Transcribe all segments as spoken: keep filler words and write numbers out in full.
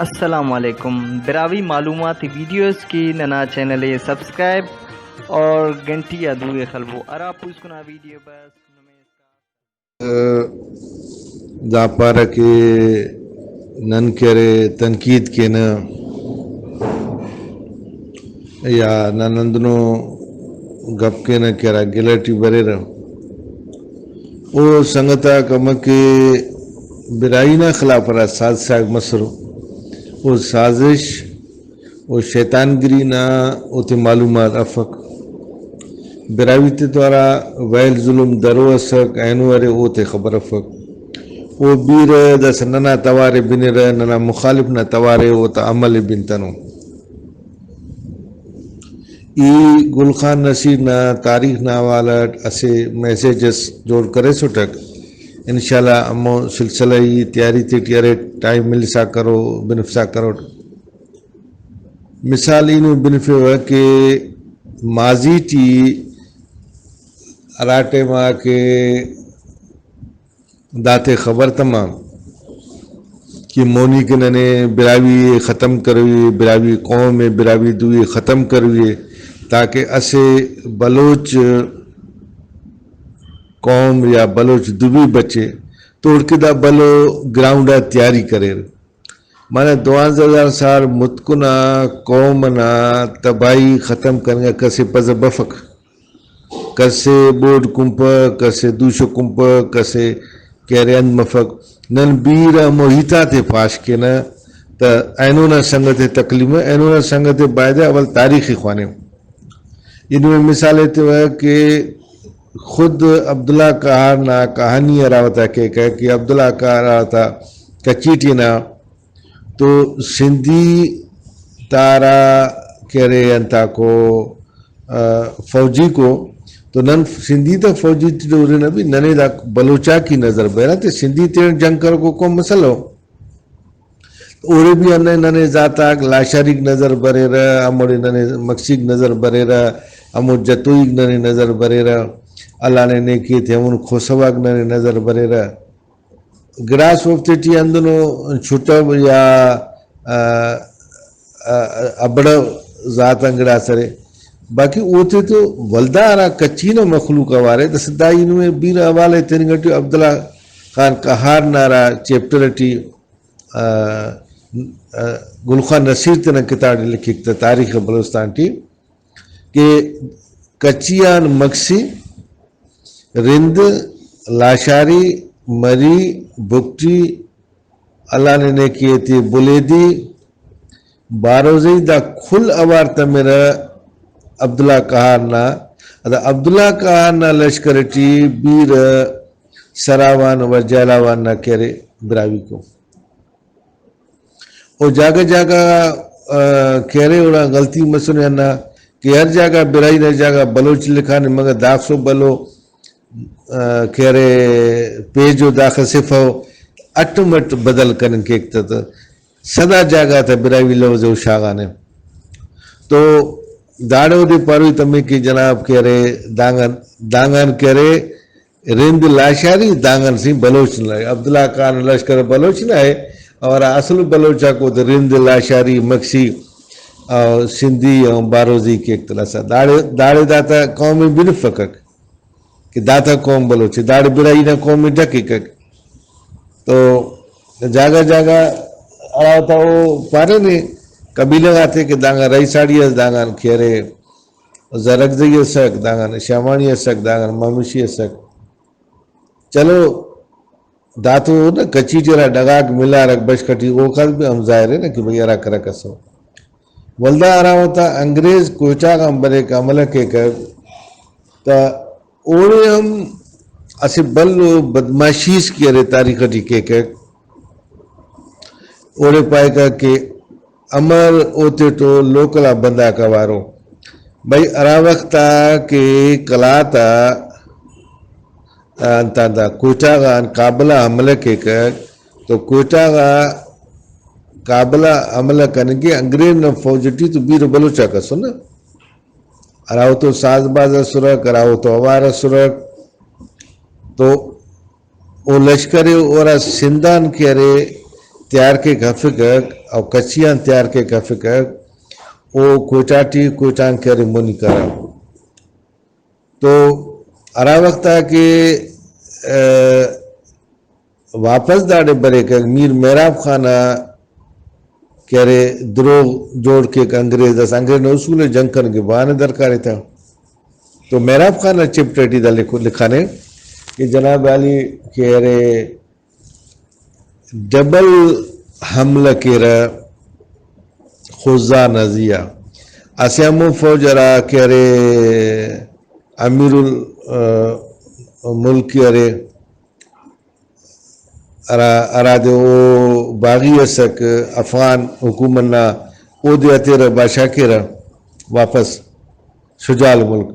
السلام علیکم۔ براہوئی معلوماتی ویڈیوز کہ ننا چینل ءِ سبسکرائب اور گھنٹی آ دو ءِ خلبو۔ ہرا پوسکنا ویڈیو بس نمے اسکان۔ دا پارہ کہ نن کہ ارے تنقید کینہ یا نن ہندنو گپ کینہ کہ ہرا گلہ ٹی بریرہ، او سنگت آک امر کہ براہوئی نا خلاف ہرا سازش آک مسرہ، او سازش و شیطان گری نا اوتے معلومات افک۔ براہوئی تے تو ہرا ویل ظلم درو اسک، اینو ارے، اوتے خبر افک۔ او بیرہ داسہ ننا توارے بنرہ، ننا مخالف نا توارے اوتا عمل ءِ بنتنو۔ ای گل خان نصیر نا تاریخ نا حوالہ اٹ اسہ میسج اس جوڑ کریسٹک۔ انشاءاللہ ہمو سلسلہ ای تیاری تیٹی ارے، ٹائم ملسا کرو، بنفسا کروٹ۔ مثال اینو بنفیوہ کہ ماضی ٹی ہرا ٹائما کہ داتے خبر تما کہ مونی کہ ننے براہوئی ءِ ختم کروئی ءِ، براہوئی قوم ءِ، براہوئی دوئی ءِ ختم کروئی ءِ، تاکہ اسہ بلوچ قوم یا بلوچ دوئی بچے، تو اوڑکہ دا بھلو گراؤنڈ آ تیاری کریر۔ معنی دوانزدہ ہزار سال متکن آ قوم انا تباہی ختم کننگ آ کس ءِ پزہ بفک، کس ءِ بوڈ کنپک، کس ءِ دوشہ کنپک، کس ءِ کہ ارے انت مفک۔ نن بیرہ ہمو ہیت آتے پاش کینہ تہ اینو نا سنگت ءِ تکلیف مہ، اینو نا سنگت ءِ بایدہ اول تاریخ ءِ خوانو۔ اینو مثال ایتیوہ کہ خود عبداللہ قہار نا کہانی ہرا وتا کیکہ کہ عبداللہ قہار ہرا وتا کچیٹی نا تو سندھی تا ہرا کہ ارے انتاکو، آ، فوجیکو تو نن سندھی تا فوجی تے ہرنہ بھی ننے دا بلوچاکی نظر بریرہ تے سندھی تیان جنگ کروکو قوم مسلو۔ اوڑے بھی ہندن ننے ذاتاک لاشاریک نظر بریرہ، ہموڑے ننے مکسیک نظر بریرہ، ہمو جتوئیک ننے نظر بریرہ، اللہ نے نیکی تے ہمون کھوسواک ننے نظر بریرہ۔ گڑاس اوفتے ٹی ہندنو چھٹو یا، آ، آ، ابڑو ذات آن گڑاس ارے۔ باقی اوتے تو ولدا ہرا کچی نا مخلوق اوارے، داسہ دا ای نمے بیرہ حوالہ تننگ ٹی عبداللہ خان قہار نا ہرا چیپٹر ٹی، آ، آ، گل خان نصیر تینا کتاب ٹی لکھک تہ تاریخ بلوچستان ٹی کہ کچی آن مکسی، رند، لاشاری، مری، بگٹی، اللہ نے نیکی ایتی بلیدی، باروزئی دا کل اوار تمرہ عبداللہ قہار نا۔ دا عبداللہ قہار نا لشکر ٹی بیرہ سراوان و جہلاوان نا کہ ارے براہوئی کو۔ او جاگہ جاگہ، آ، کہ ارے اوڑان غلطی مسنے ہندا کہ ہر جاگہ براہوئی نا جاگہ بلوچ لکھانے مگر داخسو بھلو، آ، کہ ارے پیج و داخہ صفحہ و اٹ مٹ بدل کننگ کیک تہ، تہ صدا جاگہ تا براہوئی لوز و شاغانے۔ تو داڑے اودے پاروئی تمے کہ جناب کہ ارے دانگان، دانگان کہ ارے رند لاشاری دانگان سین بلوچ نا ءِ، عبداللہ خان لشکر بلوچ نا ءِ، اور اصل بلوچ آک اودے رند لاشاری مکسی اور سندھی اور باروزئی کیک تلسا۔ داڑے، داڑے داتا قوم ءِ بنفکک کہ داتا قوم بلوچ ءِ، داڑے براہوئی نا قوم ءِ ڈککک۔ تو جاگہ جاگہ ہراتا او پارینے قبیلہ غاتے کہ دانگان رئیساڑی اس، دانگان کہ ارے زرکزئی ئسک، دانگان شامانی ئسک، دانگان مامشی ئسک۔ چلو، دا تو نا کچی ٹی ہرا ڈغاک ملارک بشخ ٹی، اوکان بھی ہم ظاہر ءِ نا کہ بھئی ہرا کرک ئسر۔ ولدا ہرا وخت آ انگریز کوئٹہ غان بریک، حملہ کیکک، تہ اوڑے ہم اسہ بھلو بدمعاشی اس کہ ارے تاریخ ٹی کیکک۔ اوڑے پائکہ کہ امر اوتیٹو لوکل آ بندغاک اوارو۔ بھئی، ہرا وخت آ کہ قلات آ، انت آن دا کوئٹہ غان کابل آ حملہ کیکک، تو کوئٹہ غا کابل آ حملہ کننگ کہ انگریز نا فوج ٹی تو بیرہ بلوچ آک ئسر نا۔ ہراوتو ساز باز ئسرک، ہراوتو اوار ئسرک، تو او لشکر ءِ، او ہرا سندھ آن کہ ارے تیار کیک ہرفکک، او کچی آن تیار کیک ہرفکک، او کوئٹہ ٹی، کوئٹہ آن کہ ارے مونی کارہ۔ تو ہرا وخت آ کہ، آ، واپس داڑے بریکک، میر مہراب خان آ کہ ارے دروغ جوڑ کیک انگریز، داسہ انگریز نا اصول ءِ جنگ کننگ کہ بہانہ درکار ایتہ۔ تو مہراب خان نا چپٹہ ٹی دا لکھ-، لکھانے کہ جناب عالی کہ ارے ڈبل حملہ کیرہ خزان نا زیہا۔ اسہ ہمو فوج ہرا کہ ارے امیر ال-، آ، ملک ارے، ہرا، ہرادے او باغی ئسک افغان حکومت نا، اودے ہتیرہ بادشاہ کیرہ واپس شجاع الملک۔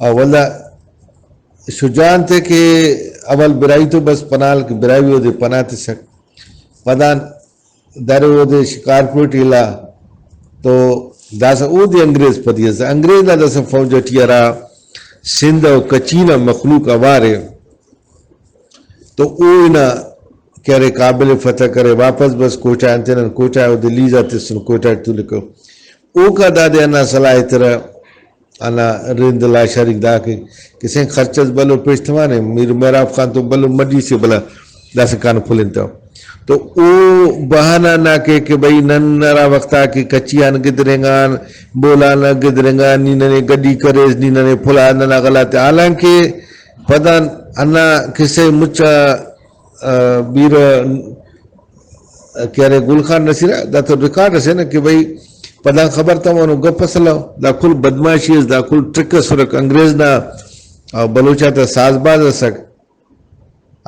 او ولدا شجاع انتے کہ اول براہوئی تو بس پناہ ہلک، براہوئی اودے پناہ تسک۔ پدان درے اودے شکارپور ٹی الا تو داسہ اودے انگریز پدی ئسہ۔ انگریز نا داسہ فوج ٹی ہرا سندھ و کچھی نا مخلوق اوار ءِ تو او ہنا کہ ارے قابل فتح کرے، واپس بس کوئٹہ آن تینا کوئٹہ اودے لیز آ تسن کوئٹہ ٹی تولکہ۔ اوکا دادے ہندا صلاح ایترہ۔ ہندا رند لاشاریک دا کہ کسین خرچ اس بھلو پیش تمانے، میر مہراب خان تو بھلو مڈی سے بھلا داسہ کان پھلن تہ۔ تو او بہانہ نا کہ، کہ بھئی نن ہرا وخت آ کہ کچھی آن گدرینگان، بولان آ گدرینگان، نی ننے گڈی کریس، نی ننے پھلا، ننا غلط ءِ۔ حالانکہ پدان ہندا قصہ ءِ مچ آ، آ، بیرہ کہ ارے گل خان نصیر آ، دا تو ریکارڈ اسے نا کہ بھئی پدان خبر تمانو گپ اس الو، دا کل بدمعاشی اس، دا کل ٹرک اسرک انگریز نا، آ، بلوچ آتا ساز باز اسک۔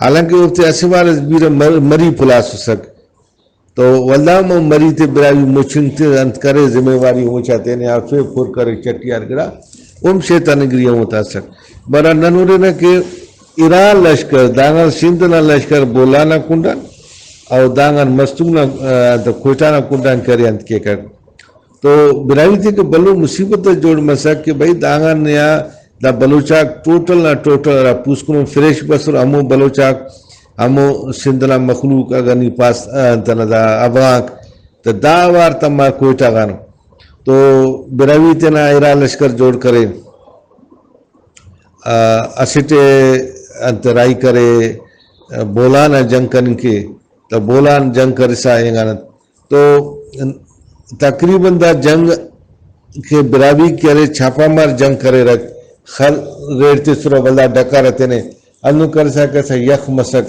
حالانکہ اوفتے اسہ وار اس بیرہ مر-، مری پلاسسک۔ تو ولدا ہمو مری تے براہوئی مچنگ تے انت کرے، ذمہ واری مچا تینے آ فے پر کرے چٹیار گڑا، اوم شیطان گری ہمو تاسک۔ برا نن ہُرنہ کہ ارا لشکر، دانگان سندھ نا لشکر بولان نا کنڈان، او دانگان مستونگ نا، آ، انت کوئٹہ نا کنڈان کرے انت کیکک۔ تو براہوئی تے کہ بھلو مصیبت اس جوڑ مسک کہ بھئی دانگان نے آ دا بلوچاک ٹوٹل نا ٹوٹل ہرا پوسکنو فریش بسر، ہمو بلوچاک، ہمو سندھ نا مخلوق اگہ نی پاس، آ، انت ئنا دا افغانک، تہ دا اوار تما کوئٹہ غان۔ تو براہوئی تینا ارا لشکر جوڑ کرے، آ، اسٹ ئے انت راہی کرے، آ، بولان آ جنگ کننگ کے، تہ بولان جنگ کرسا اینگان انت۔ تو تقریباً دا جنگ کہ براہوئی کہ ارے چھاپہ مار جنگ کریرک، خر ریڑ تسرہ ولدا ڈکار تینے، ہندن کرسا کرسا یخ مسک،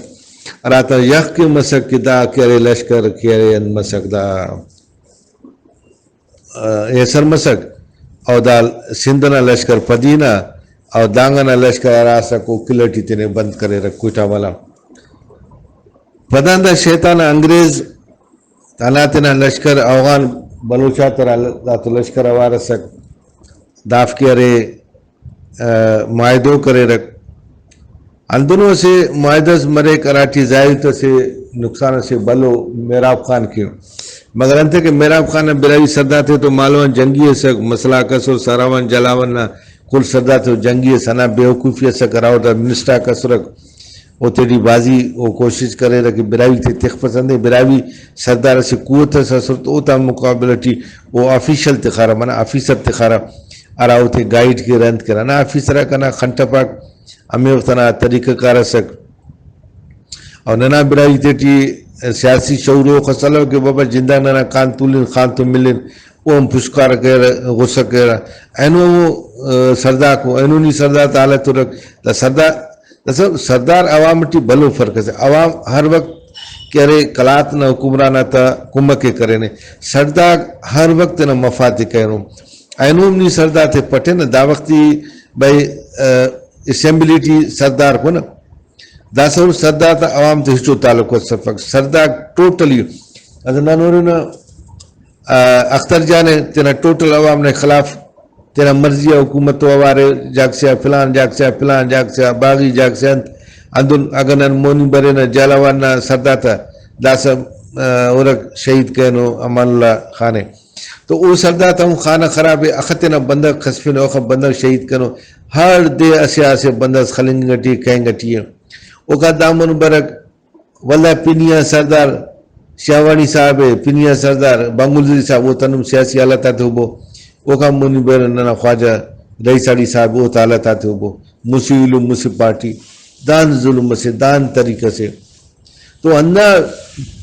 ہراتم یخ کہ مسک کہ دا کہ ارے لشکر کہ ارے انت مسک دا۔ آ، ایسر مسک، او دا سندھ ئنا لشکر پدی نا، او دانگ ئنا لشکر ہرا ئسک او قلعہ ٹی تینے بند کریرہ کوئٹہ والا۔ پدان دا شیطان انگریز ہندا تینا لشکر اوغان بلوچ آتا ہرا ل-، داتو لشکر اوار ئسک، دافک ارے آ، معاہدہ ءُ کریرک۔ ہندنو اسہ معاہدہ اس مریک، ہراٹی ظاہر تو اسہ نقصان اسے بھلو مہراب خان کے، مگر انتئے کہ مہراب خان نا براہوئی سردار تے تو مالو آن جنگی ئسک، مسئلہ آک ئسر، سراوان جھلاوان نا کل سردار تے تو جنگی ئس، ہندا بے وقوفی ئسک، ہرا اوڑا منسٹر آک ئسرک، اوتیٹی بھازی او کوشش کریرہ کہ براہوئی تے تخپسہ، انتئے براہوئی سردار اسہ قوت اس ئسر تو اوتا مقابلہ ٹی او آفیشل تخارہ، منہ آفیسر تخارہ۔ ہرا اوتے گائیڈ کیرہ، انت کیرہ۔ ہندا آفیسر آک ہندا خن ٹپاک ہمے وخت ئنا طریقہ کار ئسک۔ او ننا براہوئی تیٹی سیاسی شعور اوخس الو کہ بابا جنداک ننا کان تولن، خان تو ملن، او ہم پشکارہ کیرہ، غصہ کیرہ۔ اینو ہمو، آ، سردارک او، اینو نی سردار تا حالت ہُرک۔ دا سردار داسہ سردار عوام ٹی بھلو فرق اسے۔ عوام ہر وخت کہ ارے قلات نا حکمران آتا کمک ءِ کرینے، سردار ہر وخت تینا مفاد ءِ کرینو۔ اینو ہم نی سردار تے پٹینہ، دا وخت ای بھئی، آ، اسمبلی ٹی سردار کونہ، داسہ او سردار تا عوام تے ہچو تعلق اس افک۔ سردار ٹوٹلی، اگہ نن ہُرنہ، آ، اختر جان ءِ تینا ٹوٹل عوام نا خلاف تینا مرضی آ حکومت تو اوارے، جاگہ سے آ فلان، جاگہ سے آ فلان، جاگہ سے آ باغی، جاگہ سے انت۔ ہندن اگہ نن مونی برینہ جھالاوان نا سردار تا داسہ، آ، ہُرک شہید کرینو امان اللہ خان ءِ۔ تو او سردار تا ہم خانہ خراب ءِ، اخہ تینا بندغ خسفنو، اخہ بندغ شہید کرینو۔ ہر دے اسہ اسہ بندغ اس خلنگ ٹی، کہنگ ٹی ءِ۔ اوکان دامون برک، ولدا پنی آ سردار شاہوانی صاحب ءِ، پنی آ سردار بانگلزئی صاحب، اوتا نم سیاسی حالت آتے ہبو۔ اوکان مونی بریرہ ننا خواجہ رئیساڑی صاحب، اوتا حالت آتے ہبو۔ مسہ ایلم، مسہ پارٹی، داہن ظلم اسے، داہن طریقہ سے۔ تو ہندا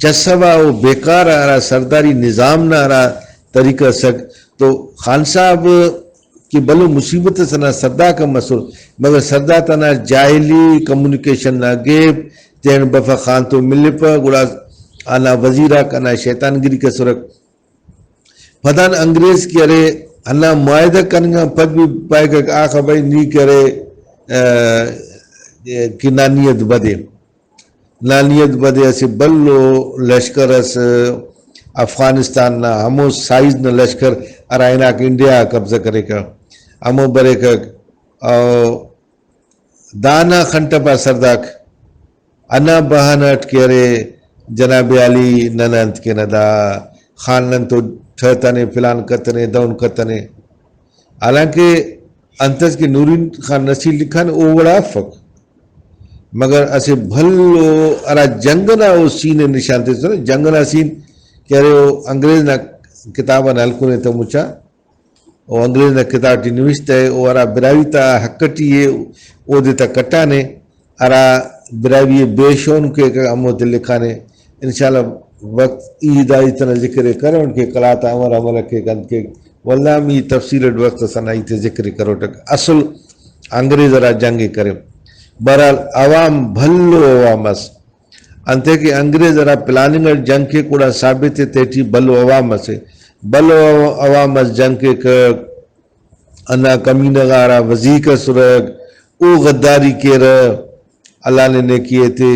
چسہ غا او بیکار آ ہرا سرداری نظام نا ہرا طریقہ ئسک، تو خان صاحب کہ بھلو مصیبت ئس، ہندا سردار کن مسر، مگر سردار تینا جاہلی کمیونیکیشن نا گیب تین بفخ خان تو ملپہ، گڑا ہندا وزیر آک ہندا شیطان گری کسرک۔ پدان انگریز کہ ارے، ہندا معاہدہ کننگ آن پد بھی پائکہ آخا بھئی نی کہ ارے، آ، کہ نا نیت بدے۔ نا نیت بدے، اسہ بھلو لشکر اس افغانستان نا، ہمو سائز نا لشکر ہرا ہناکہ انڈیا آ قبضہ کریکہ، ہمو بریکک۔ او دانا خنٹپا سرداک، ہندا بہانہ اٹ کہ ارے، جناب عالی نن انت کینہ، دا خان نن تو ٹھتنے، پلان کتنے، دہن کتنے۔ حالانکہ انتس کہ نورین خان نصیر لکھانے او وڑا افک، مگر اسہ بھلو ہرا جنگ ئنا او سین ئے نشان تسنے، جنگ ئنا سین کہ ارے او انگریز نا کتاب آن ہلکنے تہ مچا، او انگریز نا کتاب ٹی نوشتہ ءِ، او ہرا براہوئی تا حق ٹی ءِ، اودے تا کٹانے، ہرا براہوئی ءِ بے شون کیک، ہموتے لکھانے۔ انشاءاللہ وخت ای دا ہیت ئنا ذکر ءِ کرون کہ قلات آ امر عمل کیک، انت کیک، ولدا ہم ای تفصیل اٹ وخت اس ہندا ہیت ءِ ذکر ءِ کروٹک۔ اصل انگریز ہرا جنگ ءِ کرے، بہرحال عوام بھلو عوام ئس۔ انتئے کہ انگریز ہرا پلاننگ اٹ جنگ کیک، گڑا ثابت ءِ تیٹی بھلو عوام اسے، بھلو عوام اس جنگ کیک۔ ہندا کمینہ غا ہرا وزیرک اسرک، او غداری کیرہ، اللہ نے نیکی ایتے۔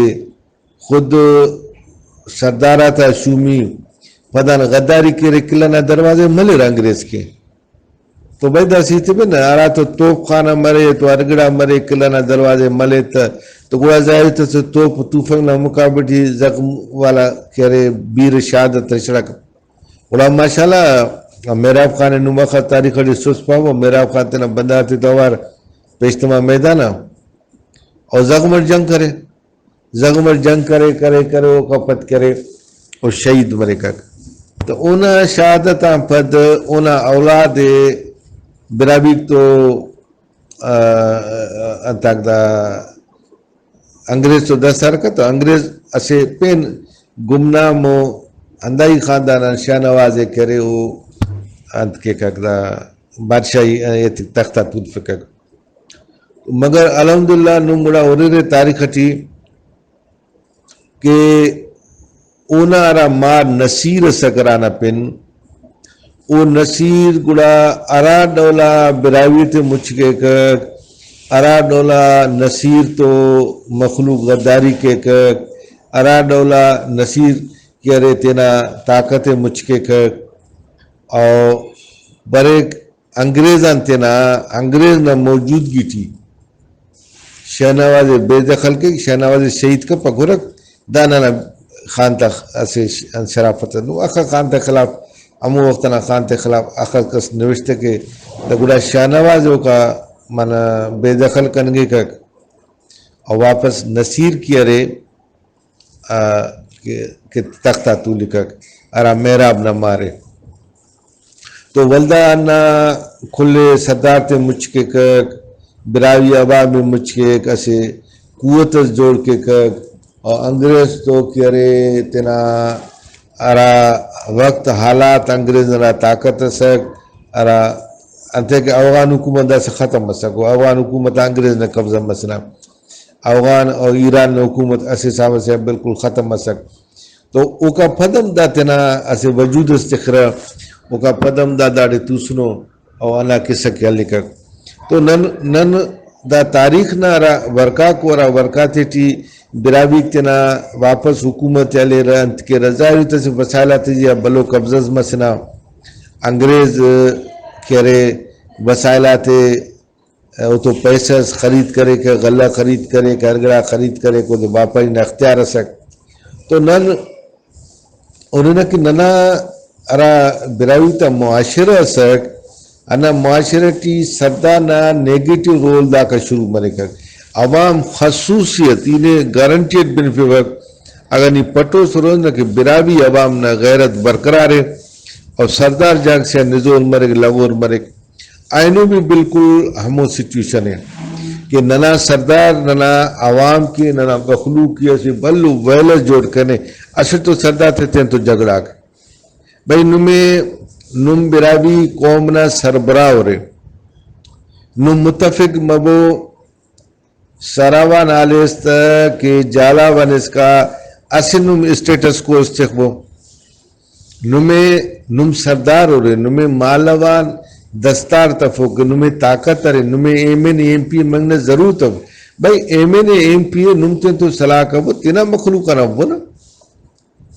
خود سردار آتا شومی پدان غداری کیرہ، قلعہ نا دروازہ ملرہ انگریز کے۔ تو بھئی داسہ ہیت بن، ہرا تو توپ خانہ مرے، تو ہر گڑا مرے، قلعہ نا دروازہ ملے تہ، تو گڑا ظاہر تسہ توپ توفنگ نا مقابلہ ٹی زخم والا کہ ارے، بیر شہادت ترسڑک۔ گڑا ماشاءاللہ مہراب خان نم اخس تاریخ ٹی سست پاوہ، مہراب خان تینا بندغ آتے تو اوار پیشتما میدان آ او زخم اٹ جنگ کرے۔ زخم اٹ جنگ کرے، کرے، کرے، اوکا پد کرے، او شہید مریکک۔ تو اونا شہادت آن پد اونا اولاد ءِ براہوئیک تو، آ، انتاک دا انگریز تو دست ہرکہ تو انگریز اسہ پین گمنام و ہندائی خاندان آن شاہنواز ءِ کرے، او انت کیکک، دا بادشاہی ایتک تخت آ تولفکک۔ مگر الحمدللہ نم گڑا ہُررے تاریخ ٹی کہ اونا ہرا مار نصیر ئسک ہرانا پن، او نصیر گڑا ہرا ڈولا براہوئی تے مچ کیکک، ہرا ڈولا نصیر تو مخلوق غداری کیکک، ہرا ڈولا نصیر کہ ارے تینا طاقت ءِ مچ کیکک، او بریک انگریز آن تینا، انگریز نا موجودگی ٹی شاہنواز ءِ بے دخل کیک، شاہنواز ءِ شہید کپک، ہُرک۔ دا ننا خان تا اسہ ش-، شرافت ءِ۔ نو اخہ خان تا خلاف، ہمو وخت انا خان تے خلاف اخہ کس نوشتہ کے، دا گڑا شاہنواز اوکا منہ بے دخل کننگیکک، او واپس نصیر کہ ارے، آ، کہ، کہ تخت آ تولکک، ہرا مہراب نا مار ءِ۔ تو ولدا ہندا کل ءِ سردار تے مچ کیکک، براہوئی عوام ءِ مچ کیک، اسہ قوت اس جوڑ کیکک، اور انگریز تو کہ ارے تینا ہرا وخت حالات، انگریز نا طاقت ئسک، ہرا انتئے کہ اوغان حکومت داسہ ختم مسک، و اوغان حکومت آ انگریز نا قبضہ مسنہ۔ اوغان و ایران نا حکومت اسہ حساب سے بالکل ختم مسک۔ تو اوکا پد ہم دا تینا اسہ وجود اس تخرہ، اوکا پد ہم دا داڑے توسنو او ہندا قصہ کہ ہلکک۔ تو نن، نن دا تاریخ نا ہرا ورکاک و ہرا ورکاتے ٹی براہوئیک تینا واپس حکومت ءِ ہلیرہ، انت کیرہ، ظاہر ءِ تہ اسہ وسائل آتے جی آ بھلو قبضہ اس مسنہ۔ انگریز کہ ارے وسائل آتے او تو پیسہ اس خرید کریکہ، غلہ خرید کریکہ، ہر گڑا خرید کریکہ، اودے واپاری نا اختیار ئسک۔ تو نن ہُرنہ کہ ننا ہرا براہوئی تا معاشرہ ئسک، ہندا معاشرہ ٹی سردار نا نیگیٹو رول داکا شروع مریکک۔ عوام خصوصیت ای نے گارنٹی اٹ بنفیوک، اگہ نی پٹوس ہُرن کہ براہوئی عوام نا غیرت برقرار ءِ اور سردار جان سے نزور مریک، لغور مریک، اینو بھی بالکل ہمو سچویشن ءِ کہ ننا سردار ننا عوام کے، ننا مخلوق کے اسہ بھلو ویلس جوڑ کنے۔ اسٹ تو سردار تے تین تو جھگڑاک۔ بھئی نمے، نم براہوئی قوم نا سربراہ ارے، نم متفق مبو سراوان آلیس تہ کہ جھالاوان اسکا اسہ نم اسٹیٹس کو اس تخبو۔ نمے، نم سردار ارے، نمے مالوان دستار تفوک، نمے طاقت ارے، نمے ایم این اے، ایم پی اے منگ نا ضرورت اف۔ بھئی ایم این اے، ایم پی اے نم تین تو صلاح کبو، تینا مخلوق آن ابو نا۔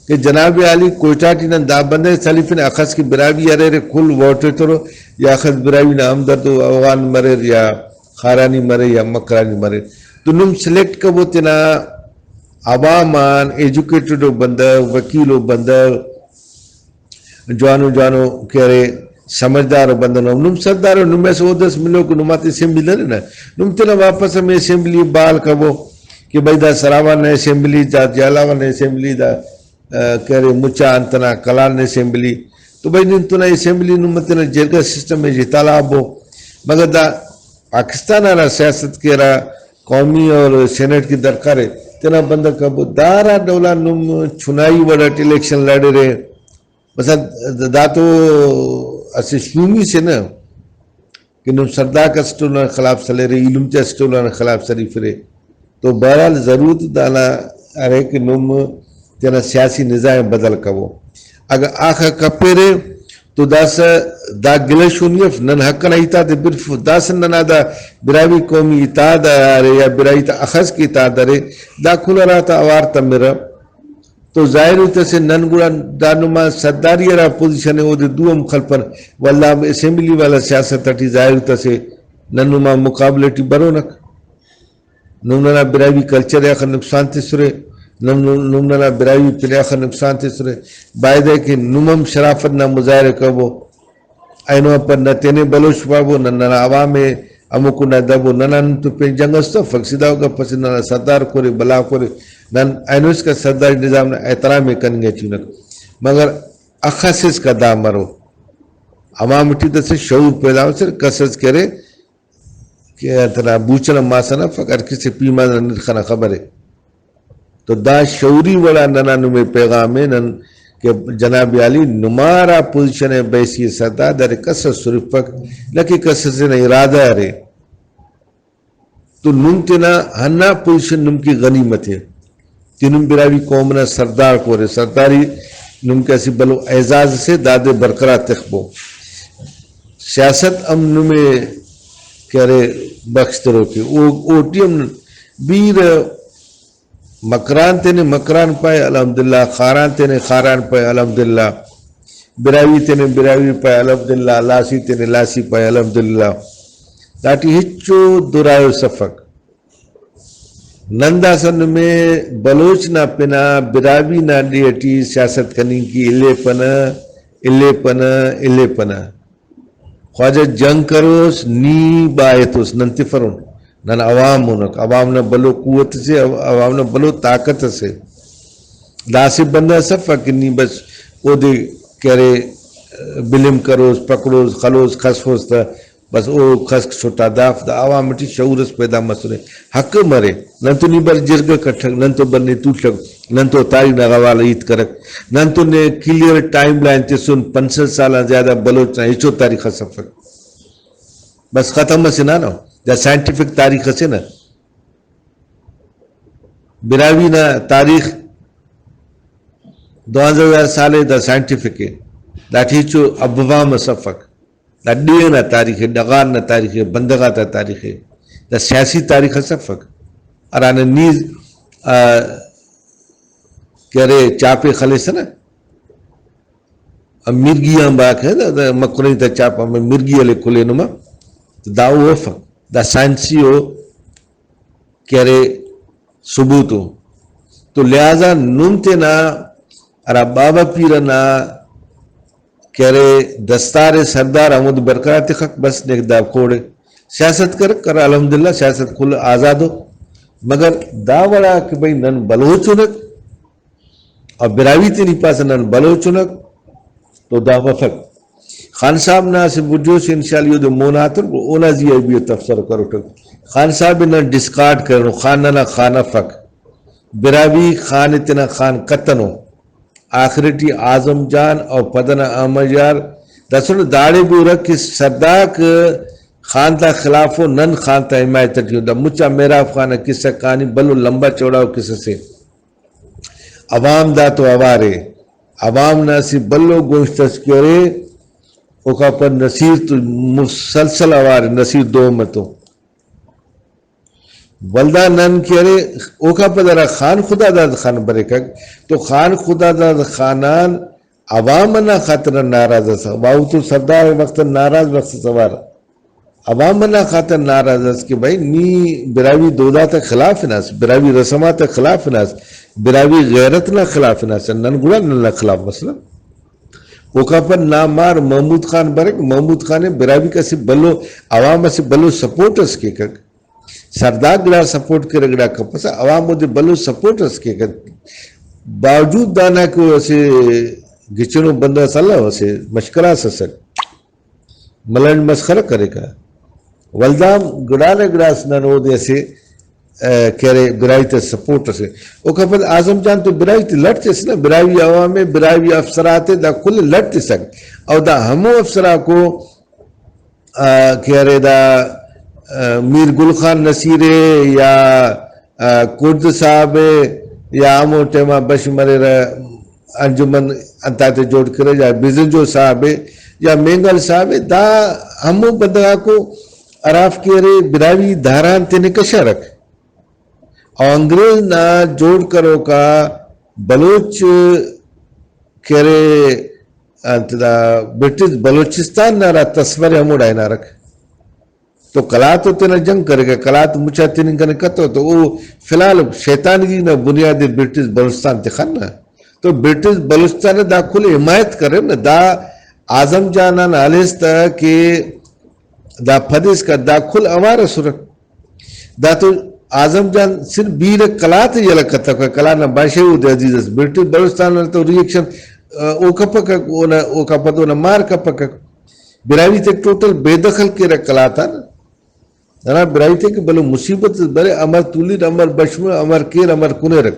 کہ جناب عالی کوئٹہ ٹی نن دا بندغ سلیفنہ، اخس کہ براہوئی اریر کل ووٹ ایترو، یا اخس براہوئی نا ہمدرد و اوغان مریر یا خارانی مریر یا مکرانی مریر۔ تو نم سلیکٹ کبو تینا عوام آن، ایجوکیٹڈ و بندغ، وکیل و بندغ، جوانو جوانو کہ ارے سمجھدار و بندغ، نم، نم سردار و نم ایسے عہدہ اس ملوک نماتے اسمبلی درینا۔ نم تینا واپس ہمے اسمبلی بحال کبو کہ بھئی دا سراوان نا اسمبلی، دا جھالاوان نا اسمبلی، دا آ، کہ ارے مچا انت نا کلان اسمبلی۔ تو بھئی نن تینا اسمبلی نم تینا جرگہ سسٹم ءِ جتالا ابو، مگر دا پاکستان ہرا سیاست کے ہرا قومی اور سینیٹ کی درکار ءِ، تینا بندغ کبو۔ دا ہرا ڈولا نم چنائی وڑ اٹ الیکشن لڑرے، بس دا تو اسہ شومی سے نہ۔ کہ نم سردار کس ٹولان خلاف سلیرے، ایلم تے اسہ ٹولان خلاف سلیفرے۔ تو بہرحال ضرورت دانا ارے کہ نم تینا سیاسی نظام بدل کبو۔ اگہ آخا کپیرے تو داسہ دا گلہ شونی اف، نن حق ئنا ہیتاتے برفو، داسہ ننا دا براہوئی قومی اتحاد ارے یا براہوئی تا اخس کہ اتحاد ارے، دا کل ہراتا اوار تمرہ۔ تو ظاہر ءِ تسے نن گڑا دا نما سرداری ہرا پوزیشن ءِ اودے دو ہم خلپنہ، ولدا اسمبلی والا سیاست اٹی ظاہر ءِ تسے نن نما مقابلہ ٹی برونک۔ نم ننا براہوئی کلچر ءِ اخہ نقصان تسرے، نم، نم ننا براہوئی پن ءِ اخہ نقصان تسرے۔ باید ءِ کہ نم ہم شرافت نا مظاہرہ کبو۔ اینو آن پد نہ تینے بلوچ پابو، نہ ننا عوام ءِ ہمو کنڈا دبو، ننا نن تو پین جنگ اس تفک، سیدھا گپ اسے، ننا سردار کورے، بلا کورے، نن اینو اسکا سرداری نظام نا احترام ءِ کننگ ٹی انک۔ مگر اخس اسکا دا مرو، عوام ٹی داسہ شعور پیدا مسر، کس اس کہ ارے کہ تینا بوچ ئنا ماسہ نا افک، ہر کس ءِ پیماز نا نرخ ئنا خبر ءِ۔ تو دا شعوری وڑا ننا نمے پیغام ءِ نن کہ جناب عالی نما ہرا پوزیشن ءِ بحیثیت سردار دارے کس اس سرفک، نہ کہ کس اسے نا ارادہ ارے۔ تو نم تینا ہندا پوزیشن نم کہ غنیمت ءِ۔ تینن براہوئی قوم نا سردار کورے، سرداری نم کہ اسہ بھلو اعزاز اسے، دادے برقرار تخبو۔ سیاست ہم نمے کہ ارے بخش تروکے۔ او، اوٹی ہم بیرہ مکران تینے مکران پائے الحمدللہ، خاران تینے خاران پائے الحمدللہ، براہوئی تینے براہوئی پائے الحمدللہ، لاسی تینے لاسی پائے الحمدللہ۔ داٹی ہچو درائیوس افک۔ نن داسہ نمے بلوچ نا پنا براہوئی نا ڈیہہ ٹی سیاست کننگ کہ الیپنہ، الیپنہ، الیپنہ۔ خواجہ جنگ کروس، نی با ایتوس، نن تفرون۔ نن عوام انک، عوام نا بھلو قوت اسے، عوام نا بھلو طاقت اسے۔ دا اسہ بندغ اس افک کہ نی بس اودے کہ ارے بلم کروس، پکڑوس، خلوس، خسفوس تہ بس او کسک سٹا داف، دا عوام ٹی شعور اس پیدا مسنے۔ حق مرے، نن تو نی بر جرگہ کٹک، نن تو بر نے تولک، نن تو تاریخ نا حوالہ ہیت کرک، نن تو نے کلیئر ٹائم لائن تسن، پنچ سد سال آن زیادہ بلوچ نا ہچو تاریخ اس افک۔ بس ختم اسے نا، نا۔ دا سائنٹیفک تاریخ اسے نا۔ براہوئی نا تاریخ دوانزہ ہزار سال ءِ، دا سائنٹیفک ءِ۔ داٹی ہچو ابوام اس افک۔ دا ڈیہہ نا تاریخ ءِ، ڈغار نا تاریخ ءِ، بندغ آتا تاریخ ءِ، دا سیاسی تاریخ اس افک۔ ہرانا نی، آ، کہ ارے چاپ ءِ خلیسہ نا، آ، مرگی آن باک ءِ، دا، دا مکرانی تا چاپ آن مرگی ہلے کلینما، تو دا او افک۔ دا سائنسی او کہ ارے ثبوت ءُ۔ تو لہٰذا نم تینا ہرا بابا پیرہ نا کہ ارے دستار ءِ سردار ہمودے برقرار تخک، بس نے دا کوڑے سیاست کرک، کرا الحمدللہ سیاست کل آزاد ءُ، مگر دا وڑا کہ بھئی نن بلوچ انک، اور براہوئی تے نی پاسہ نن بلوچ انک، تو دا بفک۔ خان صاحب نا اسہ ویڈیو سے انشاءاللہ اودے مون آتون، اونا زی آ بھی تبصرہ کروٹک۔ خان صاحب نن ڈسکارڈ کرینو، خان ننا خان افک۔ براہوئی خان تینا خان کتنو۔ آخر ٹی اعظم جان اور پدنا احمد یار داسن داڑے بھی ارک کہ سردار خان تا خلاف و نن خان تا حمایت ٹی۔ دا مچا مہراب خان قصہ کہانی بھلو لمبا چوڑا و قصہ سے۔ عوام دا تو اوار ءِ، عوام نا اسہ بھلو گوشت اس کہ ارے، اوکا پد نصیر تو مسلسل اوار ءِ، نصیر دوم ءِ تو ولدا نن کہ ارے، اوکا پد ہرا خان خدا داد خان بریکک، تو خان خدا داد خان آن عوام انا خاطر ناراض اس، باوجود سردار وخت ناراض وخت اس اوار۔ عوام انا خاطر ناراض اس کہ بھائی نی براہوئی دود آتا خلاف ہناس، براہوئی رسم آتا خلاف ہناس، براہوئی غیرت نا خلاف ہناس، نن گڑا ننا خلاف مسئلہ۔ اوکا پد نا مار محمود خان بریک، محمود خان ءِ براہوئی اسہ بھلو، عوام اسہ بھلو سپورٹ اس کیکک، سردار گڑا سپورٹ کرے گڑا کپسہ، عوام اودے بھلو سپورٹ اس کیکک، باوجود دانا کہ او اسہ گچنو بندغ اس الو، اسہ مشکل اس اسک۔ ملنڈ مسخرہ کریکہ۔ ولدا ہم گڑانا گڑاس نن اودے اسہ، ء، کہ ارے براہوئی تے سپورٹ اسے۔ اوکا پد اعظم جان تو براہوئی تے لٹ تس نا، براہوئی عوام ءِ، براہوئی افسر آتے دا کل لٹ تسک۔ او دا ہمو افسر آکو، ء، کہ ارے دا، ء، میر گل خان نصیر ءِ یا آ، کرد صاحب ءِ یا ہمو ٹائما بش مریرہ انجمن انتاتے جوڑ کرے یا بزنجو صاحب ءِ یا مینگل صاحب ءِ، دا ہمو بندغ آکو ہرافک کہ ارے براہوئی دھاران تینے کشارک۔ او انگریز نا جوڑ کروکا بلوچ کہ ارے انت دا برٹش بلوچستان نا ہرا تصور ءِ ہموڑا ہنارک۔ تو قلات و تینا جنگ کریکہ، قلات مچا تننگ کنے کتو تو او فی الحال شیطانگی نا بنیاد ءِ برٹش بلوچستان تخنہ۔ تو برٹش بلوچستان ءِ دا کل حمایت کریر نا، دا اعظم جان آن ہلیس تہ کہ دا پدیسکا دا کل اوار ئسرہ۔ دا تو اعظم جان صرف بیرہ قلات ءِ یلہ کتوکہ، قلات نا بادشاہی اودے عزیز ئس۔ برٹش بلوچستان نا تو ری ایکشن، آ، او کپکک، اونا، اوکا پد اونا مار کپکک۔ براہوئی تے ٹوٹل بے دخل کیرہ قلات آن۔ ننا براہوئی تے کہ بھلو مصیبت اس برے، امر تولیر، امر بشمر، امر کیر، امر کنیرک۔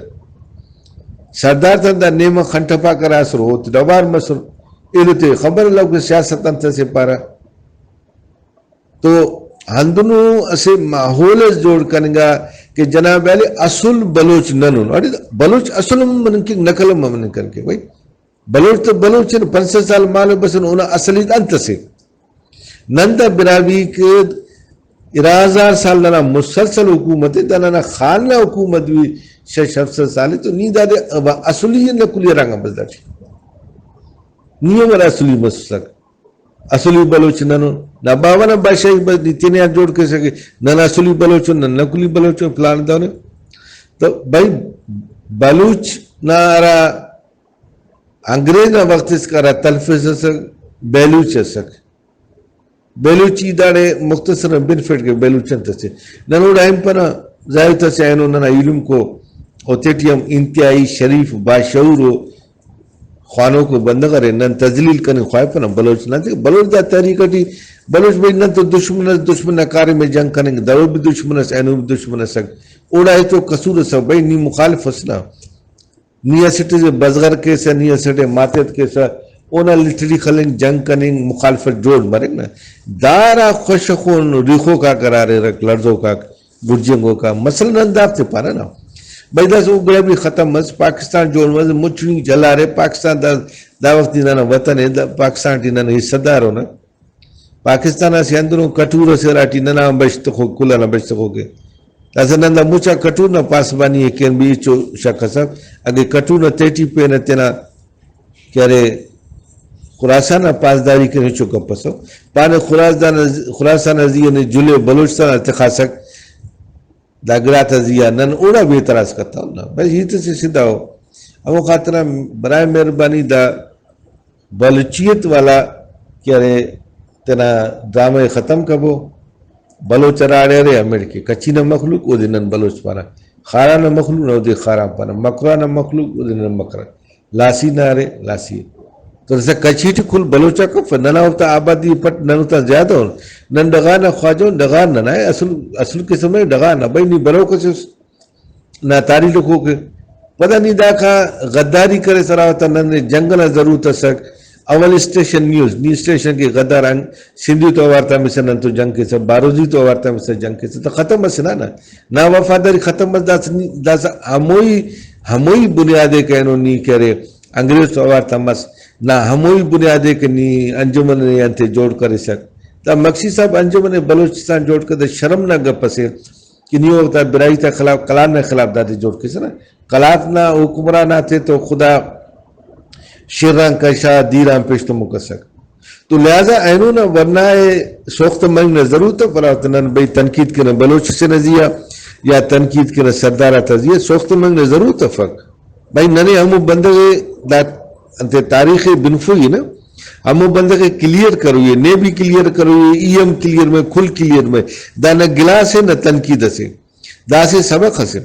سردار تان دا نیمہ خن ٹپاک ہرا ئسر، اوتے ڈبار مسر۔ ایلو تے خبر الو کہ سیاست انت ئسے پارہ۔ تو ہندنو اسہ ماحول اس جوڑ کننگا کہ جناب عالی اصل بلوچ ننن۔ اڑے بلوچ اصل ہم مننگ کیک، نقل ہم مننگ کننگ کیک بھائی۔ بلوچ تو بلوچ ان، پنچ سد سال مالو بسن، اونا اصلیت انت اسے؟ نن دا براہوئی کہ ارا ہزار سال ننا مسلسل حکومت ءِ، دا ننا خان نا حکومت بھی شش ہفت سد سال ءِ، تو نی دادے ابا اصلی نقلی ہرانگا بس داٹی۔ نی ہم ہرا اصلی مسسک، اصلی بلوچ ننو، نا باوہ نا بادشاہی بس نی تینے آن جوڑ کیسہ کہ نن اصلی بلوچ ان، نن نقلی بلوچ ان، فلان دانے۔ تو بھائی بلوچ نا ہرا انگریز نا وخت اسکا ہرا تلفظ ئسک، بیلوچ ئسک۔ بیلوچی داڑے مختصر بنفٹ کہ بیلوچ انت ئسے۔ نن اوڑا ہنپنہ، ظاہر تو اسہ اینو ننا ایلم کو، او تیٹی ہم انتہائی شریف، باشعور و خوانوکو بندغ ارے، نن تذلیل کننگ خواہپنہ بلوچ نا۔ انتئے بلوچ دا تحریک ٹی، بلوچ بھئی نن تو دشمن اس، دشمن نا کاریم ءِ جنگ کننگ، دہو بھی دشمن اس، اینو بھی دشمن ئسک۔ اوڑا ہچو قصور ئسک بھئی، نی مخالف ئس نا۔ نی اسٹ ئے بزغر کیسہ، نی اسٹ ئے ماتحت کیسہ، اونا لٹڑی خلنگ، جنگ کننگ، مخالفت جوڑ مرنگ نا۔ دارا خوش خون ریخوک آک ہرا ریرک، لڑزوک آک، گڈجنگوک آ، مثلاً ہندافتے پارہ نا۔ بھئی داسہ او گڑا بھی ختم مس، پاکستان جوڑ مس، مچ نی جلارے، پاکستان دا، دا وخت نی ننا وطن اے، دا پاکستان ٹی ننا حصہ دار اونہ۔ پاکستان اسہ اندنو کٹور اسے ہراٹی ننا ہم بش تخوک، کل ئنا بش تخوک ءِ۔ داسہ نن دا مچا کٹور نا پاسبانی ءِ کین بھی ہچو شک اس اف۔ اگہ کٹور نا تہٹی پین ءِ تینا کہ ارے خراسان نا پاسداری کن ہچو گپ ئسو۔ پانے خراسان نا، خراسان نا زی آ نے جلہو بلوچستان آ تخاسک۔ دا گڑاتا زی آ نن اوڑا بے تراس کتون نا۔ بس ہیت اسے سدھا ءُ۔ ہمو خاطران برائے مہربانی دا بلوچیت والا کہ ارے تینا ڈرامہ ءِ ختم کبو۔ بلوچ ہراڑے ارے ہمیڑکہ، کچھی نا مخلوق اودے نن بلوچ پانہ، خاران نا مخلوق اودے خاران پانہ، مکران نا مخلوق اودے نن مکران۔ لاسی نا ارے، لاسی۔ تو داسہ کچھی ٹی کل بلوچ آک افر، ننا اوفتا آبادی پٹ، نن اوتا زیادہ ان۔ نن ڈغار نا خواجہ ان، ڈغار ننا ءِ، اصل، اصل قسم ءِ ڈغار نا۔ بھئی نی بروک اسے اس نا تاریخ لکھوک ءِ۔ پدا نی داکا غداری کریس ہرا وخت آ نن جنگ ئنا ضرورت ئسک۔ اول اسٹیشن نی اس، نی اسٹیشن کہ غدار آن سندھی تو اوار تمسہ نن تو جنگ کیسہ، بارودی تو اوار تمسہ جنگ کیسہ، تو ختم ئسے نا نا۔ نا وفاداری ختم مس، داسہ نی، داسہ ہموئی، ہموئی بنیاد ءِ کہ اینو نی کہ ارے انگریز تو اوار تمس، نا ہموئی بنیاد ءِ کہ نی انجمن ءِ انتے جوڑ کریسک۔ دا مکسی صاحب انجمن بلوچستان جوڑ کر، دا شرم نا گپ ئسے کہ نی اوفتا براہوئی تا خلاف، قلات نا خلاف دادے جوڑ کیسہ نا۔ قلات نا حکمران آتے تو خدا شران کشا دیران پیش تو مکسک۔ تو لہذا اینو نا ورنا ءِ سوختہ مننگ نا ضرورت اف، ہرافتے نن بھئی تنقید کینہ بلوچ سے نا زیہا یا تنقید کینہ سردار آتا زیہا، سوختہ مننگ نا ضرورت افک۔ بھئی ننے ہمو بندغ ءِ دا انتے تاریخ ءِ بنفوئی نا، ہمو بندغ ءِ کلیئر کروئی ءِ، نے بھی کلیئر کروئی ءِ، ای ہم کلیئر مہ، کل کلیئر مہ، دا نہ گلاس ءِ نہ تنقید ئسے، دا اسہ سبق ئسے۔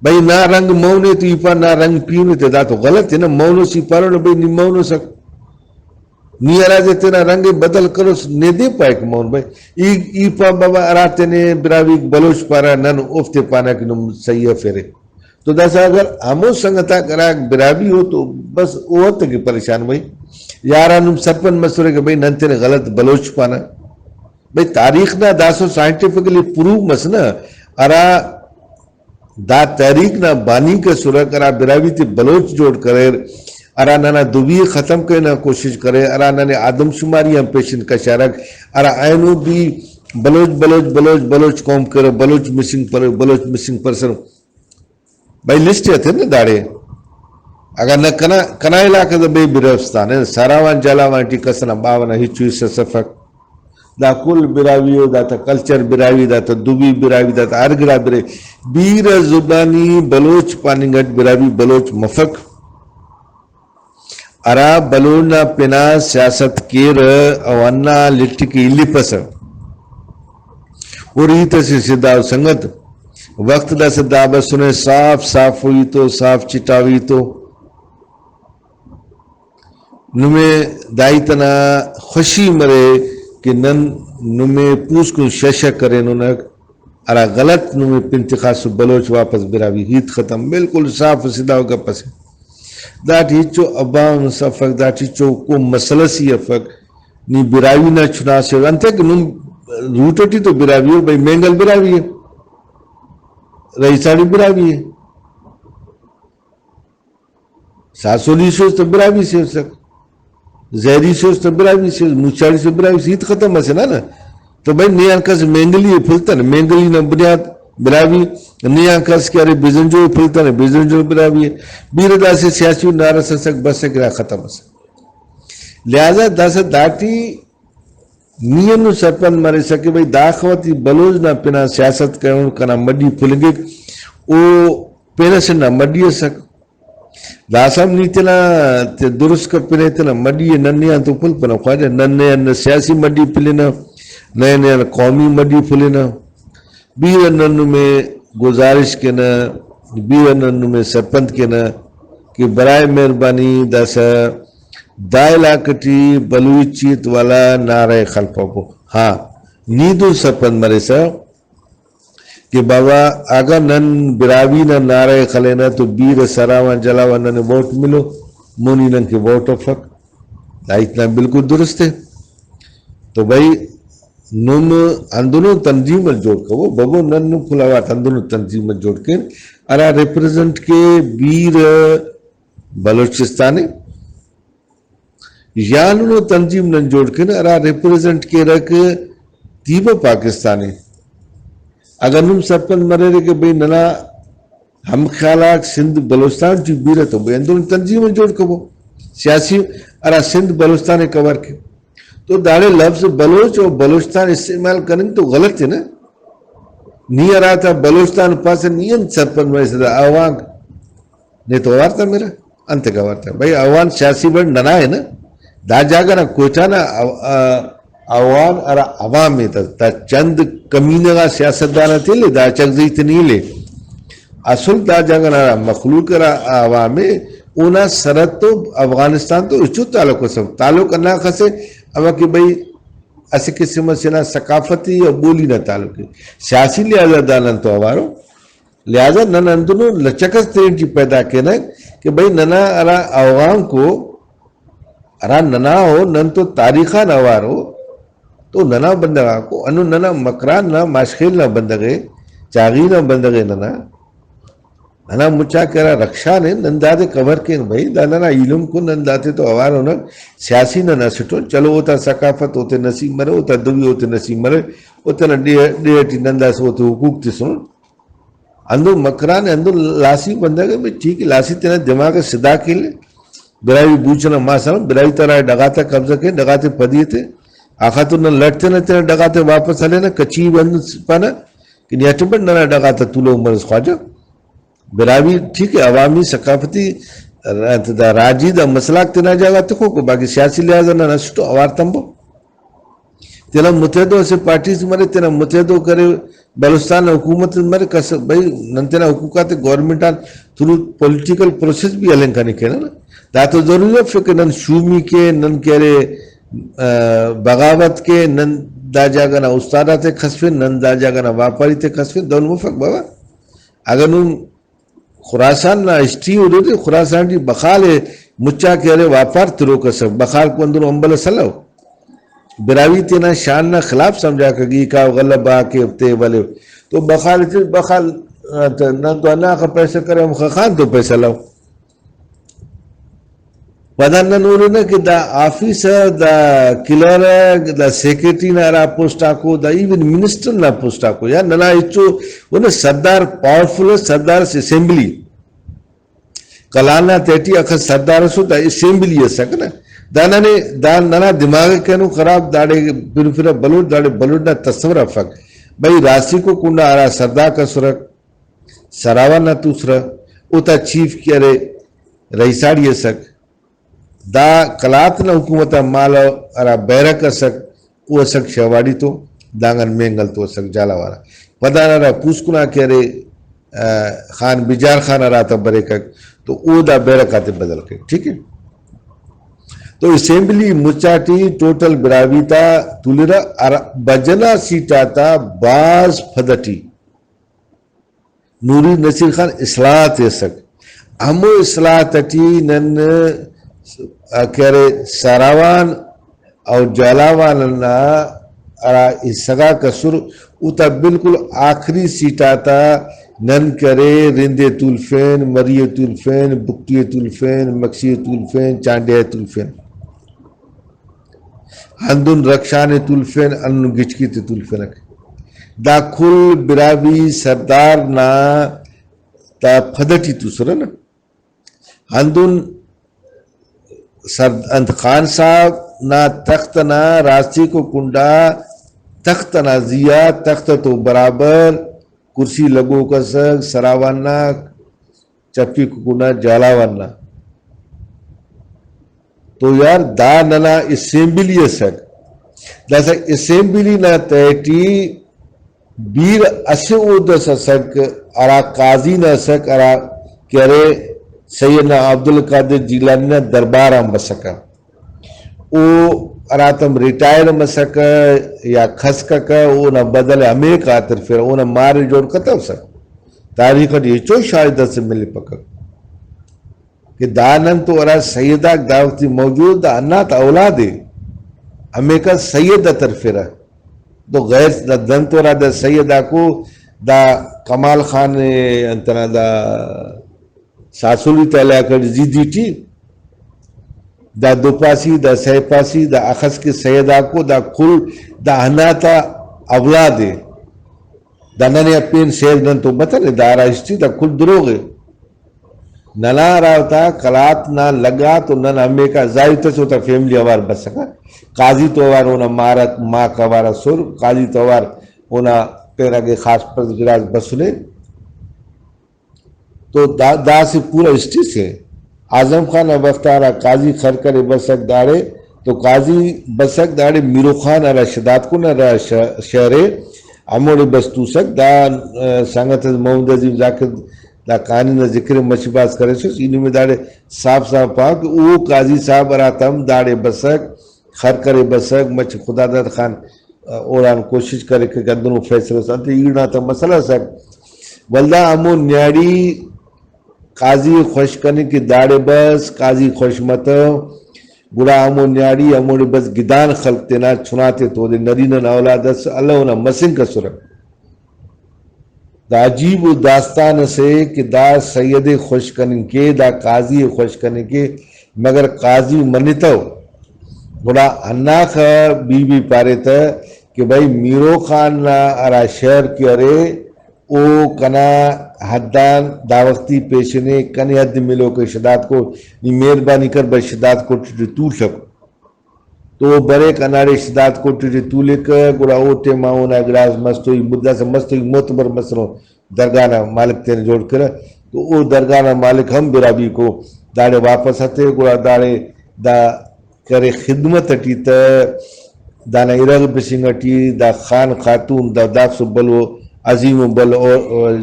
بھئی نا رنگ مون ءِ تو ای پا نا رنگ پیہن ءِ، تے دا تو غلط ءِ نا۔ مون اس ای پارو نا بھئی نی مون اسک، نی ہرادے تینا رنگ ءِ بدل کروس نے دے پائک مون بھئی۔ ای، ای پا بابا ہرا تینے براہوئیک بلوچ پارہ نن اوفتے پانہ کہ نم صحیح افیرے۔ تو داسہ اگر ہمو سنگت آک ہرا براہوئی ءُ تو بس او حد کہ پریشان بھئی، یا ہرا نم سرپند مسرے کہ بھئی نن تینے غلط بلوچ پانہ۔ بھئی تاریخ نا داسہ سائنٹیفکلی پروو مس نا، ہرا دا تحریک نا بانی کسرک، ہرا براہوئی تے بلوچ جوڑ کریر، ہرا ننا دوبی ءِ ختم کرے نا کوشش کرے، ہرا ننے آدم شماری آن پیشن کشارک، ہرا اینو بھی بلوچ، بلوچ، بلوچ، بلوچ قوم کرو، بلوچ مسنگ پر، بلوچ مسنگ پرسن۔ بھئی لسٹ ءِ ہتر نا داڑے۔ اگہ نہ کنا، کنا علاقہ دا بے برفستان ءِ، سراوان جلاوان ٹی کس ئنا باوہ نا ہچو حصہ سفک۔ دا کل براہوئی ءُ، داتا کلچر براہوئی، داتا دوبی براہوئی، داتا ہر گڑا براہوئی۔ بیرہ زبانی بلوچ پاننگ اٹ براہوئی بلوچ مفک۔ ہرا بلوچ نا پنا سیاست کیرہ او ہندا لٹ کہ الیپسہ۔ اور ہیت اسے سے دا سنگت، وخت داسہ دا بسنے صاف صاف ہوئی تو، صاف چٹاوی تو۔ نمے داہیت ئنا خوشی مرے کہ نن نمے پوسکن شش ءِ کریننک، ہرا غلط نمے پن تخاسو بلوچ واپس براہوئی، ہیت ختم، بالکل صاف اسے دا گپ اسے۔ داٹی ہچو عوام اس افک، داٹی ہچو کو مسئلہ سی افک۔ نی براہوئی نا چناسے انتئے کہ نم روٹ ٹی تو براہوئی ءُ، بھئی مینگل براہوئی ءِ، رئیساڑی براہوئی ءِ۔ ساسولی سے اس تہ براہوئی سے اسک، زہری سے اس تہ براہوئی سے، موچاڑی سے براہوئی سے، ہیت ختم اسے نا نا۔ تو بھئی نے آن کس مینگلی ءِ پھلتنے، مینگلی نا بنیاد براہوئی، نے آن کس کہ ارے بزنجو ءِ پھلتنے، بزنجو براہوئی ءِ۔ بیرہ داسہ سیاسی نعرہ ئس اسک، بس کہ ختم اسے۔ لہذا داسہ داٹی نی ہندن سرپند مریسہ کہ بھئی داخہ ٹی بلوچ نا پنا سیاست کرینٹ، کنا مڈی پھلنگک، او پین اسے نا مڈی اسک۔ داسہ ہم نی تینا تے درست کپنے، تینا مڈی ءِ ننے آن تو پھلپنہ خواجہ، ننے آن نہ سیاسی مڈی پھلنہ، ننے آن قومی مڈی پھلنہ۔ بیرہ نن نمے گزارش کینہ، بیرہ نن نمے سرپند کینہ کہ برائے مہربانی داسہ دا علاقہ ٹی بلوچیت والا نعرہ ءِ خلپبو۔ ہاں، نی دن سرپند مریسہ کہ بابا اگہ نن براہوئی نا نعرہ ءِ خلینہ تو بیرہ سراوان جلاوان ننے ووٹ ملو، مونی ننکہ ووٹ افک۔ دا ہیت نا بالکل درست ءِ۔ تو بھئی نم ہندنو تنظیم اس جوڑ کبو، ببو نن نم کل اوار ہندنو تنظیم اس جوڑ کین، ہرا ریپرزینٹ کے بیرہ بلوچستان ءِ۔ یا ہندنو تنظیم نن جوڑ کین ہرا ریپرزینٹ کیرک تیبہ پاکستان ءِ۔ اگہ نم سرپند مریرے کہ بھئی ننا ہم خیال آک سندھ بلوچستان ٹی بیرہ تو بھئی ہندن تنظیم جوڑ کبو، سیاسی ہرا سندھ بلوچستان ءِ کور کے۔ تو داڑے لفظ بلوچ و بلوچستان استعمال کننگ تو غلط ءِ نا۔ نی ہراتا بلوچستان پاسہ نی انت سرپند مریسہ دا اوانک؟ نے تو اوار تمرہ؟ انتئے کہ اوار تمرہ؟ بھئی اوان سیاسی بڑ ننا ءِ نا۔ دا جاگہ نا کوئٹہ نا او-، آ-، اوان ہرا عوام ءِ، دا، دا چند کمینہ غا سیاستدان آتے الے، دا چک زی تے نی الے۔ اصل دا جاگہ نا ہرا مخلوق ہرا عوام ءِ، اونا سرحد تو، افغانستان تو ہچو تعلق اس اف۔ تعلق ہنداخس ءِ، ہمہ کہ بھئی اسہ قسم اسے نا ثقافتی و بولی نا تعلق ءِ۔ سیاسی لحاظ آ دا نن تو اوارو، لہذا نن ہندنو لچک اس تینٹی پیدا کینہ کہ بھئی ننا ہرا اوغانکو ہرا ننا ءُ، نن تو تاریخ آن اوار ءُ، تو ننا بندغ آکو، ہندن ننا مکران نا، ماشخیل نا بندغ ءِ، چاغی نا بندغ ءِ ننا، ننا مچا کہ ہرا رخشان ءِ، نن دادے کور کین بھئی، دا ننا ایلم کو، نن داتے تو اوار انگ، سیاسی نن اسٹ ان، چلو اوتا ثقافت اوتے نصیب مرے، اوتا دوی اوتے نصیب مرے، او تینا ڈیہہ، ڈیہہ ٹی نن داسہ اوتے حقوق تسن۔ ہندن مکران، ہندن لاسی بندغ ءِ، بھئی ٹھیک ءِ، لاسی تینا دماغ ءِ سدھا کیلے۔ براہوئی بوچ ئنا ماس آن، براہوئی تا ہرا ڈغاتا قبضہ کے، ڈغاتے پدی ایتے۔ آخاتون نن لٹ تینا، تینا ڈغاتے واپس ہلینہ، کچھی بندن پانہ کہ نی اٹ بٹ ننا ڈغاتا تولوک مریس خواجہ۔ براہوئی ٹھیک ءِ، عوامی ثقافتی انت دا راجی دا مسئلہ آک تینا جاگہ تخوکو، باقی سیاسی لحاظ آ نن اسٹ اوار تمبو۔ تینا متحدو اسہ پارٹی سے مرے، تینا متحدو کرے، بلوچستان نا حکومت مرے، کس بھئی نن تینا حقوق آتے گورنمنٹ آن تھرو پولیٹیکل پروسیس بھی ہلنگ کنے کینہ نا۔ دا تو ضروری اف کہ نن شومی کے، نن کہ ارے، آ، بغاوت کے، نن دا جاگہ نا استاد آتے کھسفن، نن دا جاگہ نا واپاری تے کھسفن، دہن مفک بابا۔ اگہ نم خراسان نا ہسٹری اودے تے خراسان ٹی بخال ءِ مچا کہ ارے واپار تروک ئسر، بخال کو اندن امبل ئس الو۔ براہوئی تینا شان نا خلاف سمجھاکہ گی کا غلہ با کے تے ولے تو بخال تے بخال، آ، تے نن تو ہنداخہ پیسہ کرے ہم خان تو پیسہ لو۔ پدا نن ہُرنہ کہ دا آفیسر، دا کلرک، دا سیکرٹری نا ہرا پوسٹ آکو، دا ایون منسٹر نا پوسٹ آکو، یا ننا ہچو، ورنہ سردار پاورفل اس، سردار اس اسمبلی۔ کلان نا تہٹی اخس سردار اسو، دا اسمبلی اسک نا۔ دا ننے، دا ننا دماغ ءِ کرینو خراب، داڑے پرفرہ بلوچ، داڑے بلوچ نا تصور افک۔ بھئی راستی کو کنڈا ہرا سردار کسرک، سراوان نا توسرہ، اوتا چیف کہ ارے رئیساڑی اسک۔ دا قلات نا حکومت آ مالو ہرا بیرک اسک، او اسک شہواڑی تو، دانگان مینگل تو اسک جھالاوار آ۔ پدان ہرا پوسکن آ کہ ارے، آ، خان بجار خان ہرا تا بریکک تو او دا بیرک آتے بدل کیک، ٹھیک ہے۔ تو اسمبلی مچا ٹی ٹوٹل براہوئی تا تولرہ، ہرا بجنا سیٹ آتا بھاز پد ٹی نوری نصیر خان اصلاحات ءِ اسک۔ ہمو اصلاحات ٹی نن، آ، کہ ارے سراوان او جھالاوان نا ہرا حصہ غاک اسر، اوتا بالکل آخری سیٹ آتا نن کہ ارے رند ءِ تولفین، مری ءِ تولفین، بگٹی ءِ تولفین، مکسی ءِ تولفین، چانڈیہ ءِ تولفین۔ ہندن رخشان ءِ تولفین، ہندن گچکی تے تولفینک۔ دا کل براہوئی سردار نا دا پد ٹی توسرہ نا۔ ہندن سر-، انت خان صاحب نا تخت نا راستی کو کنڈا، تخت نا زیا، تخت تو برابر کرسی لگوک اسک، سراوان نا چپی ککڑ نا جھالاوان نا۔ تو یار دا ننا اسمبلی اسک، داسہ اسمبلی نا تہٹی بیر اسہ عہدہ اس اسک، ہرا قاضی نا اسک، ہرا کہ ارے سیدنا عبدالقادر جیلانی نا دربار آن بسکہ۔ او ہراتم ریٹائر مسکہ یا کھسککہ، اونا بدل ہمیکا ترفیرہ، اونا مار جوڑ کتوسہ۔ تاریخ ٹی ہچو شاہد اسے ملپکہ کہ دا نن تو ہرا سید آک دا وختی موجود، دا ہندا تا اولاد ءِ، ہمیکا سید آ ترفیرہ۔ تو غیر دا دن تو ہرا دا سید آکو، دا کمال خان ءِ انتنا دا ساسولی تا علاقہ ٹی زیدی ٹی دا دو پاسی، دا سہ پاسی، دا اخس کہ سید آکو، دا کل دا ہندا تا اولاد ءِ۔ دا ننے آ پین سید نن تو متنے، دا ہرا ہسٹری دا کل دروغ ءِ۔ ننا ہرا تا قلات نا لگا تو نن ہمیکا ظاہر تس اوتا فیملی اوار بسکہ۔ قاضی تو اوار اونا مارک ماک اوار اسر، قاضی تو اوار اونا پین اگہ خاص پرز گڑاس بسنے۔ تو دا، داسہ پورا ہسٹری سے اعظم خان نا وخت آ ہرا قاضی خر کرے بسک داڑے، تو قاضی بسک داڑے میرو خان ہرا شداد کن ہرا ش-، شہر ءِ، ہموڑے بس توسک۔ دا، آ، سنگت اس محمد عظیم ذاکر دا قانون نا ذکر مچ بھاز کریسس، ای نمے داڑے صاف صاف پاو کہ او قاضی صاحب ہراتم داڑے بسک، خر کرے بسک، مچ خداداد خان، آ، اوڑان کوشش کریکک کہ ہندنو فیصلہ اس، انتئے ایڑ نا تا مسئلہ ئسک۔ ولدا ہمو نیاڑی قاضی خوش کننگ کہ داڑے بس، قاضی خوش متو، گڑا ہمو نیاڑی ہموڑے بس گدان خلک تینا چناتے تو دے، نرینہ نا اولاد اس الو نا مسنک اسرہ۔ دا عجیب ءُ داستان اسے کہ دا سید ءِ خوش کننگ کے، دا قاضی ءِ خوش کننگ کے، مگر قاضی منتو۔ گڑا ہنداخہ بی بی پارے تہ کہ بھئی، میرو خان نا ہرا شہر کہ ارے، او کنا حد آن دا وختی پیشن ءِ، کنے حد ملوک ءِ شہداد کوٹ، نی مہربانی کر بھئی شہداد کوٹ ٹی تولک۔ تو بریک، ہنداڑے شہداد کوٹ ٹی تولک، گڑا او ٹائما اونا گڑاس مستوئی مدت، مستوئی معتبر مسنو، درگاہ نا مالک تینے جوڑ کیرہ۔ تو او درگاہ نا مالک ہم براہوئی کو، داڑے واپس ہتے، گڑا داڑے دا کرے خدمت ٹی تہ، دانا ارغ بسنگ ٹی دا خان خاتون دا داخسو بھلو عظیم و بھلو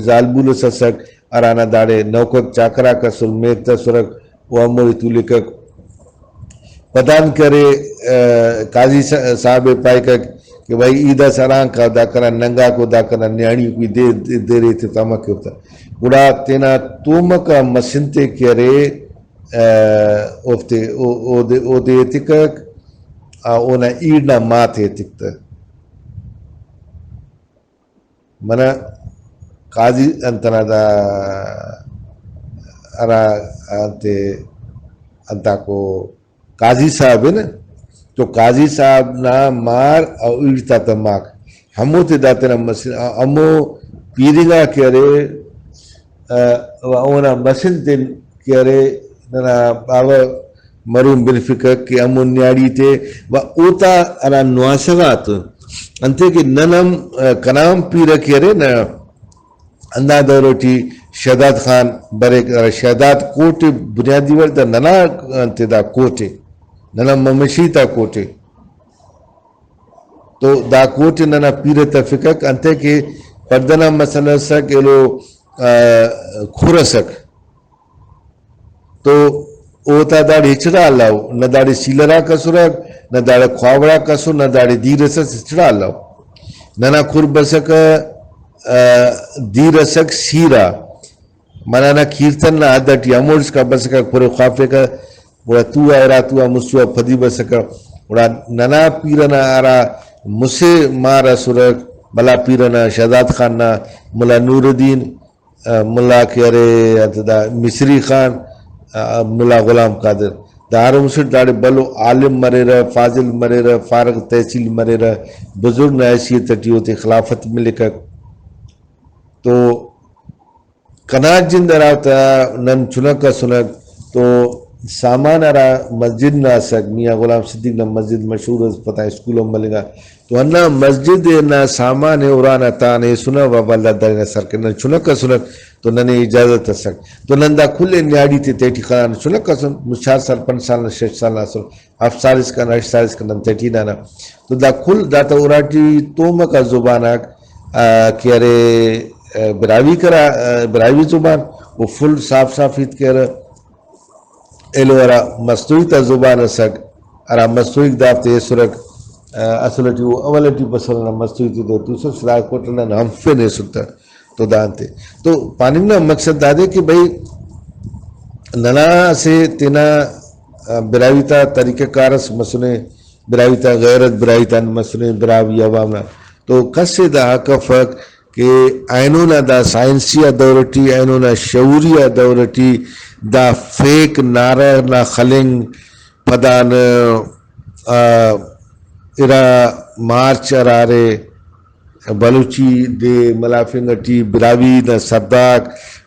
زالبول اس اسک، ہرانا داڑے نوکر چاکراک اسر، میغ تسرک، و ہموڑے تولکک۔ پدان کہ ارے، آ، قاضی صا-، صاحب ءِ پائکہ کہ بھئی، ای داسہ ہرانگ کاو، دا کنا ننگاکو، دا کنا نیاڑیکو، ای دے، دے، دیر ایتتہ، امر کیوہ تہ۔ گڑا تینا تومکا مسن تے کہ ارے، آ، اوفتے، او، اودے، اودے ایتکک، آ، اونا ایڑ نا ماتے ایتک تہ۔ منہ قاضی انت ئنا دا ہرا انتے انتاکو قاضی صاحب ءِ نا، تو قاضی صاحب نا مار او ایڑ تا تماک ہموتے دا تینا مسن-، ہمو پیرنگا کہ ارے، آ، و اونا مسن تین کہ ارے، ننا باوہ مرحوم بنفکک کہ ہمو نیاڑی تے و اوتا ہرا نواسہ غاتون انتئے کہ نن ہم، آ، کنا ہم پیرہ کہ ارے نا، ہندا دور ٹی شہداد خان بریک، ہرا شہداد کوٹ بنیادی وڑ دا ننا انتے دا کوٹ ءِ، ننا ممشی تا کوٹ ءِ۔ تو دا کوٹ ننا پیرہ تفکک، انتئے کہ پڑدہ نا مسئلہ ئسک، ایلو، آ، کھر ئسک۔ تو اوتا داڑے ہچڑا الو، نہ داڑے سیلر آک اسرک، نہ داڑے کھوابڑ آک اسر، نہ داڑے دیر اس اس، ہچڑا الو۔ ننا کھر بسکہ، آ، دیر ئسک سیرا۔ منہ نا کیرتن نا حد ئٹی ہموڑسکا بسکہ، کھر ئے خوافیکہ، گڑا تو آ ارا تو آ مسو آ پدی بسکہ۔ گڑا ننا پیرہ نا ہرا مسہ مار اسرک، بھلا پیرہ نا، شہزاد خان نا، ملا نور الدین، آ، ملا کہ ارے انت دا مصری خان، آ، ملا غلام قادر، دا ہر مسٹ داڑے بھلو عالم مریرہ، فاضل مریرہ، فارغ تحصیل مریرہ، بزرگ نا حیثیت ٹی اوتے خلافت ملکک۔ تو کنا جند ہرا تا نن چنک ئسنک تو سامان ہرا مسجد نا ئسک، میاں غلام صدیق نا مسجد مشہور ئس، پتہ اسکول ہم ملنگا، تو ہندا مسجد نا سامان ءِ ارانا تان ایسنہ و ولدا درینا سر کہ نن چنک ئسنک تو ننے اجازت ئسک۔ تو نن دا کل ءِ نیاڑی تے تیٹی خنانہ، چنک ئسن، مچ چار سال، پنچ سال نا، شش سال نا ئسن، ہفت سال اسکان، ہشت سال اسکان نن تیٹی ہنانہ۔ تو دا کل دا تا اراٹی تومکا زبان آک، آ، کہ ارے، آ، براہوئی کرا، آ، براہوئی زبان، او فل صاف صاف ہیت کیرہ۔ ایلو ہرا مستوئی تا زبان ئسک، ہرا مستوئیک دافتے ایسرک، آ، اصل ٹی او اول ٹی بسر نا مستوئی تے دو توسر، شہزاد کوٹ نن ہنفن ایسر تہ۔ تو دا انتے۔ تو پاننگ نا مقصد دادے کہ بھئی ننا اسہ تینا، آ، براہوئی تا طریقہ کار اس مسنے، براہوئی تا غیرت براہوئی تا مسنے، براہوئی عوام نا۔ تو کس ئے دا حق افک کہ اینو نا دا سائنسی آ دور ٹی، اینو نا شعوری آ دور ٹی دا فیک نعرہ نا خلنگ، پدان، آ، ارا مارچ ہرارے بلوچی دے ملافنگ ٹی براہوئی نا سرداک،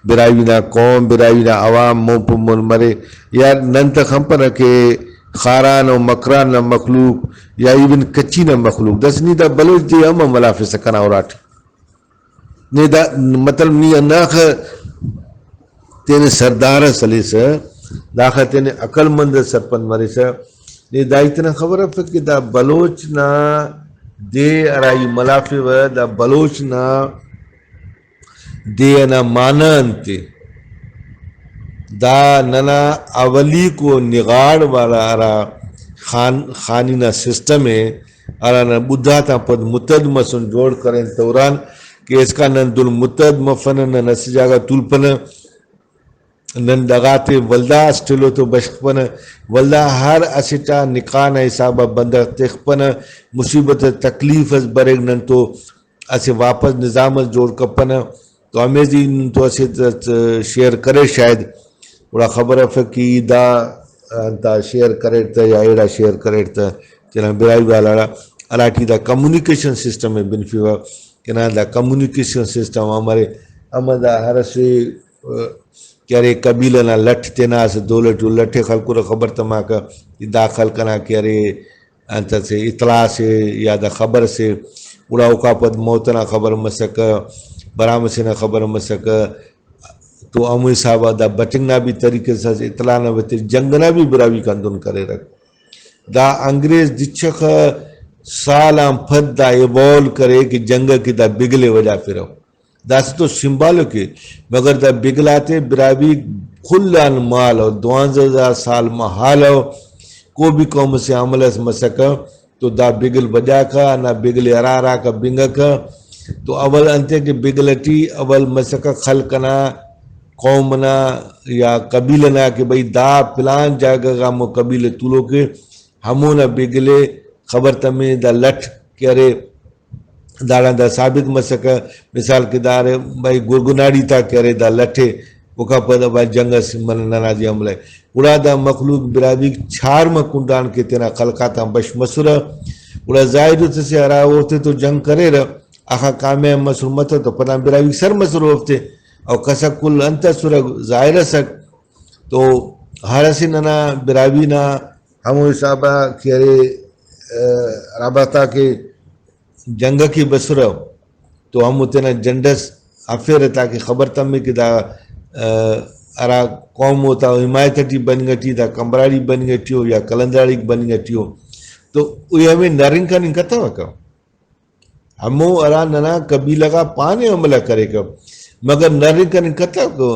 براہوئی نا قوم، براہوئی نا عوام مون پہ مون مرے۔ یار نن تہ خنپنہ کہ خاران و مکران نا مخلوق یا ایون کچی نا مخلوق، داسہ نی دا بلوچ دے ہم ملافسہ کنا اراٹی۔ نے دا مطلب نی ہنداخہ تینے سردار اس ہلیسہ، داخہ تینے عقل مند اس سرپند مریسہ، نے دا ہیت ئنا خبر افک کہ دا بلوچ نا دے ہرا ای ملافیوہ، دا بلوچ نا دے ئنا معنی انتے؟ دا ننا اولیکو نغاڑ والا ہرا خان-، خانی نا سسٹم ءِ، ہرانا بڈھ آتان پد متد مسن جوڑ کرین توران کہ اسکان نن دن متد مفنہ، نن اسہ جاگہ تولپنہ، نن دغاتے ولدا اسٹ ایلو تو بشخپنہ، ولدا ہر اسٹ آ نکاح نا حساب آ بندغ تخپنہ، مصیبت تکلیف اس بریک نن تو اسہ واپس نظام اس جوڑ کپنہ۔ تو ہمے زی نن تو اسہ ت-، ت-، شیئر کرے شاید، گڑا خبر افک کہ ای دا انت آ شیئر کریٹ تہ یا ایڑا شیئر کریٹ تہ تینا براہوئی والا نا، ہراٹی دا کمیونیکیشن سسٹم ءِ بنفیوہ، کہ ننا دا کمیونیکیشن سسٹم امر ءِ، امر دا ہر اسہ، ءِ، کہ ارے قبیلہ نا لٹ تینا اسہ دولہ ٹی او لٹ ءِ خلکرہ خبر تماکہ، دا خلق ئنا کہ ارے انت اسے اطلاع سے یا دا خبر سے، گڑا اوکا پد موت ئنا خبر مسکہ، برام ئسے نا خبر مسکہ، تو ہمو حساب آ دا بٹنگ نا بھی طریقہ سے، اطلاع نا بھی طریقہ، جنگ ئنا بھی براہوئی کان دن کریرہ۔ دا انگریز دچخہ سال آن پد دا ایوالو کرے کہ جنگ ئکہ دا بگل ءِ وجہ پرہ۔ داسہ تو سنبھالو کہ مگر دا بگل آتے براہوئی کل آن مالو، دوانزہ ہزار سال مہالو، کو بھی قوم سے حملہ اس مسکہ تو دا بگل بجاکہ، ہندا بگل ءِ ہرا ہراکہ بنگکہ۔ تو اول انتئے کہ بگل ٹی اول مسکہ خلق ئنا، قوم ئنا یا قبیلہ نا کہ بھئی دا پلان جاگہ غا ہمو قبیلہ تولوکے، ہمونا بگل ءِ خبر تمے، دا لٹ کہ ارے داڑان دا ثابت مسکہ، مثال کہ دا ارے بھائی گرگناڑی تا کہ ارے دا لٹ ءِ، اوکا پد بھائی جنگ اس من ننا جی حملہ ءِ۔ گڑا دا مخلوق براہوئیک چھار ما کنڈان کہ تینا خلق آتان بش مسرہ۔ گڑا ظاہر ءِ تسے ہرا اوفتے تو جنگ کریرہ، آخا کامیاب مسر متو تو پدان براہوئیک سر مسر اوفتے، او کسک کل انت اسرہ ظاہر ئسک۔ تو ہر اسہ ننا براہوئی نا ہمو حساب آ کہ ارے، ءِ، رابطہ کہ جنگ ئکہ بسرہ تو ہمو تینا جنڈ ئس ہرفیرہ تاکہ خبر تمے کہ دا، ءِ، ہرا قوم اوتا حمایت ٹی بننگ ٹی، دا کمبراڑی بننگ ٹی او یا قلندراڑیک بننگ ٹی او۔ تو ای ہمے نرنگ کننگ کتوکہ۔ ہمو ہرا ننا قبیلہ غا پانے حملہ کریکہ، مگر نرنگ کننگ کتوکہ،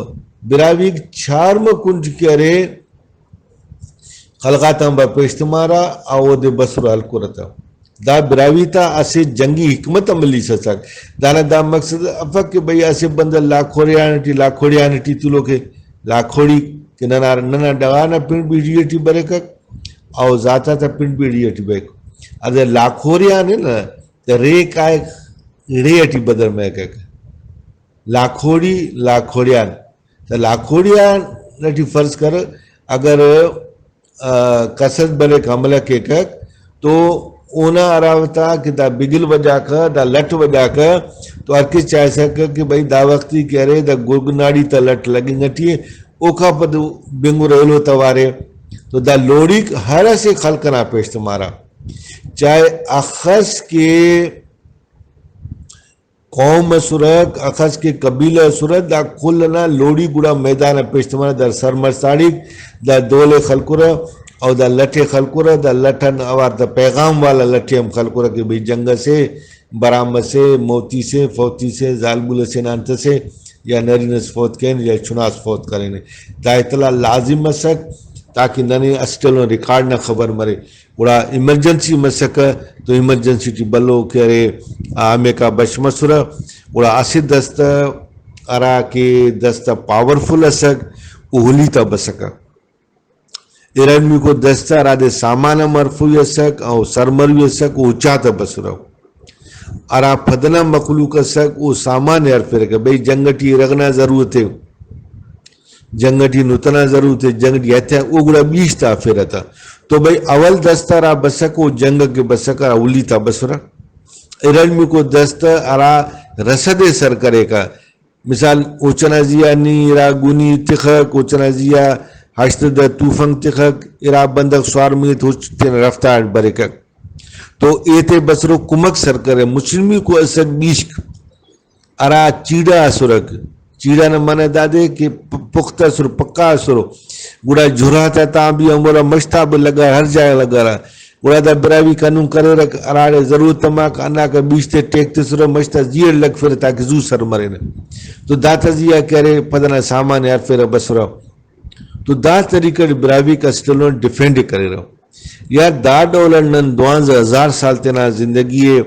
براہوئیک چھار ما کنڈ کہ ارے، خلق آتان با پیش تمارہ، او اودے بسر ہلکرہ تہ۔ دا براہوئی تا اسہ جنگی حکمت عملی اس ئسک۔ دانا دا مقصد افک کہ بھئی اسہ بندغ لاکھوڑیان ٹی، لاکھوڑیان ٹی تولوکے، لاکھوڑی کہ ننا، ننا ڈغار نا پنڈ بیڑی ٹی بریکک، او ذات آتا پنڈ بیڑی ٹی بریک۔ اگہ لاکھوڑیان نا، تہ رے کائک، ڑے ٹی بدل مریکک۔ لاکھوڑی، لاکھوڑیان۔ تہ لاکھوڑیان ٹی فرض کر، اگر، آ، کسس بریک حملہ کیکک، تو اونا ہرا وخت آ کہ دا بگل بجاکہ، دا لٹ بجاکہ، تو ہر کس چاہسکہ کہ بھئی دا وختی کہ ارے دا گرگ ناڑی تا لٹ لگنگ ٹی ءِ، اوکا پد بنگرہ ایلو توارے۔ تو دا لوڑیک ہر اسہ خلق ئنا پیش تمارہ، چاہے اخس کہ قوم اسرک، اخس کہ قبیلہ اسرہ، دا کل ئنا لوڑی گڑا میدان آ پیش تمارہ، دا سرمرساڑیک دا دول ءِ خلکرہ، او دا لٹ ءِ خلکرہ، دا لٹ آن اوار دا پیغام والا لٹ ءِ ہم خلکرہ کہ بھئی جنگ اسے، برام اسے، موتی سے، فوتی سے، زالبول اسے نا انت اسے، یا نرینہ اس فوت کرین یا چنا اس فوت کرینے۔ دا اطلاع لازم مسک تاکہ ننے اسٹ ایلو ریکارڈ نا خبر مرے۔ گڑا ایمرجنسی مسکہ تو ایمرجنسی ٹی بھلو کہ ارے، آ، ہمیکا بش مسرہ۔ گڑا اسہ دستہ ہرا کہ دستہ پاورفل اسک، او ہلی تا بسکہ۔ ارغمیکو دستہ ہرادے سامان آ مرفوئی اسک، او سرمروئی اسک، او اچاتا بسرہ۔ ہرا پدنا مخلوق اسک، او سامان ءِ ہرفیرکہ۔ بھئی جنگ ٹی ارغ نا ضرورت ءِ۔ جنگ ٹی نت ئنا ضرورت ءِ، جنگ ٹی ہتیا او گڑا بیش تا ہرفیرہ تہ۔ تو بھئی اول دستہ ہرا بسکہ او جنگ کہ بسکہ ہرا ہلی تا بسرہ۔ ارغمیکو دستہ ہرا رسد ءِ سر کریکہ۔ مثال اوچنا زی آ نی ارا گونی تخک، اوچنا زی آ ہشت دہ توفنگ تخک، ارا بندغ سوار مریک تو تینا رفتار اٹ بریکک۔ تو ایتے بسرو کمک سر کرے، مسلمیکو اسک بیشک۔ ہرا چیڑہ اسرک، چیڑہ نا منہ دادے کہ پ-، پختہ اسر، پکا اسر، گڑا جرات آ تان بھی ہموڑا مش تا بھی لگا، ہر جاگہ لگا رہا۔ گڑا دا براہوئی قانون کریرک، ہراڑے ضرورت تماک ہنداکا بیش تے ٹیک تسرہ، مش تا زی اٹ لگفرہ تاکہ زو سر مرینہ۔ تو داتا زی آ کہ ارے پدنا سامان ءِ ہرفیرہ بسرہ۔ تو دا طریقہ ٹی براہوئیک اسٹ ایلو ڈیفینڈ ءِ کریرہ۔ یار دا ڈول اٹ نن دوانزہ ہزار سال تینا زندگی ءِ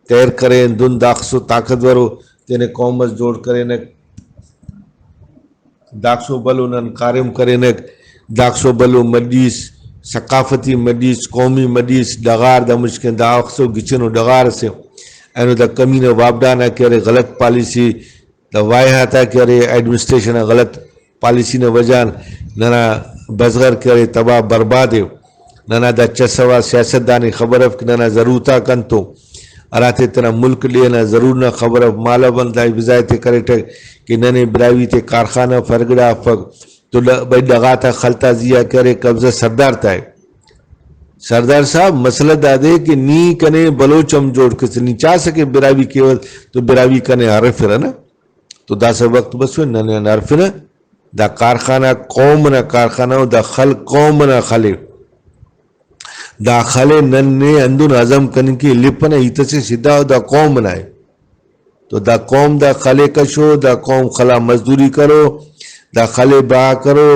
تیر کرین، دن داخسو طاقتور ءُ تینے قوم اس جوڑ کرینک، داخسو بھلو نن کاریم کرینک، داخسو بھلو مڈیس، ثقافتی مڈیس، قومی مڈیس، ڈغار دا مشکن داخسو گچنو ڈغار اسے۔ اینو دا کمینہ وابڈا نا کہ ارے غلط پالیسی، دا وائے آتا کہ ارے ایڈمنسٹریشن نا غلط پالیسی نا وجہ آن ننا بزغر کہ ارے تباہ برباد ءِ۔ ننا دا چس آ سیاست دان ءِ خبر اف کہ ننا ضرورت آک انت ءُ، ہراتے تینا ملک ڈیہہ نا ضرور نا خبر اف، مالو بند دا بزائے تے کریٹہ کہ ننے براہوئی تے کارخانہ اف، ہر گڑا افک۔ تو ڈ-، بھئی ڈغار تا خل تا زی آ کہ ارے قبضہ سردار تا ءِ۔ سردار صاحب، مسئلہ دادے کہ نی کنے بلوچ ہم جوڑ کیسہ، نی چاسہ کہ براہوئی کیوہ تو براہوئی کنے ہرفرہ نا۔ تو داسہ وخت بسنے ننے آن ہرفنہ۔ دا کارخانہ قوم ئنا کارخانہ ءُ، دا خل قوم ئنا خل ءِ۔ دا خل ءِ نن نے ہندن ہضم کننگ کہ لپنہ، ہیت اسے سدھا ءُ دا قوم ئنا ءِ۔ تو دا قوم دا خل ءِ کشو، دا قوم خل آ مزدوری کرو، دا خل ءِ بہا کرو،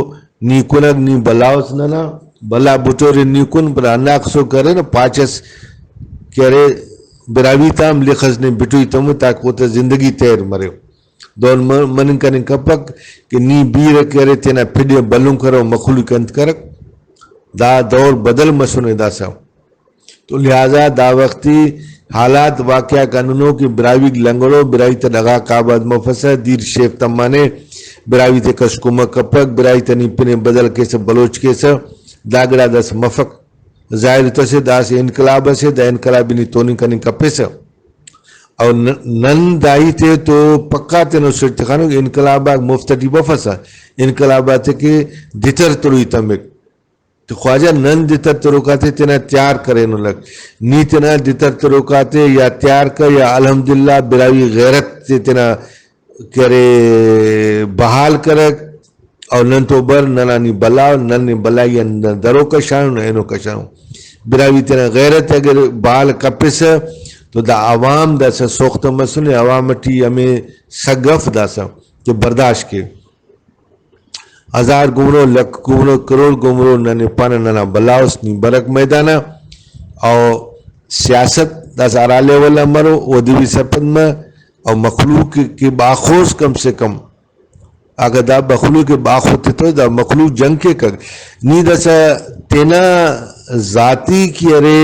نی کنگ نی بھلا اس ننا، بھلا بٹورے نی کن، پر ہنداخسو کرے نا پاچ اس کہ ارے براہوئی تا ہم لخ اس نے بٹوئی تمو تاکہ اوتا زندگی تیر مرے۔ دہن م-، مننگ کننگ کپک کہ نی بیرہ کہ ارے تینا پھڈ ءِ بھلن کرو، مخلوق انت کرک۔ دا دور بدل مسنے داسہ۔ تو لہذا دا وختی حالات واقعہ کننو کہ براہوئیک لنگڑو، براہوئی تا ڈغاک آباد مفسہ، دیر شیف تمانے، براہوئی تے کس کمک کپک، براہوئی تا نی پن ءِ بدل کیسہ، بلوچ کیسہ، دا گڑا داسہ مفک۔ ظاہر تو اسہ داسہ انقلاب اسے، دا انقلاب نی توننگ کننگ کپیسہ۔ او ن-، نن دا ہیت ءِ تو پکا تینو سیٹ تخانو کہ انقلاب آک مفت ٹی بفسہ، انقلاب آتے کہ دتر تروئی تمک۔ تو خواجہ نن دتر تروک آتے تینا تیار کرینو لک۔ نی تینا دتر تروک آتے یا تیار کر یا الحمدللہ براہوئی غیرت تے تینا کہ ارے بحال کرک۔ او نن تو بر ننا نی بھلا ءُ، نن نے بھلائی آن نہ درو کشانو نہ اینو کشانو۔ براہوئی تینا غیرت اگر بحال کپسہ تو دا عوام داسہ سوختہ مسنے، عوام ٹی ہمے سگ اف داسہ کہ برداشت کے۔ ہزار گمرو، لکھ گمرو، کروڑ گمرو، ننے پانہ ننا بھلا اس، نی برک میدان آ۔ او سیاست داسہ ہرا لیول آ مرو، اودے بھی سرپند مہ۔ او مخلوق کہ، کہ باخوس کم سے کم، اگہ دا مخلوق ءِ باخو تتو، دا مخلوق جنگ کیکک۔ نی داسہ تینا ذاتی کہ ارے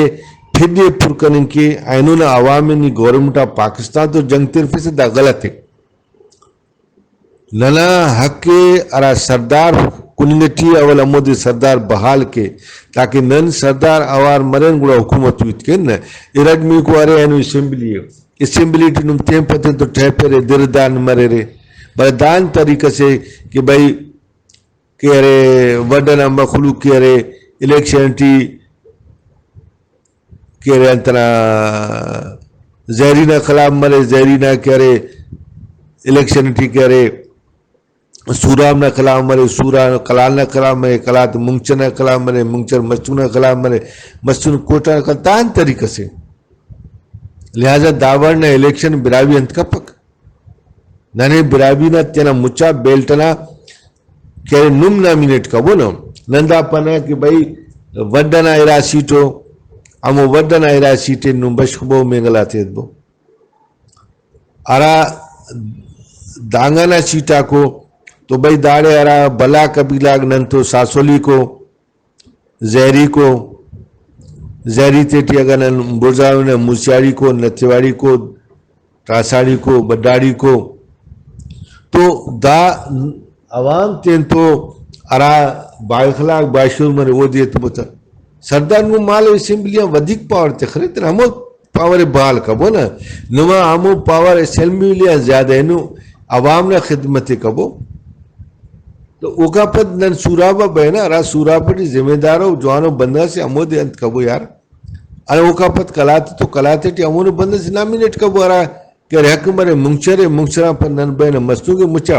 پھڈ ءِ پر کننگ کہ اینو نا عوام ءِ نی گورنمنٹ آف پاکستان تو جنگ ترفیسہ، دا غلط ءِ۔ ننا حق ءِ ہرا سردار کننگ ٹی ءِ، اول ہمودے سردار بحال کے، تاکہ نن سردار اوار مرین گڑا حکومت ہیت کین نہ۔ ارٹ میکو ارے اینو اسمبلی ءِ۔ اسمبلی ٹی نم تین پہ تین تو ٹھیپرے، دردان مریرے۔ بلے دان طریقہ سے کہ بھئی کہ ارے وڈ ئنا مخلوق کہ ارے الیکشن ٹی کہ ارے انت ئنا زہری نا خلاف مرے، زہری نا کہ ارے الیکشن ٹی کہ ارے سوراب نا خلاف مرے، سوراب کلات نا خلاف مرے، کلات مونچر نا خلاف مرے، مونچر مستونگ نا خلاف مرے، مستونگ کوئٹہ نا خلاف، دان طریقہ سے۔ لہذا دا وڑ نا الیکشن براہوئی انت کپک؟ ننے براہوئی نا تینا مچا بیلٹ ئنا کہ نم نامینیٹ کبو نا۔ نن دا پنہ کہ بھئی وڈ ئنا ارا سیٹ ءُ، ہمو وڈ ئنا ارا سیٹ ءِ نم بشخبو، مینگل آتے ایتبو۔ ہرا دانگ ئنا سیٹ آکو تو بھئی داڑے ہرا بھلا قبیلہ غاک نن تو ساسولیکو، زہریکو، زہری تیٹی اگہ نن بڑزاوہ نا موسیاڑیکو، نتھیواڑیکو، تراساڑیکو، بڈاڑیکو، تو دا عوام تینتو ہرا بااخلاق باشعور مرے اودے ایتبو تہ۔ سردار نم مالو اسمبلی آن ودیک پاور تخرے تینا ہمو پاور ءِ بحال کبو نا۔ نما ہمو پاور اسمبلی آن زیادہ اینو عوام نا خدمت ءِ کبو۔ تو اوکا پد نن سوراب آ برینا، ہرا سوراب ٹی ذمہ دار ءُ جوانو بندغ سے ہمودے انت کبو یار۔ ہرا اوکا پد قلات تو قلات ٹی ہمونو بندغ سے نامینیٹ کبو، ہرا کہ ارے حق مرے مونچر ءِ، مونچر آن پد نن برینا مستونگ ءِ مچا۔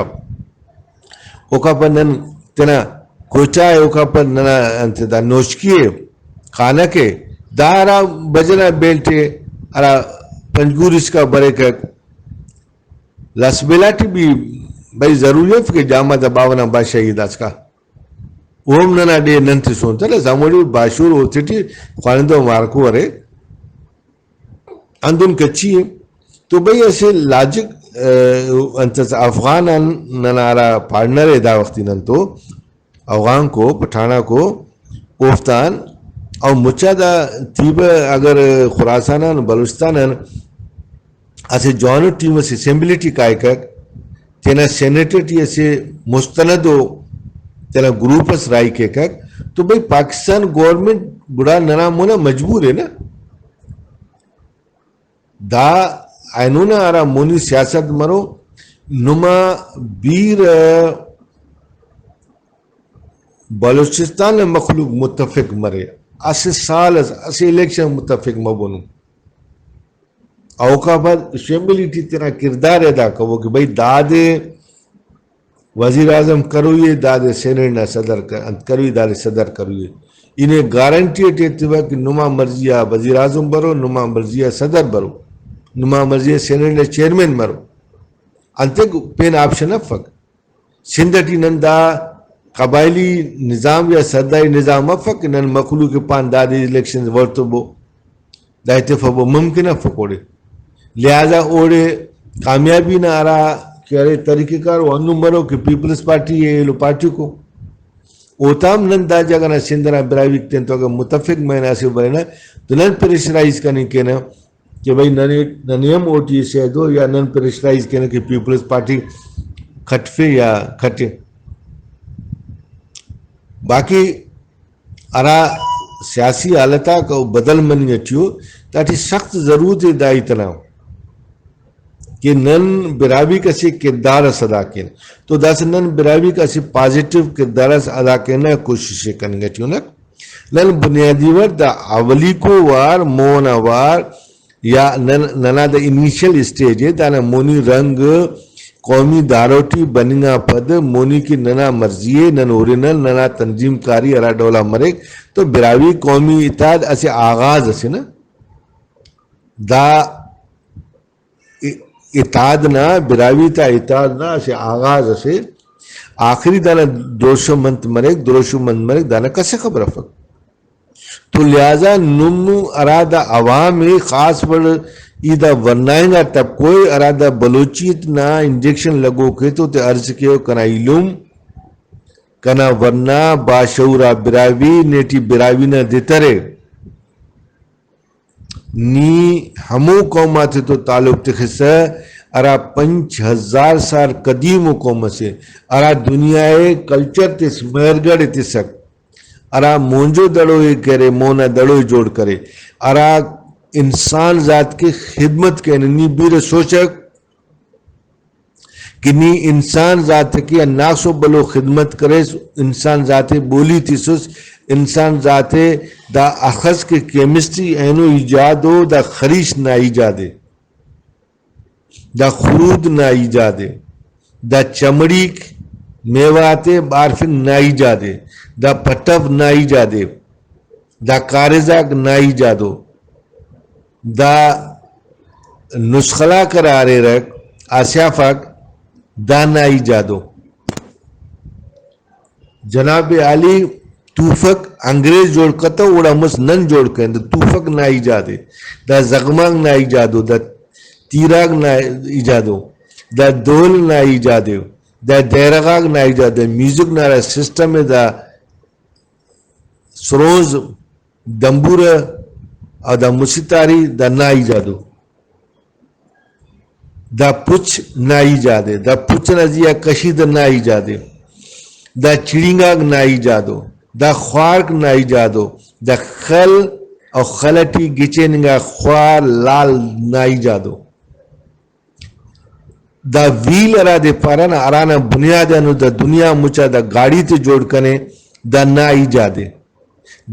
اوکا پد نن تینا کوئٹہ ءِ، اوکا پد ننا انت دا نوشکی ءِ، خانک ءِ، دا ہرا بجہ نا بیلٹ ءِ، ہرا پنجگور اسکا بریکک، لسبیلہ ٹی بھی بھئی ضروری اف کہ جامہ دا باوہ نا بادشاہی داسکا۔ اوہم ننا ڈیہہ نن تسون تہ، داسہ ہموڑے باشعور اوتے ٹی خوانندہ و مارکو ارے، ہندن کچی ءِ۔ تو بھئی اسہ لاجک، آ، انت اس افغان آن ننا ہرا پارٹنر ءِ دا وختی نن تو اوغانکو، پٹھاناکو، اوفتان او مچا دا تیبہ اگر خراسان آن بلوچستان آن اسہ جوانو ٹیم اس اسمبلی ٹی کائکک، تینا سینیٹ ٹی اسہ مستند و تینا گروپ اس راہی کیکک، تو بھئی پاکستان گورنمنٹ گڑا ننا مونا مجبور ءِ نا۔ دا اینو نا ہرا مونی سیاست مرو، نما بیرہ بلوچستان نا مخلوق متفق مرے، اسہ سال اس اسہ الیکشن متفق مبنو۔ اوکا بعد اسمبلی ٹی تینا کردار ادا کبو کہ بھئی دادے وزیر اعظم کروئی ءِ، دادے سینیٹ نا صدر ک-، انت کروئی، دادے صدر کروئی ءِ۔ ای نے گارنٹی اٹی ایتبہ کہ نما مرضی آ وزیر اعظم برو، نما مرضی آ صدر برو، نما مرضی آ سینیٹ نا چیئرمین مرو۔ انتئے پین آپشن افک۔ سندھ ٹی نن دا قبائلی نظام یا سرداری نظام افک کہ نن مخلوق ءِ پان دادے الیکشن ورتبو۔ دا تفبو ممکن افک اوڑے۔ لہذا اوڑے کامیابی نا ہرا کہ ارے طریقہ کار او ہندن مرو کہ پیپلز پارٹی ءِ ایلو پارٹی کو اوتام نن دا جگہ نا سندھ نا براہوئیک تینتو اگر متفق مرینہ اسہ برینہ تو نن پریشرائز کننگ کینہ کہ بھئی ننے، ننے ہم اوٹی اسے دو یا نن پریشرائز کینہ کہ پیپلز پارٹی کھٹفے یا کھٹے۔ باقی ہرا سیاسی حالت آک او بدل مننگ ٹی ءُ، داٹی سخت ضرورت ءِ دا ہیت ئنا کہ نن براہوئیک اسہ کردار اس ادا کین۔ تو داسہ نن براہوئیک اسہ پازیٹیو کردار اس ادا کینہ کوشش ءِ کننگ ٹی انک۔ نن بنیادی وڑ دا اولیکو وار، مون آ وار، یا نن، ننا دا انیشل اسٹیج ءِ، دانا مونی رنگ قومی دھارو ٹی بننگ آن پد مونی کہ ننا مرضی ءِ، نن ہرنہ، ننا تنظیم کاری ہرا ڈول آ مریک، تو براہوئی قومی اتحاد اسہ آغاز اسے نا۔ دا اتحاد نا، براہوئی تا اتحاد نا اسہ آغاز اسے، آخری دانا دروشم انت مریک، دروشم انت مریک، دانا کس ءِ خبر افک۔ تو لہذا نم ہرا دا عوام ءِ، خاص وڑ ای دا ورنا انگا طبقو ءِ، ہرا دا بلوچیت نا انجیکشن لگوک ءِ، تو تے عرض کیو کنا ایلم، کنا ورنا باشعور آ براہوئی، نیٹی براہوئی نا دتر ءِ۔ نی ہمو قوم آتتو تعلق تخسہ ہرا پنچ ہزار سال قدیم ءُ قوم اسے، ہرا دنیا ءِ کلچر تس، مہر گڑھ ءِ تسک، ہرا مونجو دڑو ءِ کرے، مونا دڑو ءِ جوڑ کرے، ہرا انسان ذات کہ خدمت کینہ۔ نی بیرہ سوچک، کہ نی انسان ذات ءِ کہ ہنداخسو بھلو خدمت کریس، انسان ذات ءِ بولی تسس، انسان ذات ءِ دا اخس کہ کیمسٹری اینو ایجاد ءُ، دا خریش نا ایجاد ءِ، دا خرود نا ایجاد ءِ، دا چمڑیک میوہ آتے بارفنگ نا ایجاد ءِ، دا پٹو نا ایجاد ءِ۔ دا کارزاک نا ایجاد ءُ، دا نسخلاک ہرا اریر، آسیافاک، دا نا ایجاد ءُ۔ جناب عالی، توفک انگریز جوڑ کتو، اوڑا مست نن جوڑ کرین، دا توفک نا ایجاد ءِ، دا زغماک نا ایجاد ءُ، دا تیراک نا ایجاد ءُ، دا دھول نا ایجاد ءِ، دا دیرغاک نا ایجاد ءِ، میوزک نا ہرا سسٹم ءِ، دا سرونز، دمبورہ، او دا مسیتاری، دا نا ایجاد ءُ۔ دا پچ نا ایجاد ءِ، دا پچ نا زیہا کشیدہ نا ایجاد ءِ، دا چڑینگاک نا ایجاد ءُ، دا خوارک نا ایجاد ءُ، دا خل او خل ٹی گچین انگا خوار لال نا ایجاد ءُ۔ دا ویل ہرادے پارہ نا، ہرانا بنیاد آن دا دنیا مچا دا گاڑی تے جوڑ کنے، دا نا ایجاد ءِ۔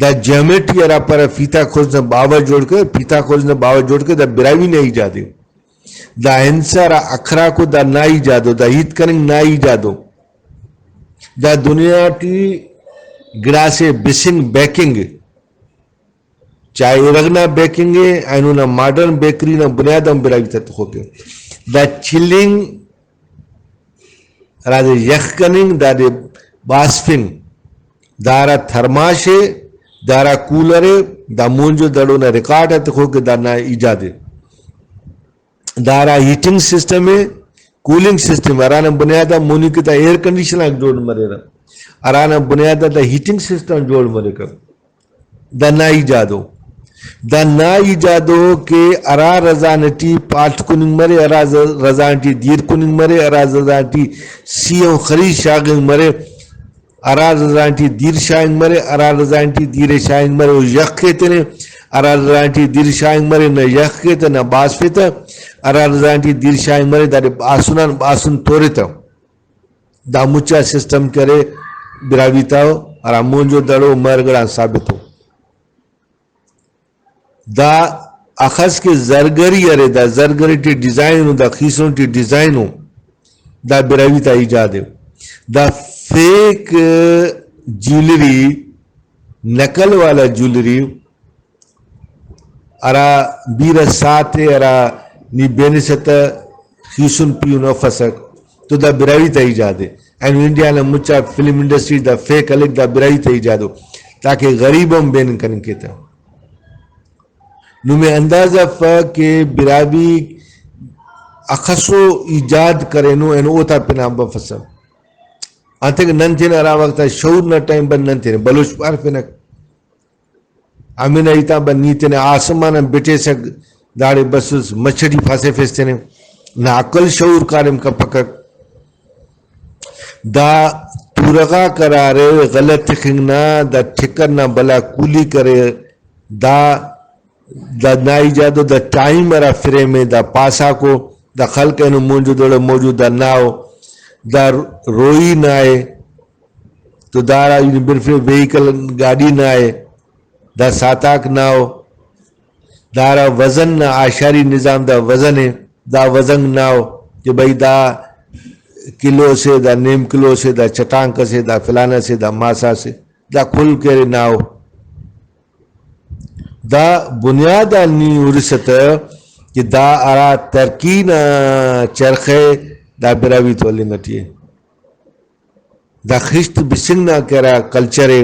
دا جیومیٹری ہرا پارہ فیتاگورس نا باوہ جوڑ کرے، فیتاگورس نا باوہ جوڑ کرے، دا براہوئی نا ایجاد ءِ۔ دا ہندسہ ہرا اکھراکو، دا نا ایجاد ءُ، دا ہیت کننگ نا ایجاد ءُ۔ دا دنیا ٹی گڑاسے بسنگ بیکنگ، چائے ارغ نا بیکنگ ءِ، اینو نا ماڈرن بیکری نا بنیاد آن براہوئی تا تخوک ءِ۔ دا چلنگ، ہرادے یخ کننگ، دادے باسفنگ، دارا تھرماش ءِ، دارا کولر ءِ، دا مونجو دڑو نا ریکارڈ آ تخوک کہ دا نا ایجاد ءِ۔ دارا ہیٹنگ سسٹم ءِ، کولنگ سسٹم، ہرانا بنیاد آ مونی کہ دا ایئر کنڈیشن آک جوڑ مریرہ، ہرانا بنیاد آ دا ہیٹنگ سسٹم جوڑ مریکہ۔ دا نا ایجاد ءِ۔ دا نا ایجاد ءِ کہ ہرا رضا ٹی پاڷ کننگ مرے، ہرا ز-، رضا ٹی دیر کننگ مرے، ہرا رضا ٹی سی و خری شاغنگ مرے، ہرا رضا ٹی دیر شاغنگ مرے، ہرا رضا ٹی دیر شاغنگ مرے، او یخ کیتنے، ہرا رضا ٹی دیر شاغنگ مرے، نہ یخ کیتہ، نہ باسفیتہ، ہرا رضا ٹی دیر شاغنگ مرے، داڑے باسن آن باسن توریتہ۔ دا مچا سسٹم کرے براہوئی تا، ہرا مونجو دڑو مہر گڑھ آن ثابت ءِ۔ دا اخس کہ زرگری ارے، دا زرگری ٹی ڈیزائن ءِ، دا خیسن ٹی ڈیزائن ءِ، دا براہوئی تا ایجاد ءِ۔ دا فیک جیولری، نقل والا جیولری، ہرا بیرہ ساعت ءِ، ہرا نی بینسہ تہ خیسن پیہن افسک، تو دا براہوئی تا ایجاد ءِ۔ اینو انڈیا نا مچا فلم انڈسٹری دا فیک ہلیک، دا براہوئی تا ایجاد ءِ، تاکہ غریب ہم بین کننگ کیتہ۔ نمے اندازہ افک کہ براہوئی اخسو ایجاد کرینو، اینو اوتا پنا بفسہ۔ انتئے کہ نن تینا ہرا وخت آ شعور نا ٹائم بس، نن تینے بلوچ پارفنک۔ ہمے نا ہیت آن بس نی تینے آسمان آن بٹیسہ داڑے بسس، مچھ ٹی پھاسفیس تینے، نا عقل شعور کاریم کپکک۔ دا تورہ غاک ہرا ارے غلہ تخنگ نا، دا ٹکر نا بھلا کولی کرے، دا، دا نا ایجاد ءِ، دا ٹائم ہرا فریم ءِ، دا پاساکو، دا خلق اینو مونجو دڑو موجود دا ناو، دا روئی نا ءِ، تو دارا ای بنفے وہیکل گاڈی نا ءِ، دا ساتاک ناو، دارا وزن نا آشاری نظام، دا وزن ءِ، دا وزن ناو کہ بھئی دا کلو سے، دا نیم کلو سے، دا چٹانک سے، دا فلانا سے، دا ماسا سے، دا کل کرے ناو۔ دا بنیاد آن نی ہرسہ تہ کہ دا ہرا ترقی نا چرخ ءِ، دا براہوئی تو ہلنگ ٹی ءِ۔ دا خشت بسنگ نا کہ ہرا کلچر ءِ،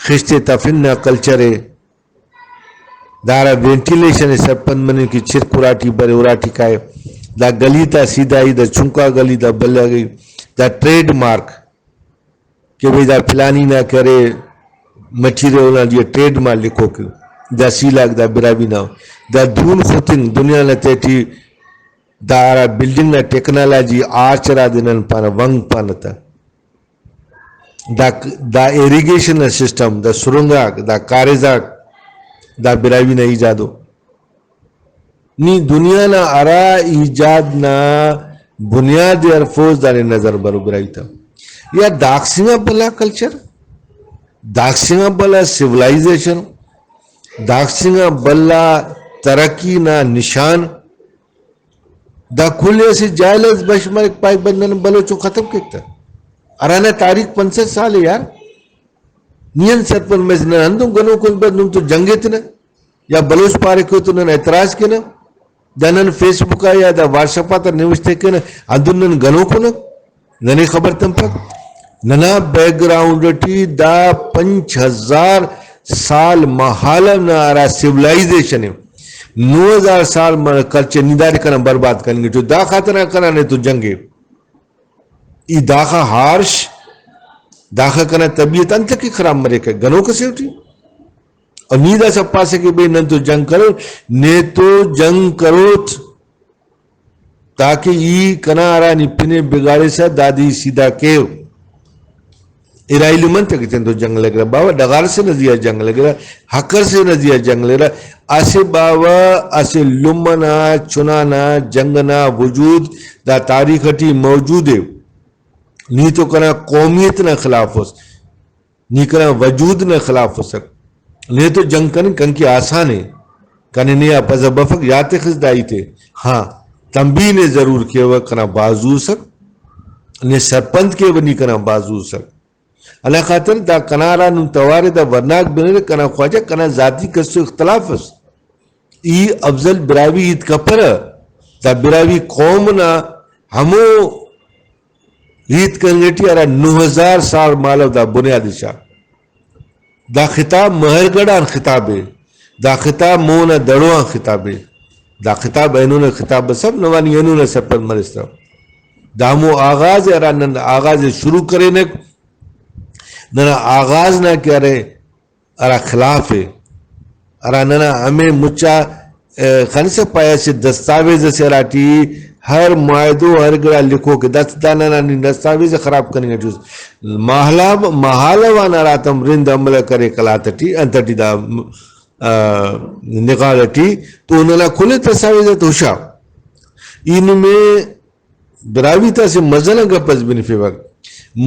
خشت ءِ تفنگ نا کلچر ءِ، دا ہرا وینٹیلیشن ءِ سرپند مننگ کہ چرک اراٹی برے، اراٹی کائے، دا گلی تا سیدھا ای، دا چنکا گلی، دا بھلا گلی، دا ٹریڈ مارک کہ بھئی دا پلانی نا کرے، مٹیریل نا لیے ٹریڈ مارک لکھوک، دا سیل آک دا براہوئی نا، دا دھون ختنگ دنیا نا تہٹی، دا ہرا بلڈنگ نا ٹیکنالوجی، آرچ ہرادے نن پانہ، ونگ پانہ تہ۔ دا، دا ایریگیشن نا سسٹم، دا سرنگ آک، دا کاریز آک، دا براہوئی نا ایجاد ءِ۔ نی دنیا نا ہرا ایجاد نا بنیاد ءِ ہرفوس، داڑے نظر برو براہوئی تا۔ یا داخس انگا بھلا کلچر، داخس انگا بھلا سولائزیشن، داخس انگا بھلا ترقی نا نشان، دا کل اسہ جاہل اس بش مریک، پائک بس نن بلوچ ءُ ختم کیک تہ۔ ہرانا تاریخ پنچ سد سال ءِ یار۔ نی انت سرپند مس، نن ہندن گنوک اس بس، نم تو جنگ ایتنہ یا بلوچ پارے کہ تو نن اعتراض کینہ، دا نن فیس بک آ یا دا واٹس ایپ آ تا نوشتہ کینہ، ہندن نن گنوک انک۔ ننے خبر تمپک، ننا بیک گراؤنڈ ٹی دا پنچ ہزار سال مہالو نا ہرا سیولائزیشن ءِ، نو ہزار سال من کلچر، نی داڑے کنا برباد کننگ ٹی، دا خاطر آن کنا نے تو جنگ ءِ۔ ای داخہ ہارش، داخہ کنا طبیعت انتکہ خراب مریکہ گنوک اسے ٹی۔ اور نی داسہ پاسہ کہ بھئی نن تو جنگ کرو، نے تو جنگ کروٹ۔ تاکہ ای کنا ہرا نی پن ءِ بگاڑسہ دادے ای سیدھا کیو۔ ارا ایلم انت کہ تین تو جنگ لگرہ، بابا ڈغار سے نا زیہا جنگ لگرہ، ہکر سے نا زیہا جنگ لگرہ، اسہ باوہ اسہ لمہ نا چنا نا جنگ نا وجود دا تاریخ ٹی موجود ءِ۔ نی تو کنا قومیت نا خلاف اس۔ نی کنا وجود نا خلاف اسک۔ نے تو جنگ کننگ کنکہ آسان ءِ، کنے نے آ پزہ بفک، یات تخس دا ہیت ءِ۔ ہاں، تنبیہ نے ضرور کیوہ، کنا بازو اسک، نے سرپند کیوہ، نی کنا بازو اسک۔ ہندا خاطر دا کنا ہرا نم توارے دا ورناک بنرے، کنا خواجہ کنا ذاتی کس تو اختلاف اس۔ ای افضل براہوئی ہیت کپرہ، دا براہوئی قوم نا ہمو ہیت کننگ ٹی ہرا نو ہزار سال مالو دا بنیاد شا۔ دا خطاب مہر گڑھ آن خطاب ءِ۔ دا خطاب مون آ دڑو آن خطاب ءِ۔ دا خطاب اینو نا خطاب بس اف، نوانی اینو نا سرپند مریسہ۔ دا ہمو آغاز ءِ ہرا نن آغاز ءِ شروع کرینک۔ ننا آغاز نا کہ ارے ہرا خلاف ءِ، ہرا ننا ہمے مچا، ءِ، خنسہ پائے اسہ دستاویز اسے ہراٹی ہر معاہدو ہر گڑا لکھوک ءِ۔ داسہ دا ننا نی دستاویز ءِ خراب کننگ ٹی اس۔ مہالو، مہالو آن ہراتم رند حملہ کرے قلات ٹی، انت ٹی دا، ءِ، نغال ٹی، تو ننا کل ءِ دستاویز آتے ہشا۔ ای نمے براہوئی تا اسہ مزہ نا گپ اس بنفیوک۔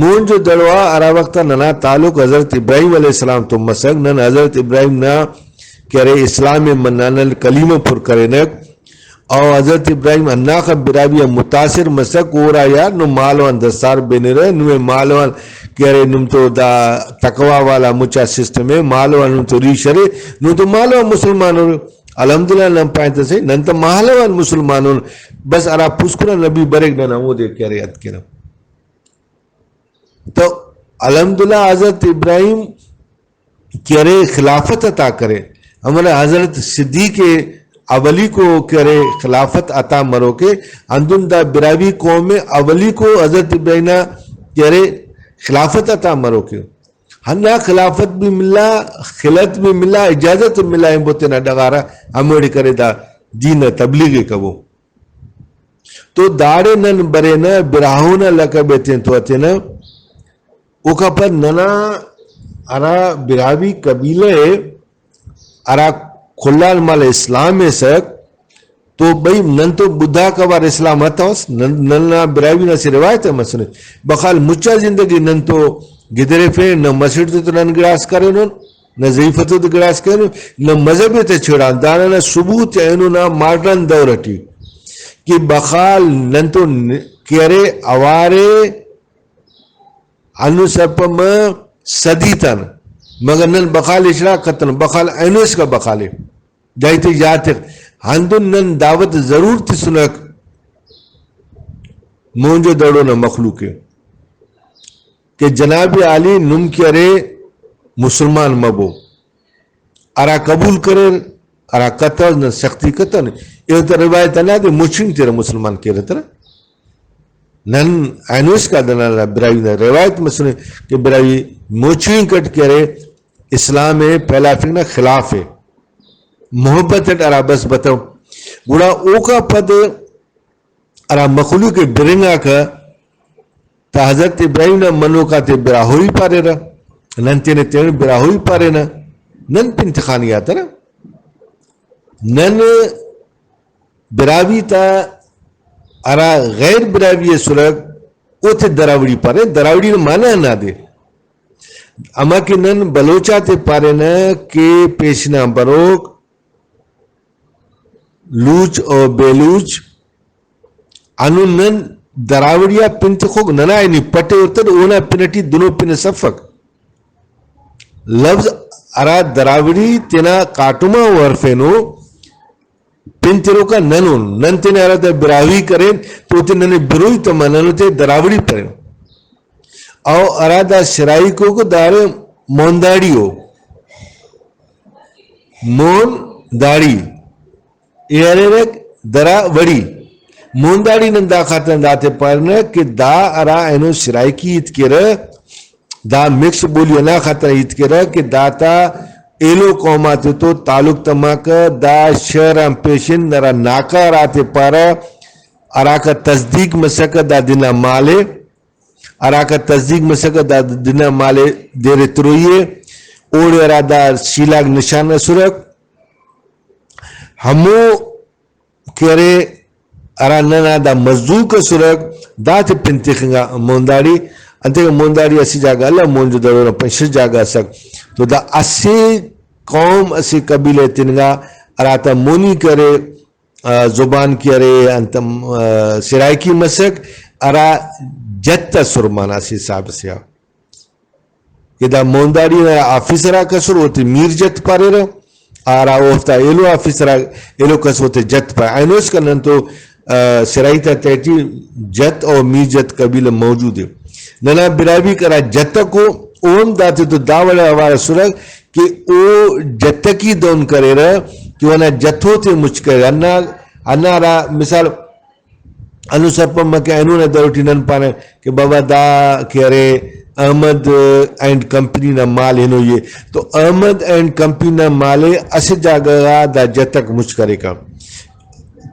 مونج و دڑو آ ہرا وخت آ ننا تعلق حضرت ابراہیم علیہ السلام تو مسک، نن حضرت ابراہیم نا کہ ارے اسلام ءِ منانہ، کلیمہ پر کرینک، او حضرت ابراہیم ہنداخہ براہوئی آ متاثر مسک، ہورا یار نم مالو آن دستار بنرہ، نمے مالو آن کہ ارے نم تو دا تقوی والا مچا سسٹم ءِ، مالو آن نم تو ریش ارے، نم تو مالو آن مسلمان ارے۔ الحمدللہ نن پائن تہ صحیح، نن تہ مہالو آن مسلمان ان، بس ہرا پوسکن آ نبی بریک نن ہمودے کہ ارے انت کینہ۔ تو الحمدللہ حضرت ابراہیم کہ ارے خلافت عطا کرے، ہموڑا حضرت صدیق اولیکو کہ ارے خلافت عطا مروکے، ہندن دا براہوئی قوم ءِ اولیکو حضرت ابراہیم نا کہ ارے خلافت عطا مروکے۔ ہندا خلافت بھی ملا، خلعت بھی ملا، اجازت بھی ملا، ہمبو تینا ڈغارہ ہموڑے کرے دا دین نا تبلیغ ءِ کبو۔ تو داڑے نن برینہ، براہو نا لقب ءِ تین تو ہتینہ۔ اوکا پد ننا ہرا براہوئی قبیلہ ءِ ہرا کل آن مالو اسلام ایسک، تو بھئی نن تو بدھا کوار اسلام ہتوس، نن، ننا براہوئی نا اسہ روایت ءِ مسنے۔ بقال مچا زندگی نن تو گدریفین، نہ مسیٹ تو نن گڑاس کرینن، نہ ضعیفت تو گڑاس کرینن، نہ مذہب تے چھڑان۔ دانا نا ثبوت اینو نا ماڈرن دور ٹی کہ بقال نن تو ن-، کہ ارے اوارے ہندن سرپند مہ صدی تان، مگر نن بقال اشراق کتن، بقال اینو اسکا بقالے۔ دائیتے یاد تخ، ہندن نن دعوت ضرور تسنک مونجو دڑو نا مخلوق ءِ کہ جناب عالی نم کہ ارے مسلمان مبو۔ ہرا قبول کریر، ہرا کتوس، نن سختی کتون۔ ایہن تہ روایت ہندادے مچنگ تیرہ مسلمان کیرہ ترہ۔ نن اینو اسکا دنا براہوئی نا روایت مسنے کہ براہوئی مچنگ کٹ کہ ارے اسلام ءِ پھیلافنگ نا خلاف ءِ۔ محبت اٹ ہرا بس بتو۔ گڑا اوکا پد ہرا مخلوق ءِ برنگاکہ تا حضرت ابراہیم نا منوک آتے براہوئی پاریرہ، نن تینے تینے براہوئی پارینہ، نن پن تخانیاترہ۔ نن براہوئی تا ہرا غیر براہوئی ئسرہ اوتے دراوڑی پارین، دراوڑی نا معنی ہندادے۔ ہما کہ نن بلوچ آتے پارینہ کہ پیشن آن بروک لوچ و بیلوچ، ہندن نن دراوڑی آ پن تخوک، ننا نی پٹ ءِ ہرتہ اونا پن ٹی دنو پن اس افک۔ لفظ ہرا دراوڑی تینا کاٹم آ ہرفینو، پن تروکا نن ان، نن تینے ہراتم براہوئی کرین تو اوتے ننے بروئی تما، نن اوتے دراوڑی پرین۔ او ہرا دا سرائیکوک دارے مونداڑی ءُ۔ مون داڑی ءِ ہریرک دراوڑی۔ مون داڑی نن دا خاطر آن داتے پارینہ کہ دا ہرا اینو سرائیکی ہیت کیرہ، دا مکس بولی ہندا خاطر ہیت کیرہ کہ داتا ایلو قوم آتے تو تعلق تماکہ، دا شہر آن پیشن ہرا ناکہ ہراتے پارہ، ہراکا تصدیق مسکہ دا دن آ مالے، ہراکا تصدیق مسکہ دا دن آ مالے دیر تروئی ءِ، اوڑے ہرا دا شیلاک نشان ئسرک، ہمو کہ ارے ہرا ننا دا مزدوک ئسرک، داتے پن تخنگا مونداڑی۔ انتئے کہ مونداڑی اسہ جاگہ الو، مونجو دڑو نا پنچ شش جاگہ ئسک۔ تو دا اسہ قوم، اسہ قبیلہ تننگا ہراتا مونی کرے، آ، زبان کہ ارے، انت، آ، سرائیکی مسک، ہرا جت ئسر معنی اسہ حساب سے آ۔ کہ دا مونداڑی نا آفیسر آک ئسر، اوتے میر جت پاریرہ، ہرا اوفتا ایلو آفیسر آک، ایلو کس اوتے جت پارہ۔ اینو اسکان نن تو، آ، سرائیک تا تہٹی جت اور میر جت قبیلہ موجود ءِ۔ ننا براہوئی کرا جتک ءُ، او ہم داتے تو دا وڑ اوار ئسرہ کہ او جتکی دہن کریرہ کہ اونا جتھو تے مچ کریرہ۔ ہندا، ہندا ہرا مثال ہندن سرپند مریک کہ اینو نا دور ٹی نن پانہ کہ بابا دا کہ ارے احمد اینڈ کمپنی نا مال ہنوئی ءِ، تو احمد اینڈ کمپنی نا مال ءِ اسہ جاگہ غا دا جتک مچ کریکہ۔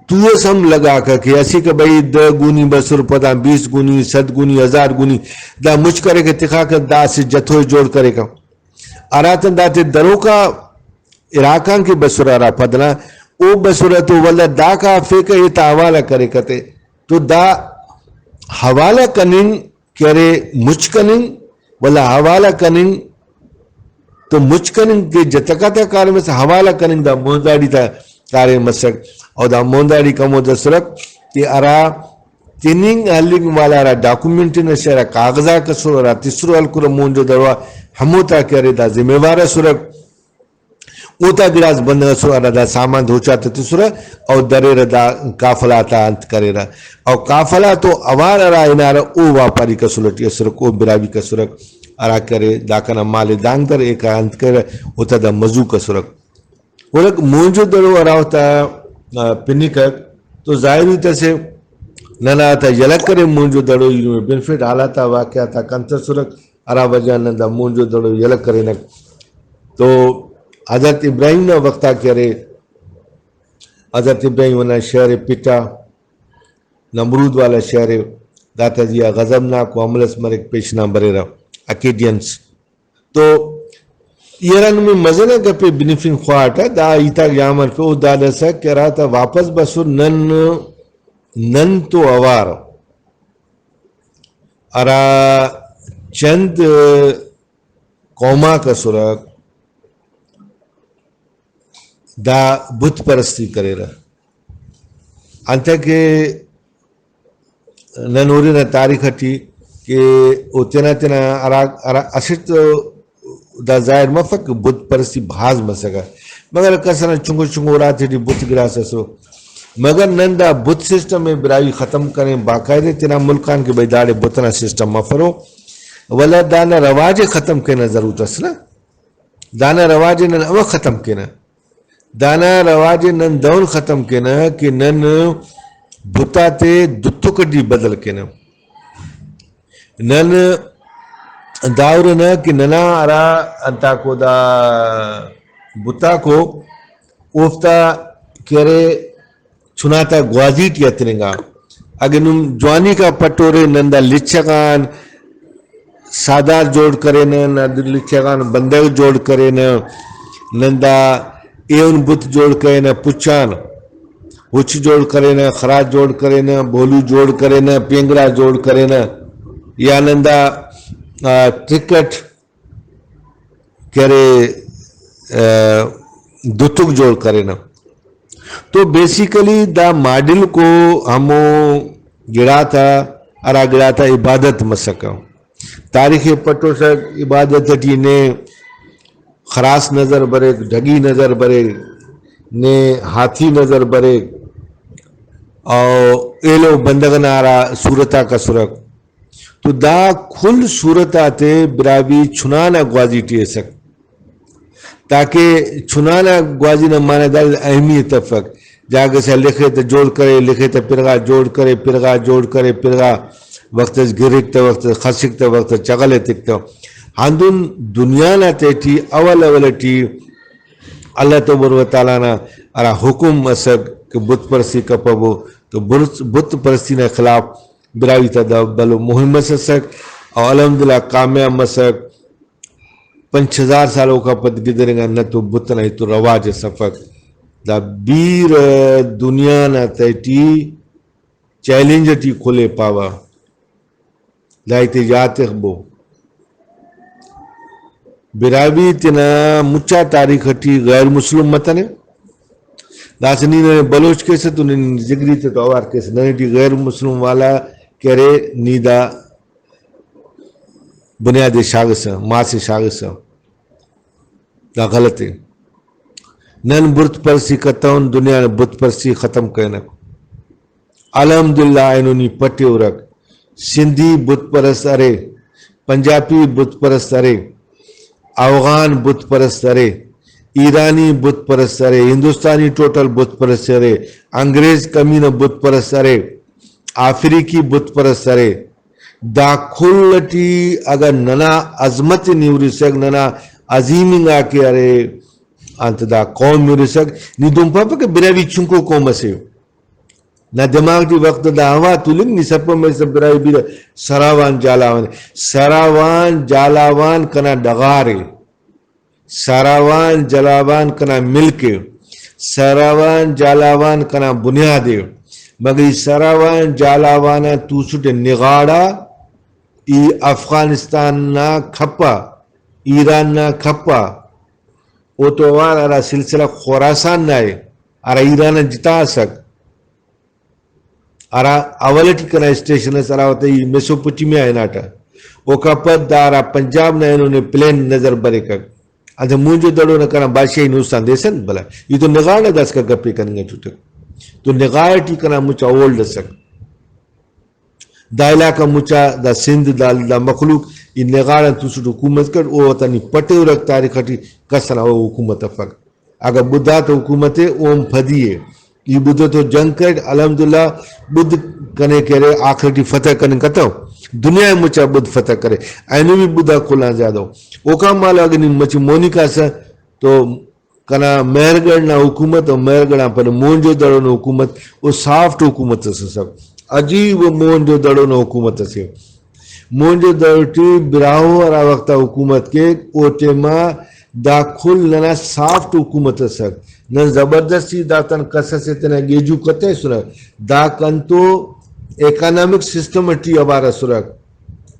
تو اس ہم لگاکہ کہ اسیکہ بھئی دہ گونی بسر، پدان بیست گونی، صد گونی، ہزار گونی، دا مچ کریکہ تخاکہ، دا اسہ جتھو ءِ جوڑ کریکہ۔ ہراتم داتے دروکا علاقہ آن کہ بسرہ ہرا پدنا، او بسرہ تو ولدا داکا ہرفیکہ، ایتا حوالہ کریکہ تے۔ تو دا حوالہ کننگ کہ ارے مچ کننگ، ولدا حوالہ کننگ تو مچ کننگ کہ جتک آتا کاریم ئس، حوالہ کننگ دا مونداڑی تا کاریم مسک۔ او دا مونداڑیک ہمو دسرک کہ ہرا تننگ ہلنگ والا ہرا ڈاکومنٹ ئنا شے، ہرا کاغذاک ئسر، ہرا تسرو ہلکرہ مونجو دڑو آ، ہموتا کہ ارے دا ذمہ وار ئسرک۔ اوتا گڑاس بندغ ئسر ہرا دا سامان دوچاتے تسرہ او دریرہ دا قافلہ آتا انت کریرہ۔ او قافلہ تو اوار ہرا ہنارہ او واپاریک اسل ٹی اسرک، او براہوئیک اسرک، ہرا کرے دا کنا مال ئے دانگ در ایکا انت کریرہ، اوتا دا مزوک اسرک۔ ہرک مونجو دڑو ہرا اوتا، آ، پنکک تو ظاہری تسے ننا تا یلہ کرے مونجو دڑو ای نمے بنفٹ حالات آ واقعات آک انت اسرک۔ ہرا وجہ نن دا مونجو دڑو یلہ کرینک۔ تو حضرت ابراہیم نا وخت آ کہ ارے، حضرت ابراہیم نا شہر پٹا، نمرود والا شہر، داتا زیہا غضبناک و عمل اس مریک، پیشنا بریرہ، اکیڈینس۔ تو ای ہرا نمے مزنہ گپے بنفنگ خواہٹہ، دا ہیتاک یامر کہ او دادسہ کہ ہراتا واپس بسر نن، نن تو اوار ہرا چند قوماک اسرہ، دا بت پرستی کریرہ۔ انتئے کہ نن ہُرنہ تاریخ ٹی کہ او تینا، تینا ہرا، ہرا اسٹ تو دا ظاہر مفک کہ بت پرستی بھاز مسکہ، مگر کس ئنا چنکو چنکو اُراتے ٹی بت گڑاس اسو۔ مگر نن دا بت سسٹم ءِ براہوئی ختم کرین باقاعدہ تینا ملک آن کہ بھئی داڑے بت ئنا سسٹم مفرو، ولدا دانا رواج ءِ ختم کینہ ضرورت اس نا۔ دانا رواج ءِ نن امہ ختم کینہ، دانا رواج ءِ نن دہن ختم کینہ کہ نن بت آتے دتک ٹی بدل کینہ۔ نن دا ہُرنہ کہ ننا ہرا انتاکو دا بتاکو اوفتا کہ ارے چناتا گوازی ٹی ہتننگا۔ اگہ نم جوانیکا پٹورے، نن دا لچہ غان ساہدار جوڑ کرینہ، نن دا لچہ غان بندغ جوڑ کرینہ، نن دا ایہن بت جوڑ کرینہ، پچان ہچ جوڑ کرینہ، خراج جوڑ کرینہ، بولو جوڑ کرینہ، پینگڑا جوڑ کرینہ، یا نن دا، آ، ٹرک اٹ کہ ارے، آ، دتک جوڑ کرینہ۔ تو بیسیکلی دا ماڈل کو ہمو گڑاتا، ہرا گڑاتا عبادت مسکہ۔ تاریخ ءِ پٹوسہ عبادت ٹی نے خراس نظر بریک، ڈھگی نظر بریک، نے ہاتھی نظر بریک، او ایلو بندغ نا ہرا صورت آک اسرک۔ تو دا کل صورت آتے براہوئی چنا نا گوازی ٹی ایسک، تاکہ چنا نا گوازی نا معنی دا اہمیت افک۔ جاگہ سے لخے تہ جوڑ کرے، لخے تہ پرغا جوڑ کرے، پرغا جوڑ کرے، پرغا وخت اس گرک تہ وخت اس خسک تہ وخت اس چغل ایتک تہ۔ ہندن دنیا نا تہٹی اول اول ٹی اللہ تبارک و تعالیٰ نا ہرا حکم اسک کہ بت پرستی کپبو، تو بت، بت پرستی نا خلاف براہوئی تا دا بھلو مہم اس اسک، او الحمدللہ کامیاب مسک۔ پنچ ہزار سال اوکا پد گدرینگا نہ تو بت ئنا ہیت و رواج اس افک۔ دا بیرہ دنیا نا تہٹی چیلنج ٹی کھلے پاوہ۔ دا ہیتے یات تخبو۔ براہوئی تینا مچا تاریخ ٹی غیر مسلم متنے۔ داسہ نی ننے بلوچ کیسہ تو نی زگری تے تو اوار کیسہ، ننے ٹی غیر مسلم والا کہ ارے نی دا بنیاد ئے شاغسہ، ماس ئے شاغسہ۔ دا غلط ءِ۔ نن بت پرستی کتون، دنیا نا بت پرستی ختم کرینک۔ الحمدللہ اینو نی پٹیورک۔ سندھی بت پرست ارے، پنجابی بت پرست ارے، اوغان بت پرست ارے، ایرانی بت پرست ارے، ہندوستانی ٹوٹل بت پرست ارے، انگریز کمینہ بت پرست ارے، آفریقی بت پرست ارے۔ دا کل ٹی اگر ننا عظمت نی ہرسک، ننا عظیم انگا کہ ارے، انت دا قوم ہرسک، نی دن پاپہ کہ براہوئی چنکو قوم اسے۔ نا دماغ ٹی وخت دا ہوا تولنگ، نی سرپند مریسہ براہوئی بیرہ سراوان جھالاوان۔ سراوان جھالاوان کنا ڈغار ءِ۔ سراوان جھالاوان کنا ملک ءِ۔ سراوان جھالاوان کنا بنیاد ءِ۔ مگر ای سراوان جھالاوان آن توسٹ نغاڑا، ای افغانستان نا کھپا، ایران نا کھپا، اوتو اوار ہرا سلسلہ خراسان نا ءِ، ہرا ایران آن جتا ئسک، ہرا اول ٹی کنا اسٹیشن ئس، ہرا وخت ای میسوپوٹیمیا ہناٹہ۔ اوکا پد دا ہرا پنجاب نا اینو نے پلین نظر بریکک۔ انتئے مونجو دڑو نا کنا بادشاہی نوستان دیسن بھلا۔ ای تو نغاڑ نا داسکا گپے کننگ اٹی اٹک۔ تو نغاڑ ٹی کنا مچا ہولڈ ئسک۔ دا علاقہ مچا، دا سندھ، دا، دا مخلوق ای نغاڑ آن توسٹ حکومت کٹ، او وطن ای پٹیورک تاریخ ٹی کس ئنا او حکومت افک۔ اگہ بدھا تو حکومت ءِ، اوم پدی ءِ۔ ای بدھ تو جنگ کٹ، الحمدللہ بدھ کنے کہ ارے آخر ٹی فتح کننگ کتو۔ دنیا ءِ مچا بدھ فتح کرے۔ اینو بھی بدھا کل آن زیادہ ءُ۔ اوکان مالو اگہ نی مچہ مونی کاسہ تو کنا مہر گڑھ نا حکومت و مہر گڑھ آن پد مونجو دڑو نا حکومت و سافٹ حکومت اس ئسک۔ عجیب و مونجو دڑو نا حکومت اسے۔ مونجو دڑو ٹی براہو ہرا وخت آ حکومت کیک، او ٹائما دا کل ننا سافٹ حکومت اسک۔ نن زبردستی داتان کس اسے تینا گیجو کتیسنہ۔ دا کنتو اکانامک سسٹم ٹی اوار اسرک۔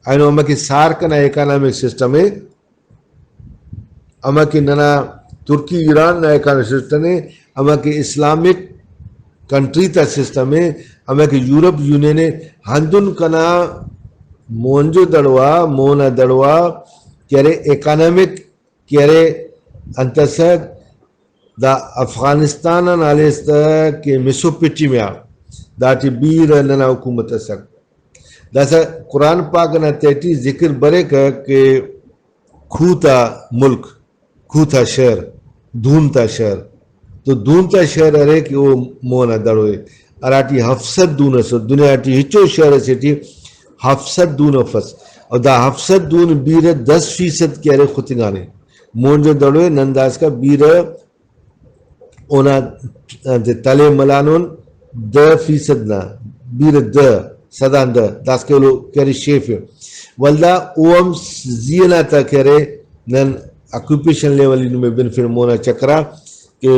اینو ہمکہ سار کنا اکانامک سسٹم ءِ، ہمہ کہ ننا ترکی ایران نا اکانومی سسٹم ءِ، ہمہ کہ اسلامک کنٹری تا سسٹم ءِ، ہمہ کہ یورپ یونین ءِ، ہندن کنا مونجو دڑوا، مونا دڑوا کہ ارے اکانومک کہ ارے انت ئسک، دا افغانستان آن ہلیس تہ کہ میسوپوٹیمیا، داٹی بیرہ ننا حکومت ئسک۔ داسہ قرآن پاک نا تہٹی ذکر بریکہ کہ کھو تا ملک، کھو تا شہر، دھون تا شہر۔ تو دھون تا شہر ارے کہ او مونا دڑو ءِ، ہراٹی ہفت سد دھون ئسر۔ دنیا ٹی ہچو شہر اسے ٹی ہفت سد دھون افس۔ اور دا ہفت سد دھون بیرہ دس فیصد کہ ارے ختنگانے۔ مونجو دڑو ءِ نن داسکا بیرہ اونا انت تلے ملانن دہ فیصد نا، بیرہ دہ، سدان دہ، داسکہ ایلو کہ ارے شیف ءِ۔ ولدا او ہم زی ئنا تا کہ ارے نن آکوپیشن لیول ای نمے بنفن مونا چکرا کہ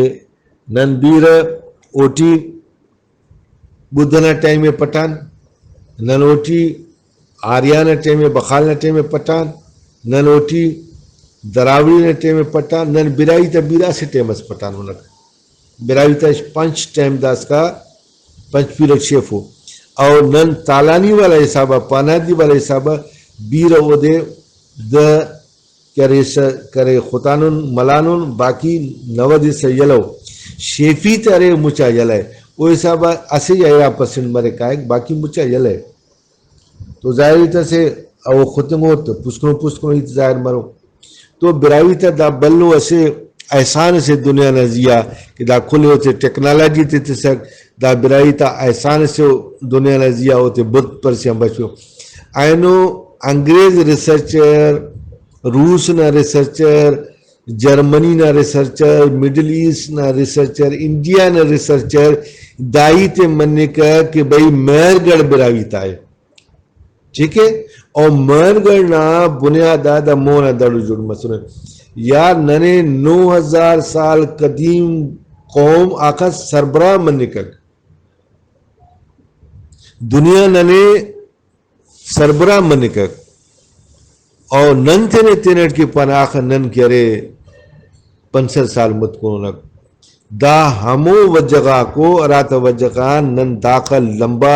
نن بیرہ اوٹی بدھ ئنا ٹائم ءِ پٹان، نن اوٹی آریہ نا ٹائم ءِ، بخال نا ٹائم ءِ پٹان، نن اوٹی دراوڑی نا ٹائم ءِ پٹان، نن براہوئی تا بیرہ اسہ ٹائم اس پٹان ہنک۔ براہوئی تا پنچ ٹائم داسکا پنچ پیرک شیفو۔ اور نن تالانی والا حساب آ، پانادی والا حساب آ بیرہ اودے دہ کریسہ، کرے ختانن ملانن، باقی نود حصہ یلہ ءُ۔ شیفی تے ارے مچا یلہ ءِ۔ او حساب آ اسہ یا ارا پرسنٹ مرے کائک، باقی مچا یلہ ءِ۔ تو ظاہر ہیت اسے او ختنگو تو پوسکنو پوسکنو ہیت ظاہر مرو۔ تو براہوئی تا دا بھلو اسہ احسان اسے دنیا نا زیہا کہ دا کل اوتے ٹیکنالوجی تے تسک، دا براہوئی تا احسان اسے دنیا نا زیہا اوتے بت پرسیان بچو۔ اینو انگریز ریسرچر، روس نا ریسرچر، جرمنی نا ریسرچر، مڈل ایسٹ نا ریسرچر، انڈیا نا ریسرچر دا ہیت ءِ منکہ کہ بھئی مہر گڑھ براہوئی تا ءِ۔ ٹھیک ہے؟ اور مہر گڑھ نا بنیاد آ دا مونا دڑو جوڑ مسنے۔ یار ننے نو ہزار سال قدیم قوم آخا سربراہ منکک۔ دنیا ننے سربراہ منکک۔ اور نن تینے تینٹ کہ پانہ آخہ نن کہ ارے پنچ سد سال متکنونک۔ دا ہمو وجہ غاکو ہراتا وجہ غان نن داخہ لمبا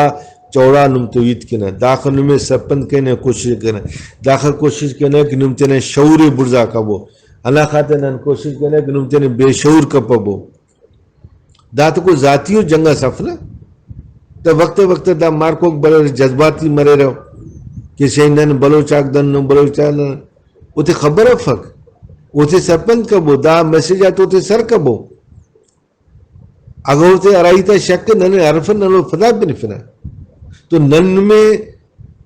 چوڑا نم تو ہیت کینہ، داخہ نمے سرپند کینہ کوشش کینہ، داخہ کوشش کینہ کہ نم تینا شعور ءِ بڑزا کبو۔ ہندا خاطر نن کوشش کینہ کہ نم تینے بے شعور کپبو۔ دا تو کوئی ذاتی و جنگ اس اف نہ۔ دا وخت وخت دا مارکوک بریرہ، جذباتی مریرہ کہ شاید نن بلوچ آک دن، نن بلوچ آک دن، اوتے خبر افک، اوتے سرپند کبو، دا میسج آتے اوتے سر کبو۔ اگہ اوتے ہرا ہیت آ شک ءِ، ننے ہرفن، نن او پدا بنفنہ۔ تو نن نمے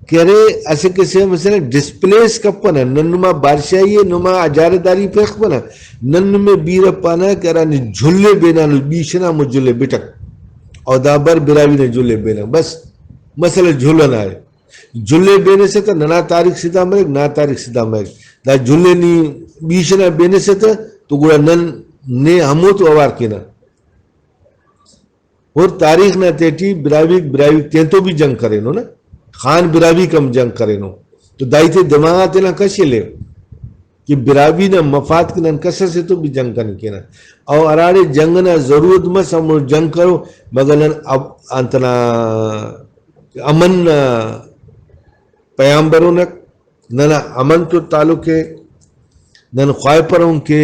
کہ ارے اسہ کسے آ مثلاً ڈسپلیس کپنہ، نن نما بادشاہی ءِ، نما اجارہ داری پرخپنہ، نن نمے بیرہ پانہ کہ ہرا نی جھل ءِ بینانس، بیش انا ہمو جھل ءِ بٹک، او دا بر براہوئی نا جھل ءِ بینہ، بس مسئلہ جھل انا ءِ۔ جھل ءِ بینسہ تہ ننا تاریخ سدھا مریک، نا تاریخ سدھا مریک۔ دا جھل ءِ نی بیش انا بینسہ تہ تو گڑا نن نے ہموتو اوار کینہ۔ اور تاریخ نا تہٹی براہوئیک، براہوئیک تینتو بھی جنگ کرینو نا، خان براہوئیک ہم جنگ کرینو۔ تو داہیتے دماغ آ تینا کش ایلے کہ براہوئی نا مفاد کہ نن کس اسے تو بھی جنگ کننگ کینہ۔ او ہراڑے جنگ نا ضرورت مس ہمو جنگ کرو، مگر نن اب-، انتنا امن نا پیام برونک، ننا امن تو تعلق ءِ۔ نن خواہپرون کہ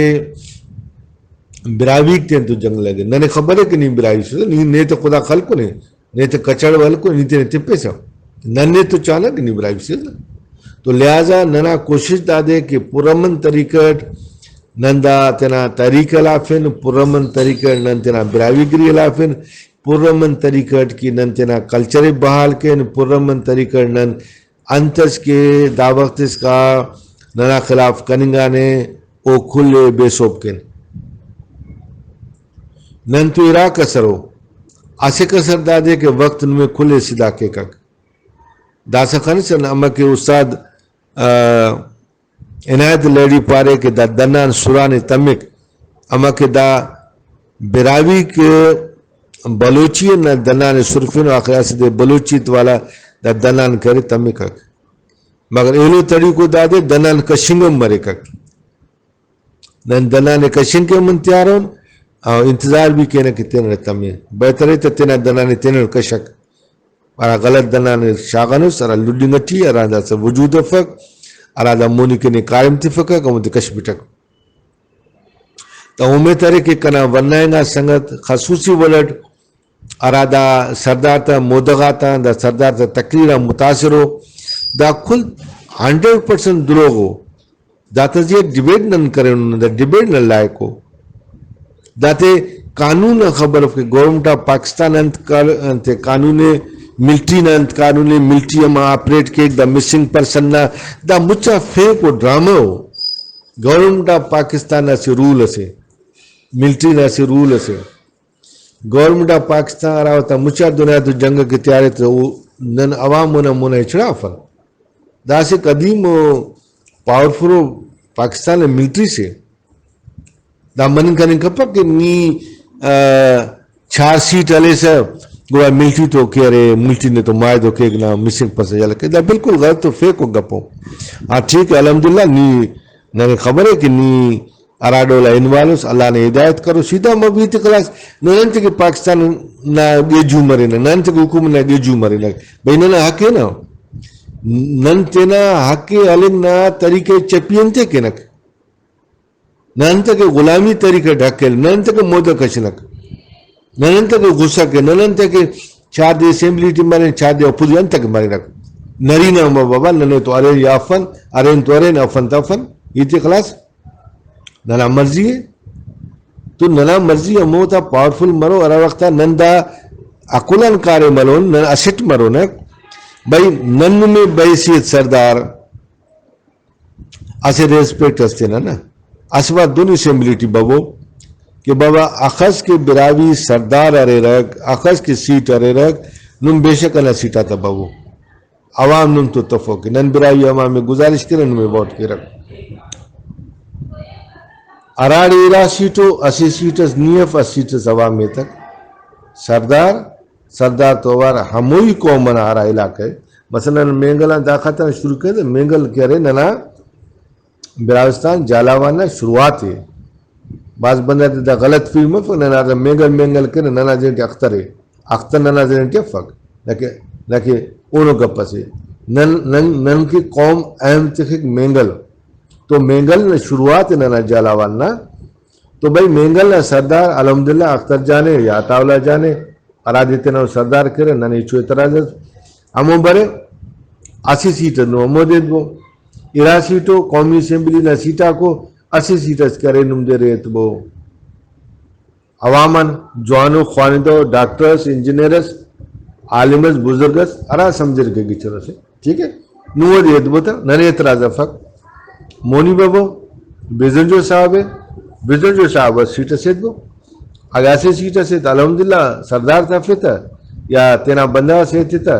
براہوئیک تینتو جنگ لگے۔ ننے خبر ءِ کہ نی براہوئی سے، نی نے تو خدا خلکنے، نے تو کچڑ و ہلکنے، نی تینے تپسہ۔ ننے تو چانہ کہ نی براہوئی سے۔ تو لہذا ننا کوشش دادے کہ پرامن طریقہ اٹ نن دا تینا تحریک ءِ ہلافن، پرامن طریقہ اٹ نن تینا براہوئی گری ءِ ہلافن، پرامن طریقہ اٹ کہ نن تینا کلچر ءِ بحال کین، پرامن طریقہ اٹ نن انت اس کہ دا وخت اسکا ننا خلاف کننگانے، او کل ءِ بے سہب کین۔ نن تو ارا کسر ءُ، اسہ کسر دادے کہ وخت نمے کل ءِ سدھا کیکک۔ داسہ خنسہ امر کہ استاد، آ، عنایت لہڑی پارے کہ دا دنان سرانے تمک، امر کہ دا براہوئیک بلوچی نا دنانے سرفنو، آخر اسہ دے بلوچیت والا دا دنان کرے تمکک۔ مگر ایلو طریقو دادے دنان کشنگ ہم مریکک۔ نن دنانے کشنگ کہ ہم تیار ان، او انتظار بھی کینہ کہ تینٹ تمے۔ بہتر ءِ تہ تینا دنانے تینٹ کشک۔ ہرا غلط دنانے شاغانس، ہرا لڈنگ ٹی، ہرا داسہ وجود افک، ہرا دا مونی کنے قائم تفکک، ہمودے کش بٹک۔ تا اومیت ارے کہ کنا ورنا انگا سنگت خصوصی وڑ اٹ ہرا دا سردار تا مودہ غاتان، دا سردار تا تقریر آن متاثر ءُ، دا کل ہنڈریڈ پرسینٹ دروغ ءُ۔ داتا زیہا ڈبیٹ نن کرینن، دا ڈبیٹ نا لائق ءُ۔ داتے قانون آن خبر اف کہ گورنمنٹ آف پاکستان انت کار-، انت قانون ءِ، ملٹری نا انت قانون ءِ، ملٹری ہم آپریٹ کیک، دا مسنگ پرسن نا، دا مچا فیک ءُ ڈرامہ ءُ۔ گورنمنٹ آف پاکستان نا اسہ رول اسے، ملٹری نا اسہ رول اسے۔ گورنمنٹ آف پاکستان ہرا وخت آ مچا دنیا تو جنگ کہ تیارے تو او نن عوام اونا مونا ہچڑا افن۔ دا اسہ قدیم و پاورفل و پاکستان نا ملٹری سے۔ دا مننگ کننگ کپک کہ نی، آ، چار سیٹ ہلیسہ گڑا ملٹری تو کہ ارے ملٹری نے تو معاہدو کیک نا مسنگ پرسن یلہ کے۔ دا بالکل غلط و فیک و گپ ءُ۔ ہاں ٹھیک ہے، الحمدللہ نی ننے خبر ہے کہ نی ہرا ڈول آ انوالو اس، اللہ نے ہدایت کرو، سیدھا مبیت خلاص۔ نن انت کہ پاکستان نا گیجو مرینہ، نن انت کہ حکومت نا گیجو مرینہ۔ بھئی ننا حق ہے نا، نن تینا حق ہلنگ نا طریقہ چپی انتے کینک؟ نن انت کہ غلامی طریقہ ڈھکل، نن انت کہ مودہ کشنک، نن انت کہ غصہ کے، نن انت کہ چار دے اسمبلی ٹی مرین، چار دے اپوزیشن انت کہ مرینک۔ نرینہ ہم بابا، ننے تو ارین یا افن، ارین تو ارین، افن تا افن، ایتے خلاص۔ ننا مرضی ءِ۔ تو ننا مرضی ہموتا پاورفل مرو، ہرا وخت آ نن دا عقل آن کاریم ہلون، نن اسٹ مرونک۔ بھئی نن نمے بحیثیت سردار اسہ ریسپیکٹ اس تینا نا، اسہ وار دن اسمبلی ٹی ببو کہ بابا اخس کہ براہوئی سردار ہریرک، اخس کہ سیٹ ہریرک، نم بے شک انا سیٹ آتا ببو۔ عوام نم تو تفوک۔ نن براہوئی عوام ءِ گزارش کیرہ نمے ووٹ کیرہ۔ ہراڑے ارا سیٹ ءُ، اسہ سیٹ اس نی اف، اسہ سیٹ اس عوام ایتک۔ سردار، سردار تو اوار ہموئی قوم انا ہرا علاقہ ءِ۔ مثلاً مینگل آن دا خاطر شروع کرے، مینگل کہ ارے ننا براہوستان جھالاوان نا شروعات ءِ۔ بھاز بندغ تے دا غلط فہم مفک، ننا دا مینگل مینگل کینہ، ننا ذہن ٹی اختر ءِ، اختر ننا ذہن ٹی افک، نہ کہ، نہ کہ اونو گپ اسے۔ نن، نن، نن کہ قوم اہم تخک مینگل، تو مینگل نا شروعات ءِ ننا جھالاوان نا، تو بھئی مینگل نا سردار الحمدللہ اختر جان ءِ یا عطا اللہ جان ءِ، ہرادے تینا سردار کرے، نن ہچو اعتراض اس ہمو برے۔ اسہ سیٹ اس نو ہمودے ایتبو۔ ارا سیٹو قومی اسمبلی نا سیٹ آکو، اسہ سیٹ اس کرے نم دے ارے ایتبو۔ عوام آن جوانو خوانتو، ڈاکٹر اس، انجینئر اس، عالم اس، بزرگ اس، ہرا سمجھر کہ گچر اسے، ٹھیک ہے، نو اودے ایتبو تہ ننے اعتراض افک۔ مونی ببو، بزنجو صاحب ءِ، بزنجو صاحب اس سیٹ اسے ایتبو۔ اگہ اسہ سیٹ اسے تہ الحمدللہ سردار تفے تہ یا تینا بندغ اسے ایتتہ،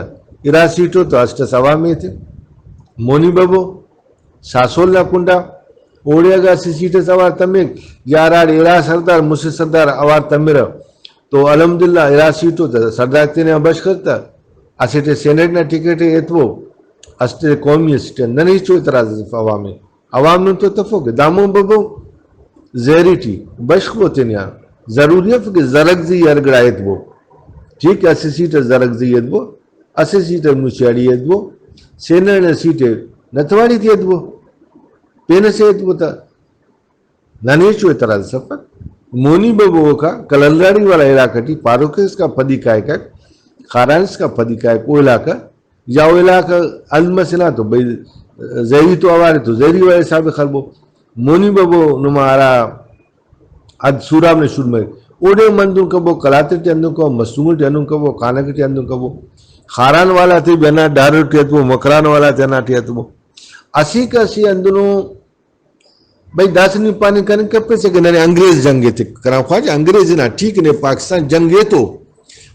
ارا سیٹو تو اسٹ اس عوام ایتے۔ مونی ببو، ساسول نا کنڈا، اوڑے اگہ اسہ سیٹ اس اوار تمک، یا ہراڑے ارا سردار، مسہ سردار اوار تمرہ، تو الحمدللہ ارا سیٹو تہ سردار تینے آن بشخ کر تہ، اسٹ ءِ سینیٹ نا ٹکٹ ءِ ایتبو، اسٹ ءِ قومی اسٹ ءِ، ننے ہچو اعتراض اس اف عوام ءِ۔ عوام نن تو تفوک، دامون ببو زہری ٹی بشخبو تینے آن، ضروری اف کہ زرکزئی ہر گڑا ایتبو، ٹھیک ہے، اسہ سیٹ اس زرکزئی ایتبو، اسہ سیٹ اس مسیاڑی ایتبو، سینیٹ نا سیٹ ءِ نتواڑی تے ایتبو، پین اسے ایتبو تہ ننے ہچو اعتراض اس افک۔ مونی ببو اوکا کلنداڑی والا علاقہ ٹی پاروک اسکا پدی کائکہ، خاران اسکا پدی کائک او علاقہ، یا او علاقہ حل مسنا تو بھئی زہری تو اوارے تو زہری والا حساب خلبو۔ مونی ببو نما ہرا حد سوراب نا شروع مریک، اوڑے ہم ہندن کبو، قلات ٹی ہندن کبو، مستونگ ٹی ہندن کبو، کانک ٹی ہندن کبو، خاران والا تے بھی ہندا ڈارو ٹی ہتبو، مکران والا تے ہندا ٹی ہتبو۔ اسیکہ اسہ ہندنو بھئی داسہ نی پاننگ کننگ کپیسہ کہ ننے انگریز جنگ ایتک، کنا خواجہ انگریز نا ٹھیک نے پاکستان جنگ ایتو،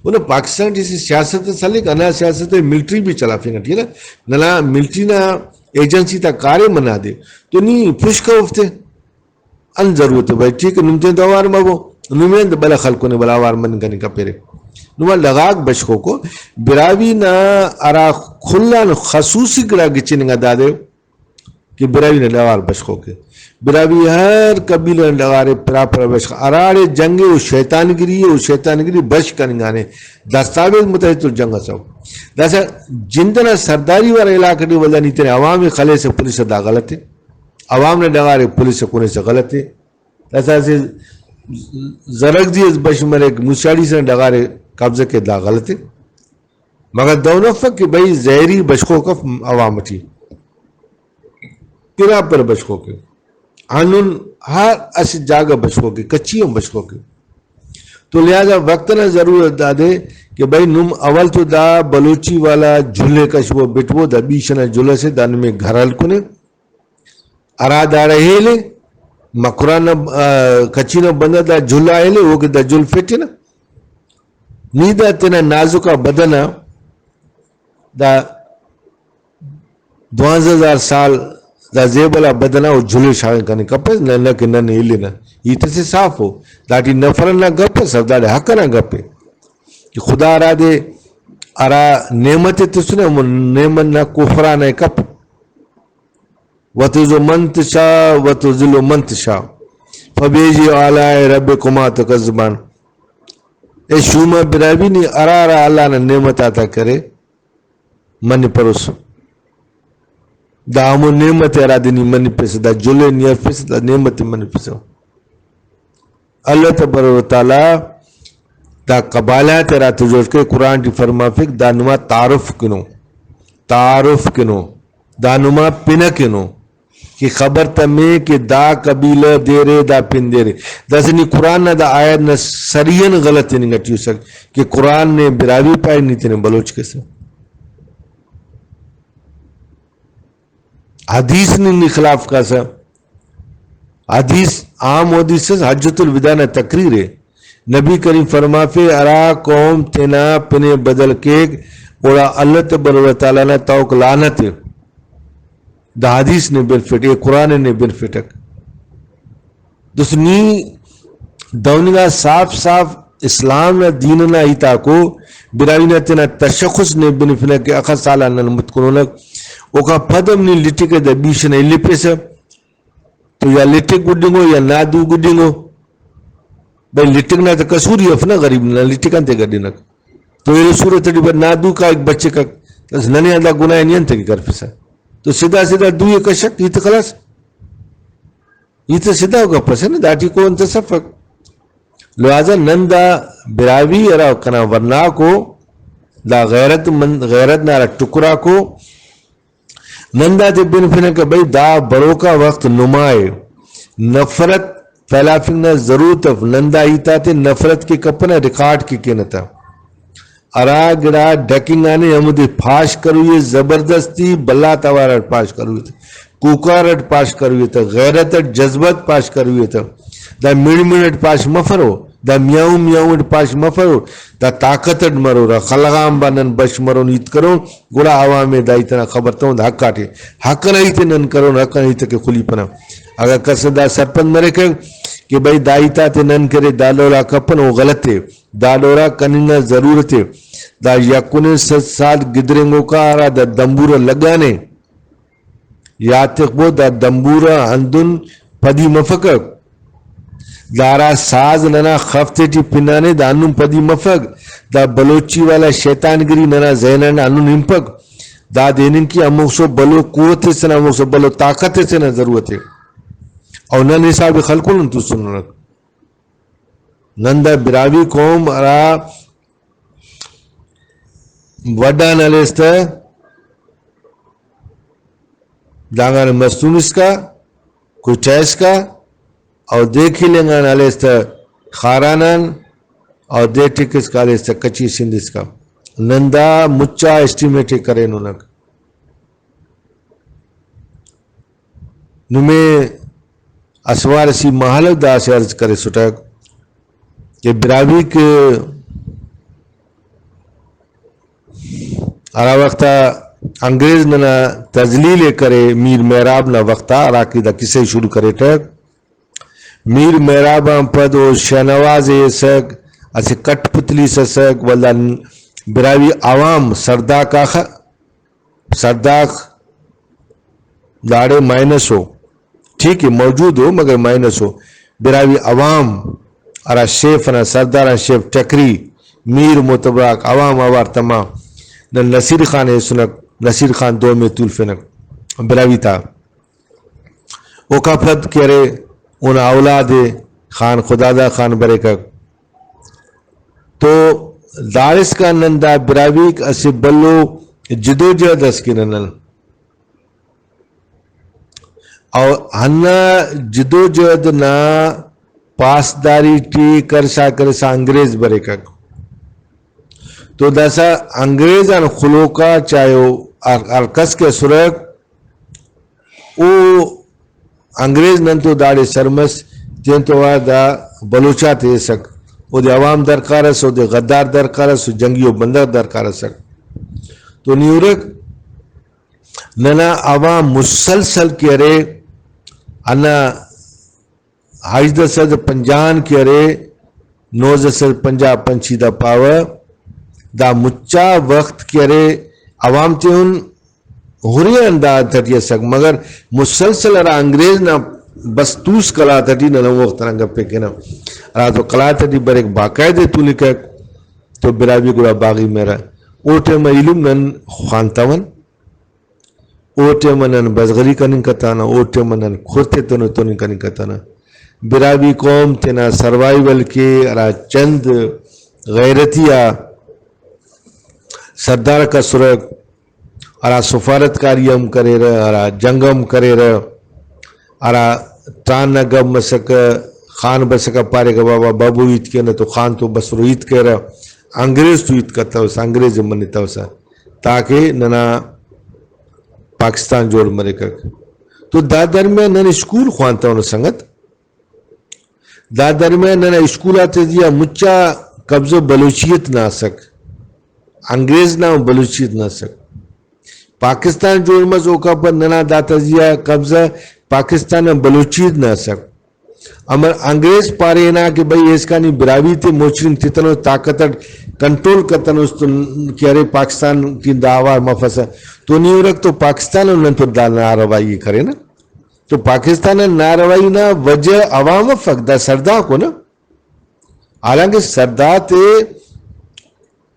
انہا پاکستان ٹی اسہ سیاست اس ہلیک، ہندا سیاست ءِ ملٹری بھی چلافنگ ٹی نا، ننا ملٹری نا ایجنسی تا کاریم ہندادے تو نی پوسکہ اوفتے۔ انت ضرورت ءِ بھئی، ٹھیک ءِ، نم تین تو اوار مبو، نمے انت بلہ خلکنے بلہ اوار مننگ کننگ کپیرے۔ نما ڈغاک بشخوکو، براہوئی نا ہرا کل آن خصوصی گڑا گچیننگا دادے کہ براہوئی نا ڈغار بشخوک ءِ۔ براہوئی ہر قبیلہ نا ڈغار ءِ پراپر بشخ، ہراڑے جنگ ءِ او شیطان گری ءِ، او شیطان گری بش کننگانے۔ دستاویز متحد تو جنگ اس او۔ داسہ جند ئنا سرداری وارا علاقہ ٹی ولدا نی تینے عوام ءِ خلیسہ پلیسہ دا غلط ءِ۔ عوام نا ڈغار ءِ پولیس ءِ کُنیسہ غلط ءِ۔ داسہ اسہ زرکزئی اس بش مریک، مسیاڑی سے نا ڈغار ءِ قبضہ کے، دا غلط ءِ۔ مگر دہن افک کہ بھئی زہری بشخوک اف عوام ٹی، پراپر بشخوک ءِ۔ ہندن ہر اسہ جاگہ بشخوک ءِ، کچھی ہم بشخوک ءِ۔ تو لہذا وقت نا ضرورت دادے کہ بھئی نم اول تو دا بلوچی والا جھل ءِ کشبو بٹبو، دا بیش ئنا جھل اسے، دا نمے گھر ہلکنے۔ ہرا داڑے ہیلے، مکران نا، آ، کچھی نا بندغ دا جھل آ ہیلے، اوکے دا جھل فٹنہ۔ نی دا تینا نازک آ بدن آ دا دوانزہ ہزار سال دا زیبل آ بدن آ او جھل ءِ شاغنگ کننگ کپیس، نہ، نہ کہ نن ہلنہ۔ ہیت اسے صاف ءِ، داٹی نفرت نا گپ ءِ، سر داڑے حق ئنا گپ ءِ کہ خدا ہرادے ہرا نعمت ءِ تسنے، ہمو نعمت نا کفران ءِ کپ۔ وتعز من تشاء وتذل من تشاء فبأي آلاء ربكما تكذبان۔ اے شوما براہوئی، نی ہرا ہرا اللہ نا نعمت آتا کرے منپروس۔ دا ہمو نعمت ءِ ہرادے نی منپسہ، دا جل ءِ نی ہرفسہ، دا نعمت ءِ منپسہ۔ اللہ تبارک و تعالی دا قبائل آتے ہرا تو جوڑ کے قرآن ٹی فرمافک، دا نما تعارف کنو، تعارف کنو، دا نما پن کنو کہ خبر تمے کہ دا قبیلہ دیرے، دا پن دیرے۔ داسہ نی قرآن نا دا آیت نا سریان غلط ہننگ ٹی اسک کہ قرآن نے براہوئی پائے، نی تینے بلوچ کسہ۔ حدیث نی، نی خلاف کاسہ۔ حدیث، عام حدیث اس، حجۃ الوداع نا تقریر ءِ۔ نبی کریم فرمافے، ہرا قوم تینا پن ءِ بدل کیک، گڑا اللہ تبارک و تعالی نا توک لعنت ءِ۔ دا حدیث نے بنفٹ، اے قرآن نے بنفٹک۔ دوست نی دہننگا صاف صاف اسلام نا دین نا ہیتاکو، براہوئی نا تینا تشخص نے بنفنہ کہ اخس سال آن نن متکنونک، اوکان پد ہم نی لٹکہ دا بیش ئنا الیپیسہ، تو یا لٹک گڈنگو یا نادو گڈنگو۔ بھئی لٹک نا تہ قصور ہی اف نا، غریب نا لٹک انتے گڈنک؟ تو ایلو صورت ٹی بس نادو کائک بچکک، بس ننے آن دا گناہ نی انتکہ کرفسہ؟ تو سدھا سدھا دوئی کشک، ہیت خلاص۔ ای تہ سدھا گپ ئسے نا، داٹی کون تس افک۔ لہٰذا نن دا براہوئی ہرا کنا ورناکو، دا غیرت مند، غیرت نا ہرا ٹکراکو، نن داتے بنفنہ کہ بھئی دا بروکا وخت نما ءِ، نفرت پھیلافنگ نا ضرورت اف۔ نن دا ہیت آتے نفرت کے کپنہ، ریکارڈ کے کینہ تہ۔ ہرا گڑا ڈکنگانے ہمودے پاش کروئی ءِ، زبردستی بھلا توار اٹ پاش کروئی تہ، کوکار اٹ پاش کروئی تہ، غیرت اٹ جذبہ اٹ پاش کروئی تہ۔ دا مڑ مڑ اٹ پاش مفرو، دا میاؤں میاؤں اٹ پاش مفرو، دا طاقت اٹ مرو، دا خلغام با نن بش مرون ہیت کرون، گڑا عوام ءِ دا ہیت انا خبر تمون، دا حق آٹی، حق انا ہیت ءِ نن کرون، حق انا ہیت کہ خلیپنہ۔ اگہ کس دا سرپند مریکہ کہ بھئی دا ہیت آتے نن کرے دا ڈول آ کپن، او غلط ءِ۔ دا ڈول آ کننگ نا ضرورت ءِ۔ دا یکن صد سال گدرینگوکا ہرا دا دمبورہ لگانے، یات تخبو، دا دمبورہ ہندن پدی مفکک۔ دا ہرا ساز ننا خف تیٹی پنانے، دا ہندن پدی مفک۔ دا بلوچی والا شیطان گری ننا ذہن آن ہندن ہنپک۔ دا دینن کہ ہموسو بھلو قوت اسے نا، ہموسو بھلو طاقت اسے نا ضرورت ءِ۔ او نن حساب خلکونن توسننک۔ نن دا براہوئی قوم ہرا وڈان ہلیس تہ دانگان مستونسکا، کوئٹہ اسکا، او دے کلنگ آن ہلیس تہ خاران آن، او دے ٹک اسکا ہلیس تہ کچی سندھ اسکا۔ نن دا مچا اسٹیمیٹ ءِ کرینونک۔ نمے اسہ وار اسہ مہالو دا اسہ عرض کریسٹہ کہ براہوئیک ہرا وخت آ انگریز ننا تذلیل ءِ کرے میر مہراب نا وخت آ، ہراکہ دا کسہ ءِ شروع کریٹہ، میر مہراب آن پد او شہنواز ءِ ایسک، اسہ کٹ پتلی اس ئسک، ولدا براہوئی عوام سڑداک آخ، سڑداک داڑے مائنس ءُ، ٹھیک ہے، موجود ءُ مگر مائنس ءُ۔ براہوئی عوام ہرا شیف ئنا سردار آن شیف ٹکری، میر متبرک، عوام اوار تما، نن نصیر خان ءِ ایسنک، نصیر خان دوم ءِ تولفنک براہوئی تا۔ اوکا پد کہ ارے اونا اولاد ءِ خان خداداد خان بریکک۔ تو داڑسکان نن دا براہوئیک اسہ بھلو جدوجہد اس کینہ نن۔ او ہندا جدوجہد نا پاسداری ٹی کرسا کرسا انگریز بریکک۔ تو داسہ انگریز آن خلوکا چاہے او ہر، ہر کس کہ اسرہ، او انگریز نن تو داڑے سر مس، تینتو آ دا بلوچ آتے ایسک، اودے عوام درکار ئس، اودے غدار درکار ئس، جنگی و بندغ درکار ئسک۔ تو نی ہرک ننا عوام مسلسل کہ ارے، ہندا ہژدہ سد پنجاہ آن کہ ارے، نوزدہ سد پنجاہ پنچی دا پاوہ، دا مچا وخت کہ ارے، عوام تے ہن ہُرے آن دا انت ٹی ئسک، مگر مسلسل ہرا انگریز نا بس توس قلات ٹی نن ہموخت انا گپ ءِ کینہ۔ ہراتم قلات ٹی بریک باقاعدہ تولکک تو براہوئی گڑا باغی مریرہ۔ او ٹائم آ ایلم نن خوانتون، او ٹائم آ نن بزغری کننگ کتانہ، او ٹائم آ نن کھر تے تونو توننگ کننگ کتانہ۔ براہوئی قوم تینا سروائیول کے ہرا چند غیرتی آ سردارک اسرک، ہرا سفارتکاری ہم کریرہ، ہرا جنگ ہم کریرہ، ہرا تران نا گپ مسکہ، خان بسکہ پاریکہ، بابا ببو ہیت کینہ تو خان تو بسرو ہیت کیرہ، انگریز تو ہیت کتوسہ، انگریز ءِ منتوسہ، تاکہ ننا پاکستان جوڑ مریکک۔ تو دا درمیان نن اسکول خوانتونہ سنگت، دا درمیان ننا اسکول آتے تیا مچا قبضہ بلوچیت نا اسک، انگریز نا بلوچیت نا اسک۔ پاکستان جوڑ مس اوکا پد ننا دا تجزیہ قبضہ پاکستان نا بلوچیت نا اسک۔ امر انگریز پارے ہنا کہ بھئی ایسکانی براہوئی تے موچنگ تتنو طاقت اٹ کنٹرول کتنوس تو کہ ارے پاکستان ٹی دا اوار مفسہ۔ تو نی ہرک تو پاکستان ہم نن تو دا ناروائی کرینہ۔ تو پاکستان نا ناروائی نا وجہ عوام افک، دا سڑداک ءُ نا۔ حالانکہ سڑدار تے،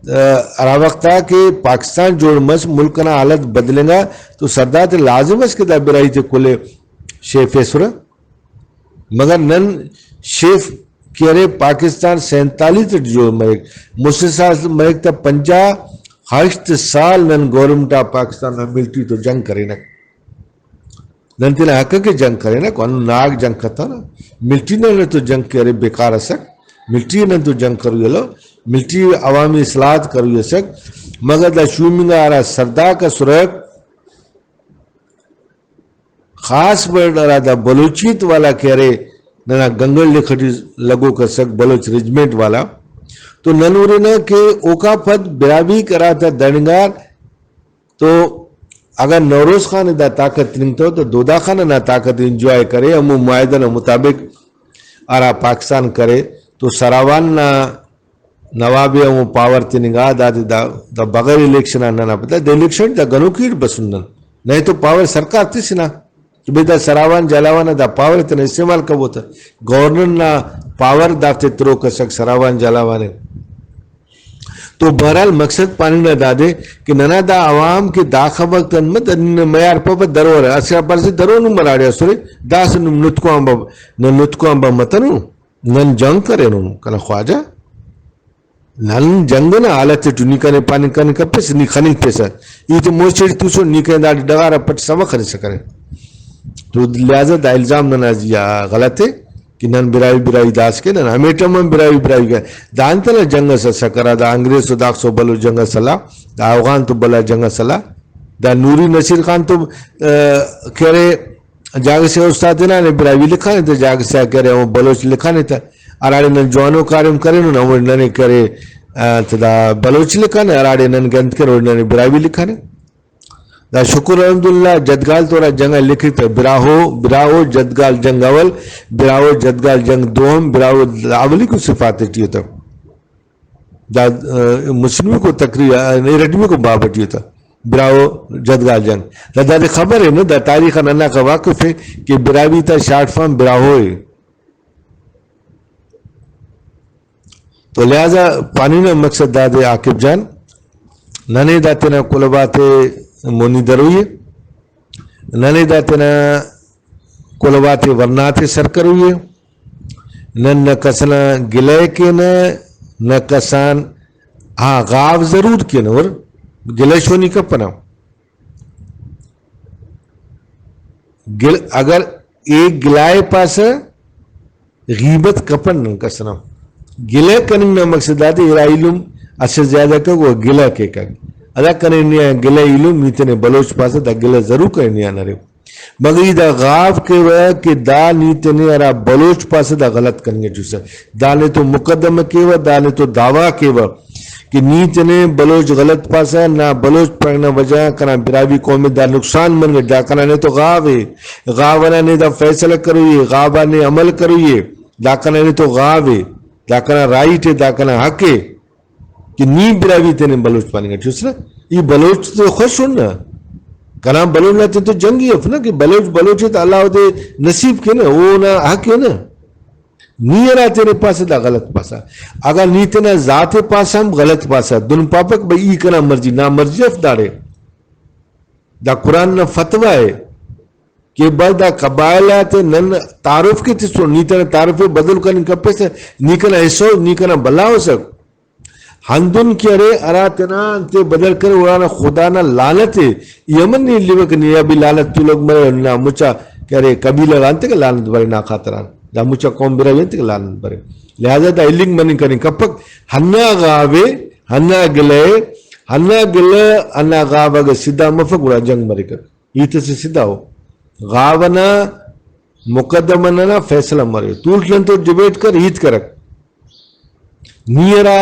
آ، ہرا وخت آ کہ پاکستان جوڑ مس، ملک ئنا حالت بدلنگا، تو سڑدار تے لازم اس کہ دا براہوئی تے کل ءِ شیف ایسرہ۔ مگر نن شیف کہ ارے پاکستان سینتالیس اٹ جوڑ مریک، مسہ سال مریک تا پنجاہ، ہشت سال نن گورنمنٹ آف پاکستان نا ملٹری تو جنگ کرینک۔ نن تینا حق کہ جنگ کرینک، ہندن ناگ جنگ کتنہ، ملٹری نن تو جنگ کرے بیکار اسک، ملٹری نن تو جنگ کروئی الو، ملٹری عوامی اصلاحات کروئی اسک، مگر دا شومنگا ہرا سرداک اسرک، خاص بڑ ہرا دا بلوچیت والا کہ ارے ننا گنگل لکھ ٹی لگوک اسک بلوچ رجمنٹ والا، تو نن ہرنہ کہ اوکا پد براہوئیک ہرا تا دننگار تو اگہ نوروز خان ءِ دا طاقت تننگتو تو دودا خان نا طاقت انجوائے کرے، ہمو معاہدہ نا مطابق ہرا پاکستان کرے تو سراوان نا نواب ءِ ہمو پاور تننگا، دادے دا، دا بغیر الیکشن آن ننا پتہ، دا الیکشن دا گنوکی اٹ بسن نن۔ نئے تو پاور سرکار تسنا۔ تو بھئی دا سراوان جھالاوان آ دا پاور ءِ تینا استعمال کبو تہ۔ گورنر نا پاور دافتے تروک اسک سراوان جھالاوان ءِ۔ تو بہرحال مقصد پاننگ نا دادے کہ ننا دا عوام کہ داخہ وخت انت مت نن میار پاپہ درو ارے، اسہ آ پارسے درو نم ہراڑے اسرے، داسہ نم نتکو آن با، نن نتکو آن با متنو، نن جنگ کرینن کنا خواجہ۔ نن جنگ نا حالت ٹی نی کنے پاننگ کنے کپیس، نی خننگ پیسہ۔ ای تو موسٹ ٹی توسن، نی کنے داٹی ڈغار آ پٹ سما خنسہ کنے۔ تو لہذا دا الزام ننا زیہا غلط ءِ کہ نن براہوئی براہوئی داسکے، نن ہمیٹم ہم براہوئی براہوئی کہ دا انت نا جنگ اس اسکرا، دا انگریز تو داخسو بھلو جنگ اس ہلا، دا اوغان تو بھلا جنگ اس ہلا، دا نوری نصیر خان تو، آ، کہ ارے جاگہ سے استاد ہنانے براہوئی لکھانے تہ، جاگہ سے آ کہ ارے ہمو بلوچ لکھانے تہ، ہراڑے نن جوانو کاریم کرینن، ہموڑے ننے کہ ارے، آ، تہ دا بلوچ لکھانے، ہراڑے نن کہ انت کرے، اوڑے ننے براہوئی لکھانے۔ دا شکر الحمدللہ جدگال تو ہرا جنگ آ لکھک تہ، براہو، براہو جدگال جنگ اول، براہو جدگال جنگ دوم، براہو دا اولیکو صفحہ تیٹی اتو۔ دا، آ، مسلمیکو تقریر، آ، ارٹمیکو باب ٹی اتو۔ براہو جدگال جنگ۔ دا دادے خبر ءِ نہ، دا تاریخ آن ہنداخہ واقف ءِ کہ براہوئی تا شارٹ فارم براہو ءِ۔ تو لہذا پاننگ نا مقصد دادے عاقب جان، ننے دا تینا کلہو آتے مونی دروئی ءِ، ننے دا تینا کلہو آتے ورنا تے سر کروئی ءِ، نن نہ کس ئنا گلہ ءِ کینہ، نہ کس آن، ہاں، غاو ضرور کینہ، اور گلہ شونی کپنہ۔ گل-، اگر ایک گلائے پاسہ، غیبت کپن نن کس ئنا۔ گلہ کننگ نا مقصد دادے، ارا ایلم اسہ زیادہ کک و گلہ کیکک۔ ادا کنے نے آن گلہ ایلم، نی تینے بلوچ پاسہ، دا گلہ ضرور کنے نے آن ارے۔ مگر ای دا غاو کیوہ کہ دا نی تینے ہرا بلوچ پاسہ دا غلط کننگ ٹی اسہ۔ دانے تو مقدمہ کیوہ، دانے تو دعویٰ کیوہ کہ نی تینے بلوچ غلط پاسہ، نا بلوچ پاننگ نا وجہ غان کنا براہوئی قوم ءِ دا نقصان مننگ ٹی، دا کنا نے تو غاو ءِ، غاو ئنا نے دا فیصلہ کروئی ءِ، غاو آ نے عمل کروئی ءِ، دا کنا نے تو غاو ءِ، دا کنا رائٹ ءِ، دا کنا حق ءِ۔ کہ نی براہوئی تینے بلوچ پاننگ ٹی اس نا، ای بلوچ تو خوش ان نا، کنا بلوچ نا تین تو جنگی اف نا، کہ بلوچ بلوچ ءِ تو اللہ اودے نصیب کے نا، اونا حق ءِ نا۔ نی ہرا تینے پاسہ دا غلط پاسہ۔ اگہ نی تینا ذات ءِ پاسہ ہم غلط پاسہ، دن پاپک بھئی ای کنا مرضی، نا مرضی اف داڑے۔ دا قرآن نا فتویٰ ءِ۔ کہ بس دا قبائل آتے نن تعارف کے تسن، نی تینا تعارف ءِ بدل کننگ کپیسہ، نی کنا حصہ اُس، نی کنا بھلا اسک۔ ہندن کہ ارے ہرا تینا انتے بدل کرے، اوڑانا خدا نا لعنت ءِ۔ ای امر نے الیوہ کہ نی آ بھی لعنت تولوک مرے، نا مچا کہ ارے قبیلہ غا انتکہ لعنت برے نا خاطران، دا مچا قوم براہوئی انتکہ لعنت برے۔ لہذا دا النگ مننگ کننگ کپک۔ ہندا غاو ءِ، ہندا گلہ ءِ، ہندا گلہ، ہندا غاو اگہ سدھا مفک گڑا جنگ مریکک۔ ہیت اسہ سدھا ءُ۔ غاو ئنا مقدمہ ننا فیصلہ مرے۔ تولٹ نن تو ڈیبیٹ کر، ہیت کرک۔ نی ہرا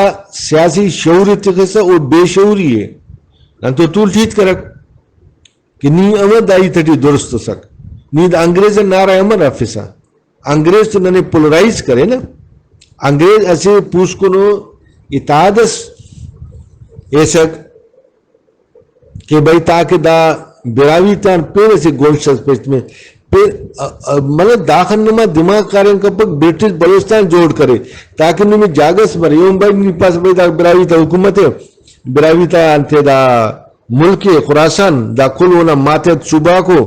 سیاسی شعور ءِ تخسہ، او بے شعوری ءِ۔ نن تو تولٹ ہیت کرک کہ نی امر دا ہیت ٹی درست ئسک۔ نی دا انگریز نا نعرہ امر ہرفسہ؟ انگریز تو ننے پولرائز کرے نا۔ انگریز اسہ پوسکنو اتحاد اس ایسک کہ بھئی تاکہ دا براہوئی تان پین اسہ گونڈ اس پیش تمے۔ پین، ا-، ا-، مطلب داخہ نما دماغ کاریم کپک، برٹش بلوچستان جوڑ کرے تاکہ نمے جاگہ اس مرے۔ ایہن بھئی نی پاس بھئی دا براہوئی تا حکومت ءِ، براہوئی تا انتے دا ملک ءِ خراسان، دا کل اونا ماتحت صوبہ غاکو،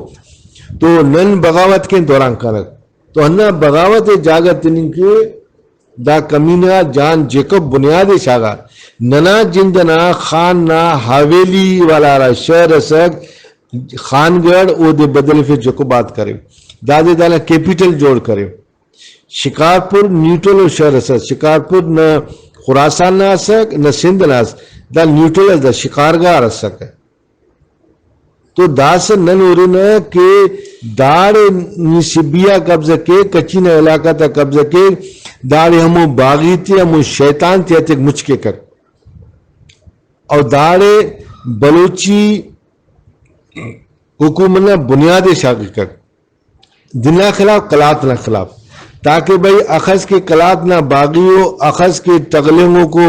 تو نن بغاوت کین تو ہرانگ کارہ۔ تو ہندا بغاوت ءِ جاگہ تننگ کہ دا کمینہ جان جیکب بنیاد ءِ شاغا۔ ننا جند ئنا خان نا حویلی والا ہرا شہر ئسک، خان گڑھ، اودے بدلفے جیکب آباد کرے۔ دادے دانا کیپیٹل جوڑ کرے۔ شکارپور نیوٹرل ءُ شہر ئسک۔ شکارپور نہ خراسان نا ئسک، نہ سندھ نا ئس۔ دا نیوٹرل ئس، دا شکارگار ئسکہ۔ تو داسہ نن ہُرنہ کہ داڑے نی سبی آ قبضہ کیک، کچھی نا علاقہ تا قبضہ کیک، داڑے ہمو باغی تے، ہمو شیطان تے ہتیک مچ کیکک۔ او داڑے بلوچی حکومت نا بنیاد ءِ شاغکک۔ دنا خلاف، قلات نا خلاف، تاکہ بھئی اخس کہ قلات نا باغی ءُ، اخس کہ ٹغلینگوکو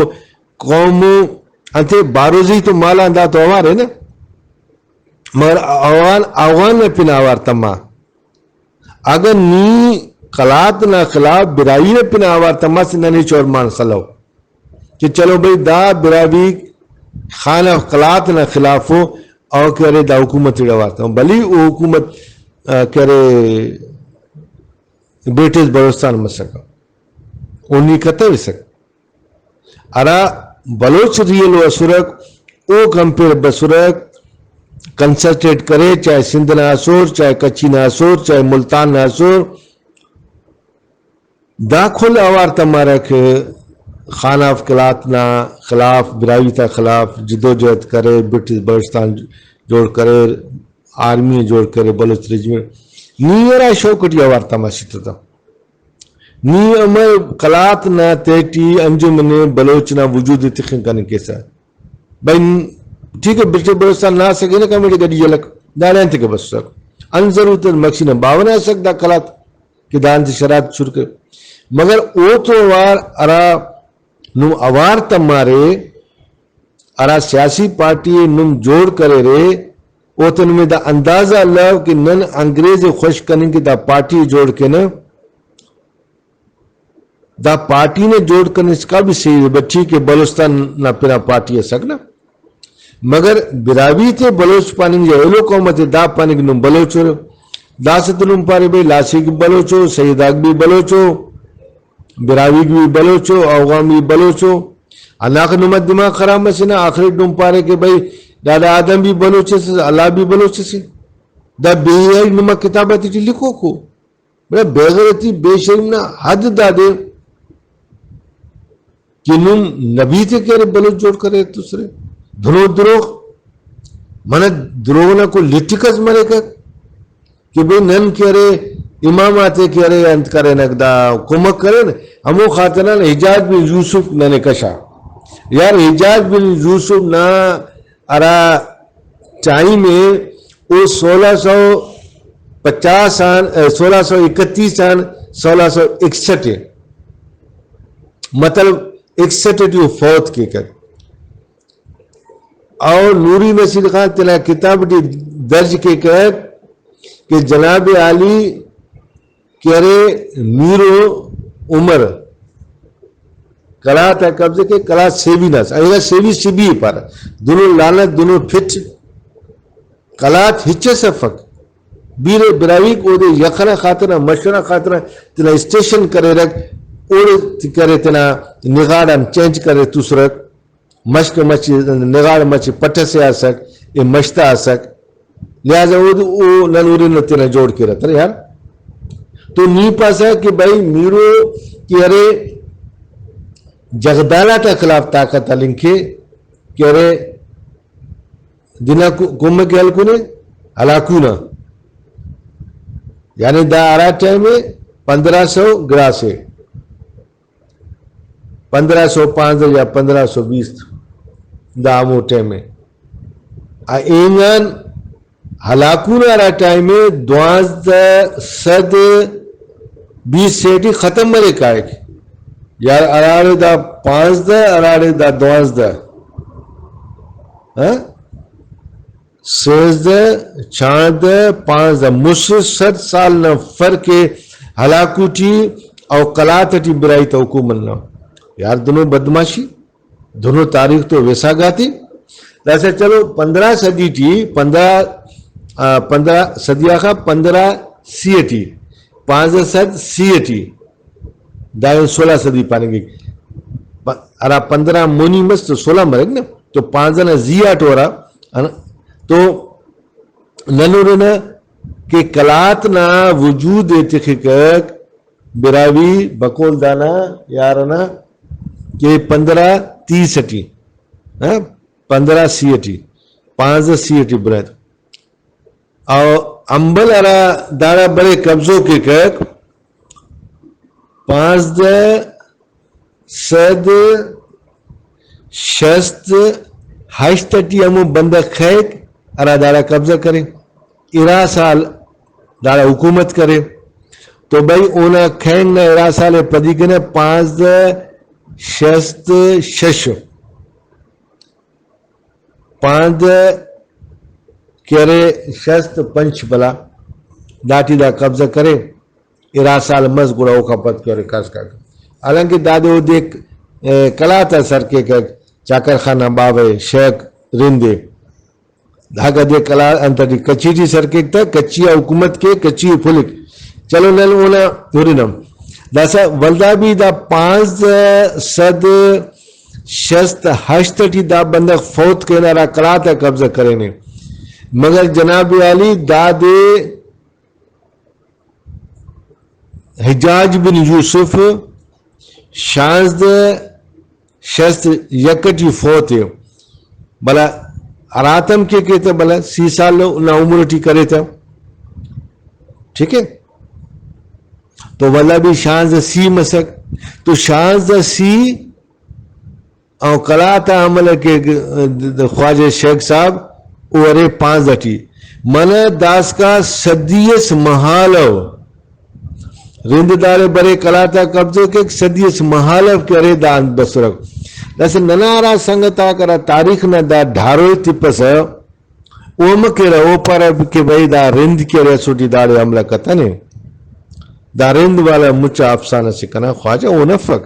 قوم ءُ، انتے بارزئی تو مالان دا تو اوار ءِ نا، مگر اوغان، اوغان نا پن آ اوار تما۔ اگہ نی قلات نا خلاف براہوئی نا پن آ اوار تما سے، ننے چور مان سلو۔ کہ چلو بھئی، دا براہوئی خان آف قلات نا خلاف ءُ، او کہ ارے دا حکومت اڑے اوار تما، بھلی او حکومت، آ، کہ ارے برٹش بلوچستان مسکہ، او نی کتوسک۔ ہرا بلوچ ریئل ءُ اسرک، او کمپیئر بسرک، کنسنٹریٹ کرے، چاہے سندھ نا اسر، چاہے کچھی نا اسر، چاہے ملتان نا اسر، دا کل اوار تمارک۔ خان آف قلات نا خلاف، براہوئی تا خلاف جدوجہد کرے، برٹش بلوچستان جوڑ کرے، آرمی جوڑ کرے، بلوچ ریجمنٹ۔ نی ہرا شوق ٹی اوار تما اسٹ تہ۔ نی امر قلات نا تہٹی انجمن بلوچ نا وجود ءِ تخنگ کننگ کیسہ۔ بھئی، ٹھیک ہے، برٹش بلوچستان نا اسکہ، نہ کمیٹی گڈی جلک، داڑے انت کہ بسک۔ انت ضرورت ہے، مکسی نا باوہ نا اسک دا قلات کہ دا انت شرائط شروع کر۔ مگر او تو اوار ہرا نم اوار تمارے، ہرا سیاسی پارٹی ءِ نم جوڑ کریرے، اوتون نمے دا اندازہ الو کہ نن انگریز ءِ خوش کننگ کہ دا پارٹی ءِ جوڑ کینہ۔ دا پارٹی نا جوڑ کننگ اسکا بھی صحیح ءِ، بس ٹھیک ہے، بلوچستان نا پنا پارٹی اسک نا۔ مگر براہوئی تے بلوچ پاننگ یا ایلو قوم تے دا پاننگ نم بلوچ ءُ۔ داسہ تو نم پارے بھئی لاسیک بلوچ ءُ، سیداک بھی بلوچ ءُ، براہوئی بھی بلوچ ءُ، اوغان بھی بلوچ ءُ۔ ہنداخہ نما دماغ خراب مسنے، آخری نم پارے کہ بھئی دادا آدم بھی بلوچ اسے، اللہ بھی بلوچ اسے۔ دا بے حیائی نما کتاب آتیٹی لکھوکو۔ گڑا بے غیرتی، بے شرمی نا حد دادے کہ نم نبی تے کہ ارے بلوچ جوڑ کرے تسرے۔ دھنو دروغ، منہ دروغ نا کوئی لٹک اس مریکہ کہ بھئی نن کہ ارے امام آتے کہ ارے انت کرینک، دا کمک کرین، ہمو خاطران حجاج بن یوسف ننے کشا۔ یار، حجاج بن یوسف نا ہرا ٹائم ءِ، او سولہ سو پچاس آن، اے، سولہ سو اکتیس آن سولہ سو اکسٹھ ءِ، مطلب اکسٹھ ٹی او فوت کیکک۔ او نوری نصیر خان تینا کتاب ٹی درج کیکک کہ جناب عالی کہ ارے میرو عمر قلات آ قبضہ کے، قلات سیوی ناس، اینگا سیوی سبی پارہ، دنو لعنت، دنو پھٹ، قلات ہچس افک۔ بیرے براہوئیک اودے یخ ئنا خاطر نا، مش ئنا خاطر نا تینا اسٹیشن کریرک، اوڑے کرے تینا نغاڑ آن چینج کرے تسرک۔ مش کہ مچ، نغاڑ مچ پٹ ئسے آ اسک، اے مش تا اسک، لہذا او، او نن ہُرنہ تینا جوڑ کیرہ تہ یار۔ تو نی پاسہ کہ بھئی میرو کہ ارے جغدال آتا خلاف طاقت ہلنگ کے، کہ ارے دنا کو-، کمک ءِ ہلکنے ہلاکو نا، یعنی دا ہرا ٹائم ءِ پندرہ سو گڑاسے۔ پندرہ سو پانزدہ یا پندرہ سو بیست، دا ہمو ٹائم ءِ۔ آ اینگان ہلاکو نا ہرا ٹائم ءِ دوانزدہ سد بیست سے ٹی ختم مریک کائک۔ یار ہراڑے دا پانزدہ، ہراڑے دا دوانزدہ، ہاں؟ سیزدہ، چھاندہ، پانزدہ، مسہ سد سال نا فرق ءِ ہلاکو ٹی او قلات ٹی براہوئی تا حکومت نا۔ یار دنو بدمعاشی، دنو تاریخ تو ویساگاتے۔ داسہ چلو پندرہ صدی ٹی، پندرہ، آ، پندرہ صدی آخا پندرہ سی ٹی، پانزدہ سد سی ٹی، دائے سولہ صدی پاننگک۔ پ-، ہرا پندرہ مونی مس تو سولہ مریک نا، تو پانزدہ نا زی آ ٹورا، ہنا؟ تو نن ہُرنہ کہ قلات نا وجود ءِ تخکک براہوئی بقول دانا یارنا کہ پندرہ تیس ٹی، ہاں، پندرہ سی ٹی، پانزدہ سی ٹی بنائے۔ او امبل ہرا داڑا بڑے قبضو کیکک، پانزدہ سد شست ہشت ٹی ہمو بندغ خیک ہرا داڑا قبضہ کرے، ارا سال داڑا حکومت کرے۔ تو بھئی، اونا کھینگ نا ارا سال ءِ پدی کنے پانزدہ شست شش، پانزدہ کہ ارے شست پنچ بلا، داٹی دا قبضہ کرے۔ ارا سال مس گڑا اوکا پد کہ ارے کس کاک۔ حالانکہ دادے اودے، اے، قلات آ سر کیکک، چاکر خان نا باوہ ءِ، شیخ رند ءِ۔ داگہ دے قلات انت ٹی، کچھی ٹی سر کیک تہ، کچھی آ حکومت کے، کچھی ءِ پھلک۔ چلو نن اونا ہُرنہ۔ داسہ ولدا بھی دا پانزدہ سد شست ہشت ٹی دا بندغ فوت کرینے، ہرا قلات آ قبضہ کرینے۔ مگر جناب عالی، دادے حجاج بن یوسف شانزدہ شست یک ٹی فوت ءِ۔ بلا ہراتم کے کے تہ، بلا سی سال نا عمر ٹی کرے تہ۔ ٹھیک ہے؟ تو ولدا بھی شانزدہ سی مسک۔ تو شانزدہ سی او قلات آ حملہ کیک خواجہ شیخ صاحب، او ارے پانزدہ ٹی۔ منہ داسکان صدی اس مہالو رند داڑے برے قلات آ قبضہ کیک، صدی اس مہالو کہ ارے دا انت بسرہ۔ داسہ ننا ہرا سنگت آک ہرا تاریخ نا دا ڈھارو ءِ تپسہ، او مہ کیرہ، او پارہ کہ بھئی دا رند کہ ارے اسوٹی داڑے حملہ کتنے۔ دا رند والا مچا افسانہ سے کنا خواجہ او نفک۔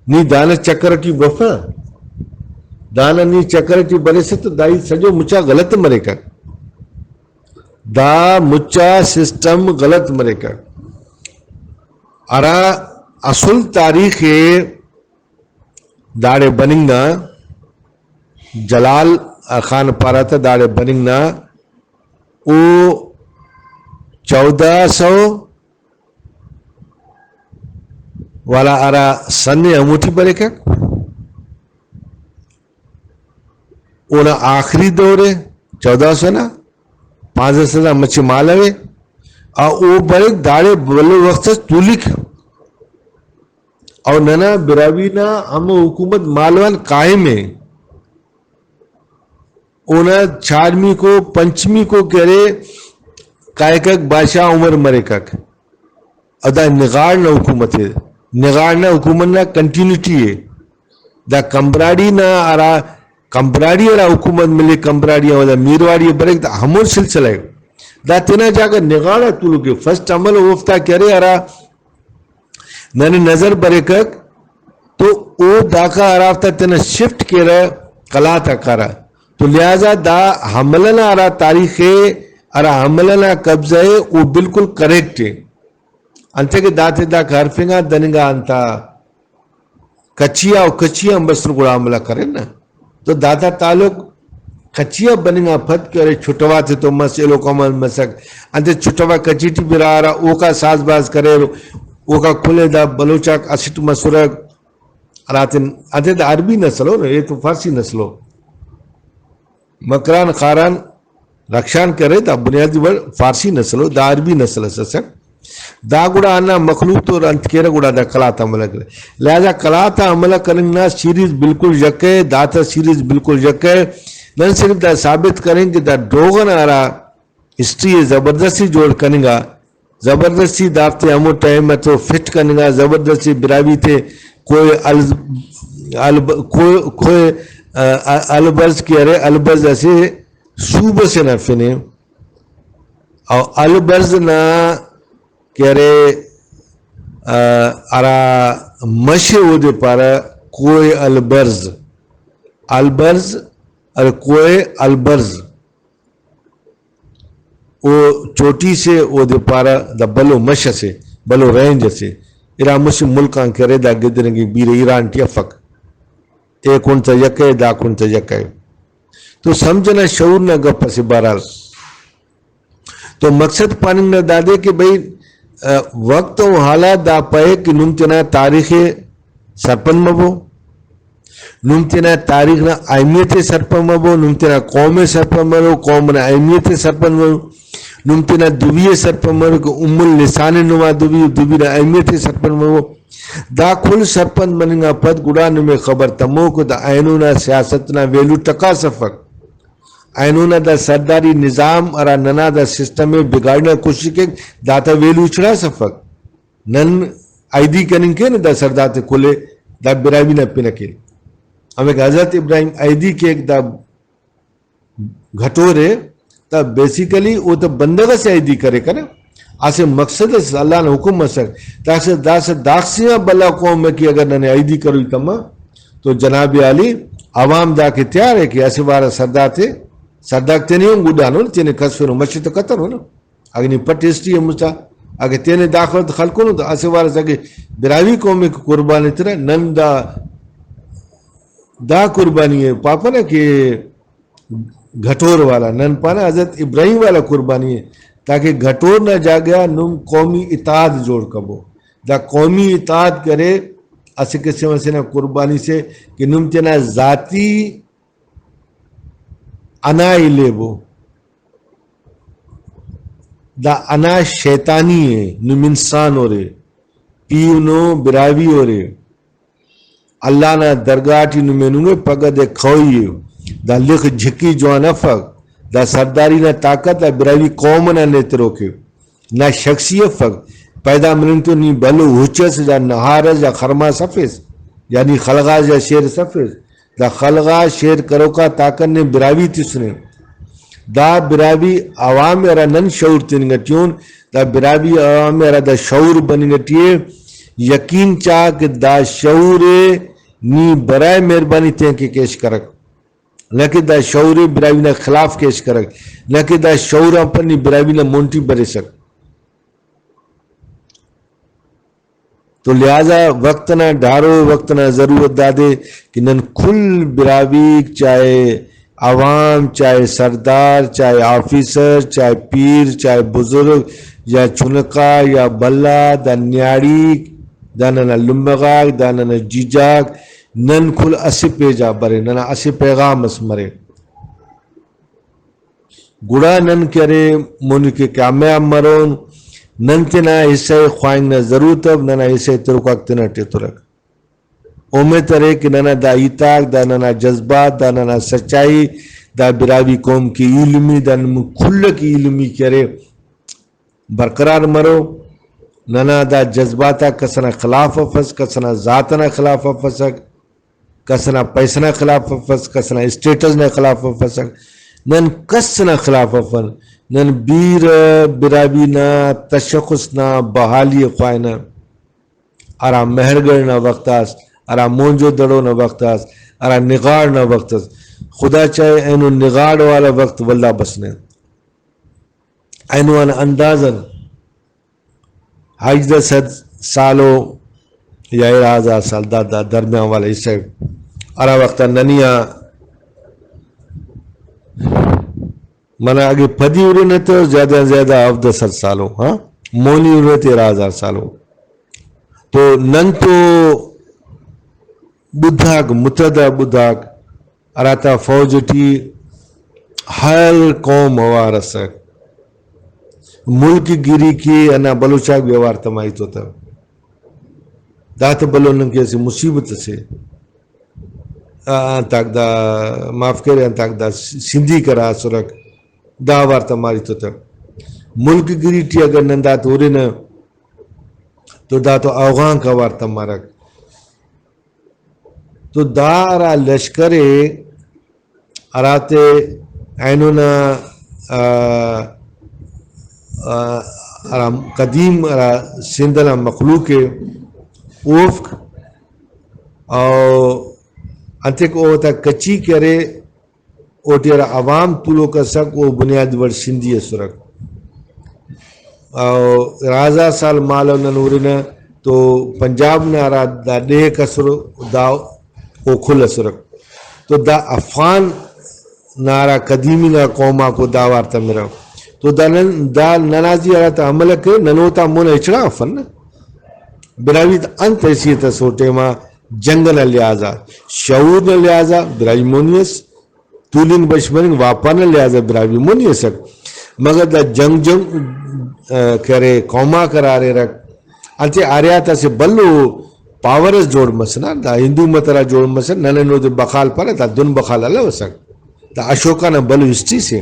نی دانا چکر ٹی بفا۔ دانا نی چکر ٹی بریسہ تو دا ہیت سجو مچا غلط مریکہ۔ دا مچا سسٹم غلط مریکہ۔ ہرا اصل تاریخ ءِ داڑے بننگ نا، جلال خان پارہ تہ داڑے بننگ نا، او چودہ سو والا ہرا سن ءِ ہموٹی بریکک، اونا آخری دور ءِ، چودہ سو نا پانزدہ سد آ مچہ مالو ءِ، آ او بریک داڑے بھلو وخت اس تولک۔ او ننا براہوئی نا ہمو حکومت مالو آن قائم ءِ۔ اونا چارمیکو، پنچمیکو کہ ارے، کائکک بادشاہ عمر مریکک۔ او دا نغاڑ نا حکومت ءِ، نغاڑ نا حکومت نا کنٹینیوٹی ءِ۔ دا کمبراڑی نا ہرا، کمبراڑی ہرا حکومت ملک کمبراڑی آ، دا میرواڑی بریک، دا ہمو سلسلہ ءِ۔ دا تینا جاگہ نغاڑ آ تولوک ءِ۔ فرسٹ عمل اوفتا کہ ارے ہرا ننے نظر بریکک تو او داکا ہرافتا تینا شفٹ کیرہ قلات آ کارہ۔ تو لہذا دا حملہ نا ہرا تاریخ ءِ، ہرا حملہ نا قبضہ ءِ، او بالکل کریکٹ ءِ۔ انتئے کہ داتے داکا ہرفنگا دننگا انتا کچھی آ و کچھی آن بسر گڑا حملہ کریر نا۔ تو داتا تعلق کچھی آ بننگ آن پد کہ ارے چھٹوا تے تو مس، ایلو کمال مسک۔ انتے چھٹوا کچھی ٹی برا ہرا اوکا ساز باز کریر، اوکا کل ءِ دا بلوچ آک اسٹ مسرک۔ ہراتن انتے دا عربی نسل ءُ، اے تو فارسی نسل ءُ۔ مکران خاران رخشان کرے، دا بنیادی وڑ فارسی نسل ءُ، دا عربی نسل اس ئسک۔ دا گڑا ہندا مخلوق تو انت کیرہ، گڑا دا قلات آ حملہ کرے۔ لہذا قلات آ حملہ کننگ نا سیریز بالکل یکہ ءِ، داتا سیریز بالکل یکہ ءِ۔ نن صرف دا ثابت کرین کہ دا ڈوغ ئنا ہرا ہسٹری ءِ زبردستی جوڑ کننگا، زبردستی دافتے ہمو ٹائم ءِ تو فٹ کننگا، زبردستی براہوئی تے کوہ ال-، الب-، کوہ، کوہ، آ، آ، البرز کہ ارے، البرز اسہ صوبہ سے نا فنے۔ او البرز نا کہ ارے، آ، ہرا مش ءِ اودے پارہ کوہ البرز۔ البرز، ارے کوہ البرز۔ او چوٹی سے اودے پارہ دا بھلو مش اسے، بھلو رینج اسے۔ ارا مسہ ملک آن کرے، دا گدرینگک بیرہ ایران ٹی افک۔ اے کنڈ تا یکہ ءِ، دا کنڈ تا یکہ ءِ۔ تو سمجھ نا شعور نا گپ اسے بہرحال۔ تو مقصد پاننگ نا دادے کہ بھئی، آ، وقت و حالات دا پائک کہ نم تینا تاریخ ءِ سرپند مبو، نم تینا تاریخ نا اہمیت ءِ سرپند مبو، نم تینا قوم ءِ سرپند مرو، قوم نا اہمیت ءِ سرپند مرو، نم تینا دوی ءِ سرپند مرو کہ ام اللسان نما دوی، دوی نا اہمیت ءِ سرپند مرو۔ دا کل سرپند مننگ آن پد گڑا نمے خبر تمو کہ دا اینو نا سیاست نا ویلو ٹکاس افک۔ اینو نا دا سرداری نظام ہرا ننا دا سسٹم ءِ بگاڑنا کوشش کیک، داتا ویلو اچڑاس افک۔ نن عیدی کننگ کینہ دا سردار تے کل ءِ، دا براہوئی نا پن ءِ کین۔ ہمے کہ حضرت ابراہیم عیدی کیک دا گھٹور ءِ، تا بیسیکلی او تا بندغ اسے عیدی کریکہ نا، اسہ مقصد اس اللہ نا حکم مسک، تا اسہ داسہ داخسی آن بھلا قوم ءِ کہ اگر ننے عیدی کروئی تما تو جناب عالی عوام دا کہ تیار ءِ کہ اسہ وارا سردار تے، سردار تینے ہم گڈانو تینے کسفنو مش تو کتنو نا۔ اگہ نی پٹ ہسٹری ءِ مسا، اگہ تینے داخلت خلکنو تو اسہ وارس اگہ براہوئی قوم ءِ قربانی ترہ، نن دا، دا قربانی ءِ پاپہ نا کہ گھٹور والا، نن پانہ حضرت ابراہیم والا قربانی ءِ، تاکہ گھٹور نا جاگہ آ نم قومی اتحاد جوڑ کبو۔ دا قومی اتحاد کرے اسہ قسم اسے نا قربانی سے کہ نم تینا ذاتی انا الیبو۔ دا انا شیطانی ءِ، نم انسان اورے، پیہنو براہوئی اورے، اللہ نا درگاہ ٹی نمے ہننگے، پگہ دے کھوئی ءِ۔ دا لخ جھکی جوان افک۔ دا سرداری نا طاقت دا براہوئی قوم انا نیتروک ءِ۔ نا شخصی افک۔ پیدا مننگ تو نی بھلو ہچ ئس یا نہار ئس یا خرماس افیس، یا نی خلغاس یا شیر ئس افیس۔ دا خلغا شیر کروکا طاقت نے براہوئی تسنے۔ دا براہوئی عوام ءِ ہرا نن شعور تننگ ٹی اُن، دا براہوئی عوام ءِ ہرا دا شعور بننگ ٹی ءِ، یقین چا کہ دا شعور ءِ نی برائے مہربانی تینکہ کیش کرک، نہ کہ دا شعور ءِ براہوئی نا خلاف کیش کرک، نہ کہ دا شعور آن پد نی براہوئی نا مون ٹی بریسک۔ تو لہذا وخت نا ڈھارو، وخت نا ضرورت دادے کہ نن کل براہوئیک، چاہے عوام، چاہے سردار، چاہے آفیسر، چاہے پیر، چاہے بزرگ، یا چنکا یا بھلا، دا نیاڑیک، دا ننا لمہ غاک، دا ننا جیجاک، نن کل اسہ پیج آ برے، ننا اسہ پیغام اس مرے۔ گڑا نن کہ ارے مونی کہ کامیاب مرون، نن تینا حصہ ءِ خواہنگ نا ضرورت اف، ننا حصہ ءِ تروک آک تینا ٹی ترک۔ اومیت ارے کہ ننا دا ہیت آک، دا ننا جذبات، دا ننا سچائی، دا براہوئی قوم کہ ایلمی، دا نمو کل کہ ایلمی کہ ارے برقرار مرو۔ ننا دا جذبات آک کس ئنا خلاف افس، کس ئنا ذات ئنا خلاف افسک۔ کس ئنا پیسہ نا خلاف افس، کس ئنا اسٹیٹس نا خلاف افسک، نن کس ئنا خلاف افن۔ نن بیرہ براہوئی نا تشخص نا بحالی ءِ خواہنہ، ہرا مہر گڑھ نا وخت اس، ہرا مونجو دڑو نا وخت اس، ہرا نغاڑ نا وخت اس۔ خدا چاہے اینو نغاڑ والا وخت ولدا بسنے۔ اینو آن اندازن ہژدہ سد سالو یا ارا ہزار سال دا، دا درمیان والا حصہ ءِ۔ ہرا وخت آ ننی آ منہ اگہ پدی ہرنہ تو زیادہ آن زیادہ ہفدہ سد سالو، ہاں، مونی ہرنہ تو ارا ہزار سالو۔ تو نن تو بدھاک، متحدہ بدھاک، ہراتا فوج ٹی ہر قوم اوار اسک۔ ملک گیری کہ ہندا بلوچ آک بھی اوار تما ہیت و تہ۔ دا تہ بھلو نن کہ اسہ مصیبت اسے۔ آ، انتاک دا، معاف کرے، انتاک دا سندھی کرا اسرک، دا اوار تما ہیت و تہ۔ ملک گیری ٹی اگر نن دا تو ہرنہ تو دا تو اوغانک اوار تمارک۔ تو دا ہرا لشکر ءِ ہراتے اینو نا، آ، آ، ہرا قدیم ہرا سندھ نا مخلوق ءِ اوفک او انتئے کہ اوتا کچی کہ ارے، اوٹی ہرا عوام تولوک اسک، او بنیادی وڑ سندھی اسرک۔ او ارا ہزار سال مالو نن ہرنہ تو پنجاب نا ہرا دا ڈیہہ ئسر، دا او کل ئسرہ۔ تو دا افغان نا ہرا قدیمی نا قوم آکو دا اوار تمرہ۔ تو دا نن، دا ننا زی ہرا تا حملہ کرے، نن اوتا مون آ ہچڑا افن نہ۔ براہوئی تا انت حیثیت ئس او ٹائما جنگ نا لحاظ آ، شعور نا لحاظ آ براہوئی مونی ئس، تولنگ بش مننگ واپار نا لحاظ آ براہوئی مونی ئسک، مگر دا جنگ جنگ، آ، کرے، قوم آک ہرا اریرک، انتے آریات اسہ بھلو پاور ئس جوڑ مسنا، دا ہندو مت ہرا جوڑ مسنا، نن اینو دے بخال پارہ، دا دن بخال الو ئسک، دا اشوکا نا بھلو ہسٹری سے،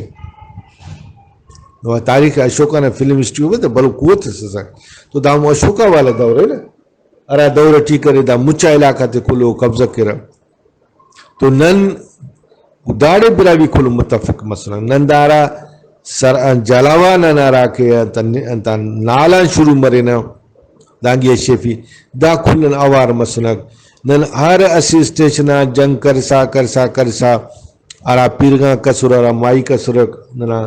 و تاریخ اشوکا نا فلم ہسٹری ہو، دا بھلو قوت ئس ئسک۔ تو دا ہمو اشوکا والا دور ءِ نا، ہرا دور ٹی کرے، دا مچا علاقہ تے کلو قبضہ کرا۔ تو نن داڑے براہوئی کل متفق مسنن۔ نن دارا سر آن جھلاوان آن ہرا کہ انت، انت نال آن شروع مرینہ، دانگی اشیفی، دا کل نن اوار مسنک۔ نن ہر اسہ اسٹیشن آ جنگ کرسا، کرسا، کرسا، ہرا پیرنگاک اسر، ہرا ماہیک اسرک، ننا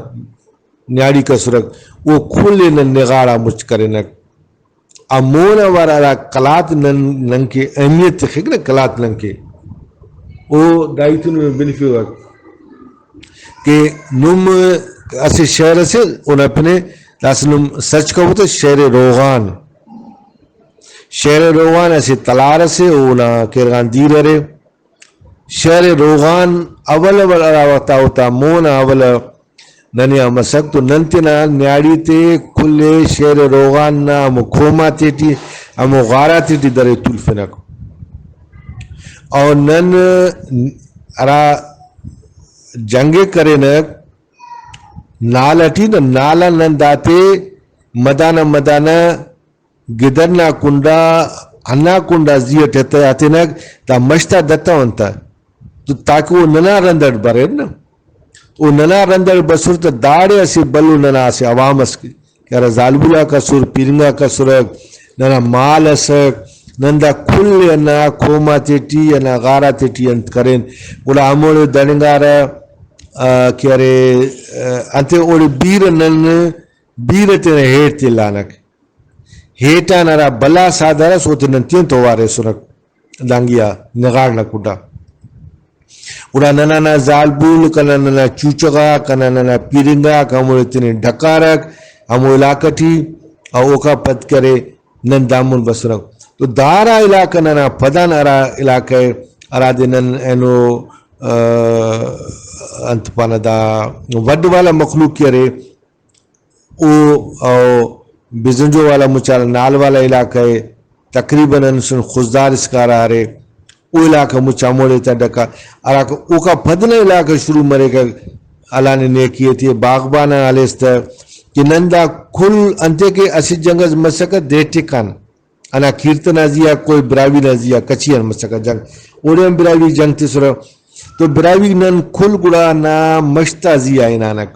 نیاڑیک اسرک، او کل ئے نن نغاڑ آ مچ کرینک۔ آ مون آ وار ہرا قلات نن، ننکہ اہمیت تخک نا قلات ننکہ، او دا ہیت نمے بنفیوک کہ نم اسہ شہر اسے اونا پن ءِ، داسہ نم سرچ کبو تہ شہر روغان، شہر روغان اسہ تلار اسے، اونا کیرغان دیر ارے۔ شہر روغان اول اول ہرا وخت آ اوتا مون آ اول ننے آ مسک تو نن تینا نیاڑی تے کل ئے شہر روغان نا ہمو قوم آتے ٹی، ہمو غار آتے ٹی درے تولفنک۔ اور نن ہرا جنگ ئے کرینک نال ٹی، نہ نال آن نن داتے مدانہ مدانہ گدر نا کنڈا، ہندا کنڈا زی اٹ ہتہ ہتینک، دا مش تا دتون تہ، تو تاکہ او ننا رند اٹ بریر نا۔ او ننا رند اٹ بسر تہ داڑے اسہ بھلو ننا اسہ عوام اس کہ، کہ ہرا زالبول آک اسر، پیرنگ آک اسرک، ننا مال ئسک، نن دا کل ئے ہندا قوم آتے ٹی، ہندا غار آتے ٹی انت کرین۔ گڑا ہموڑے دننگارہ، آ، کہ ارے، آ، انتے اوڑے بیرہ نن، بیرہ تینا ہیٹ تلانک۔ ہیٹان ہرا بھلا ساہدار ئس، اوتے نن تینتو اوار ایسرک دانگی آ نغاڑ نا کنڈا۔ گڑا ننا نا زالبول، کنا ننا چوچہ غاک، کنا ننا پیرنگ آک ہموڑے تینے ڈکارک ہمو علاقہ ٹی، او اوکا پد کرے نن دامون بسرک۔ تو دارا علاقہ ننا پدان ہرا علاقہ ءِ، ہرادے نن اینو، آ، انت پانہ دا وڈھ والا مخلوق کہ ارے، او، او بزنجو والا مچا نال والا علاقہ ءِ، تقریباً ہندن خضدار اسکارہ ارے، او علاقہ مچ ہموڑے تا ڈکا، ہراکہ اوکا پد نا علاقہ شروع مریکہ، اللہ نے نیکی ایتی باغبان آن ہلیس تہ کہ نن دا کل انتئے کہ اسہ جنگ اس مسکہ دے ٹکان۔ ہندا کیرت نا زی آ کوئی براہوئی نا زی آ کچھی آن مسکہ جنگ، اوڑے ہم براہوئی جنگ تسرہ۔ تو براہوئی نن کل گڑا ہندا مش تا زی آ ہنانک،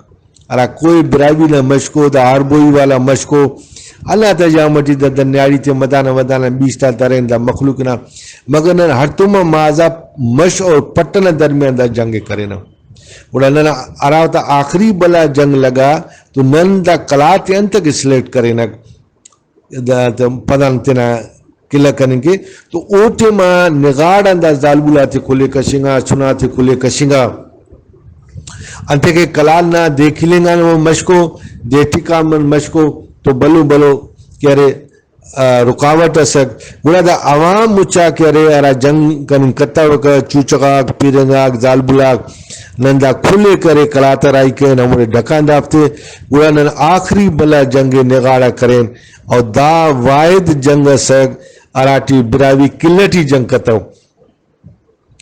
ہرا کوئی براہوئی نا مشکو، دا ہاربوئی والا مشکو، اللہ تا جام ٹی دا دنیاڑی تے مدانہ مدانہ بیش تا درین دا مخلوق نا، مگر نن ہڑتوم آ مازا مش اور پٹ ئنا درمیان دا جنگ ءِ کرینہ۔ گڑا ننا ہرا وخت آخری بھلا جنگ لگا تو نن دا قلات ءِ انتکہ سلیکٹ کرینک؟ دا، دا پدان تینا قلعہ کننگ کے، تو او ٹائما نغاڑ آن دا زالبول آتے کل ئے کشنگا، چنا تے کل ئے کشنگا۔ انتئے کہ قلات نا دے کلنگ آن مشکو، دے ٹکان من مشکو، تو بھلو بھلو کہ ارے، آ، رکاوٹ ئسک۔ گڑا دا عوام مچا کہ ارے، ہرا جنگ کننگ کتوکہ، چوچہ غاک، پیرنگ آک، زالبول آک، نن دا کل ئے کرے قلات آ راہی کرین، ہموڑے ڈکان دافتے۔ گڑا نن آخری بھلا جنگ ئے نغاڑ آ کرین۔ او دا واحد جنگ ئسک ہراٹی براہوئی قلعہ ٹی جنگ کتو۔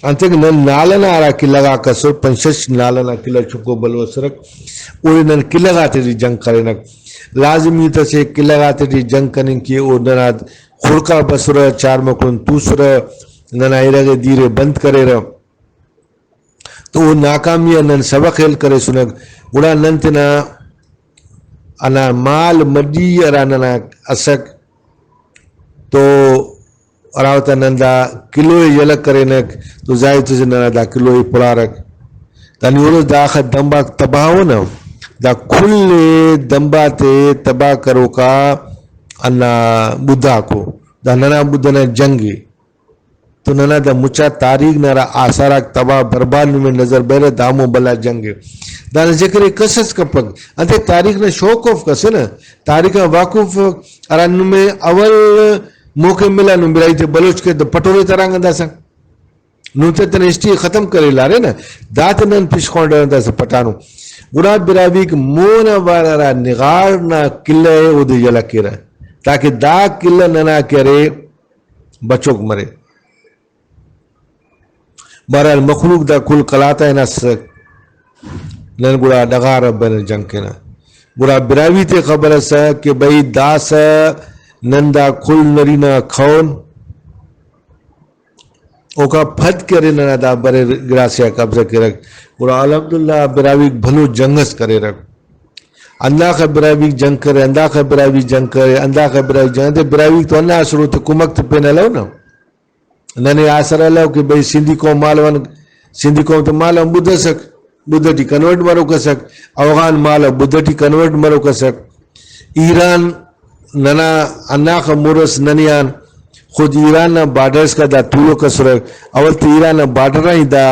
انتئے کہ نن نال ئنا ہرا قلعہ غاک اسر، پنچ شش نال ئنا قلعہ چنکو بھلو اسرک، اوڑے نن قلعہ غاتے ٹی جنگ کرینک۔ لازمی ہیت اسے قلعہ غاتے ٹی جنگ کننگ کہ او ننا خڑک آ بسرہ، چار مکرن توسرہ، ننا ارغ ئے دیر ئے بند کریرہ۔ تو او ناکامی آن نن سبق ہیل کریسنک، گڑا نن تینا ہندا مال مڈی ہرا ننا اسک تو ہرا وخت نن دا کلو ئے یلہ کرینک تو ظاہر تسے ننا دا کلو ئے پڑارک۔ دا نی ہُرس داخہ دمباک تباہ ءُ نہ، دا کل ئے دمباتے تباہ کروکا ہندا مدعاکو۔ دا ننا بدھ ئنا جنگ ءِ۔ تو ننا دا مچا تاریخ نا ہرا آثار آک تباہ برباد نمے نظر بریرہ، دا ہمو بھلا جنگ ءِ۔ دانا ذکر ءِ کس اس کپک۔ انتئے تاریخ نا شوق اف کس نا، تاریخ آن واقف اف، ہرا نمے اول موقع ملا نم براہوئی تے بلوچ کہ دا پٹورے ترانگ انداسہ۔ نم تے تینا ہسٹری ءِ ختم کرے لارے نا، داتے نن پشخوانڈر آن داسہ پٹانو۔ گڑا براہوئیک مون آ وار ہرا نغاڑ نا قلعہ ءِ اودے یلہ کیرہ، تاکہ دا قلعہ ننا کہ ارے بچوک مرے۔ بہرحال مخلوق دا کل قلات آ ہناسسک، نن گڑا ڈغار آ بریرہ جنگ کینہ۔ گڑا براہوئی تے خبر ئسک کہ بھئی داسہ نن دا کل نرینہ کھون، اوکا پد کہ ارے ننا دا بریر گڑاسے آ قبضہ کیرک۔ گڑا الحمدللہ براہوئیک بھلو جنگ اس کریرک۔ ہنداخہ براہوئیک جنگ کرے، ہنداخہ براہوئی جنگ کرے، ہنداخہ براہوئی جنگ، انتئے براہوئیک تو ہندا اسر اوتے کمک تے پین الو نا۔ ننے آسر الو کہ بھئی سندھی قوم مالو آن، سندھی قوم تو مالو آن بدھ ئسک، بدھ ٹی کنورٹ مروک ئسک، اوغان مالو بدھ ٹی کنورٹ مروک ئسک۔ ایران ننا ہنداخہ مُر ئس ننے آن، خود ایران نا بارڈر اسکا دا تولوک ئسرہ۔ اول تو ایران نا بارڈر آن ہی دا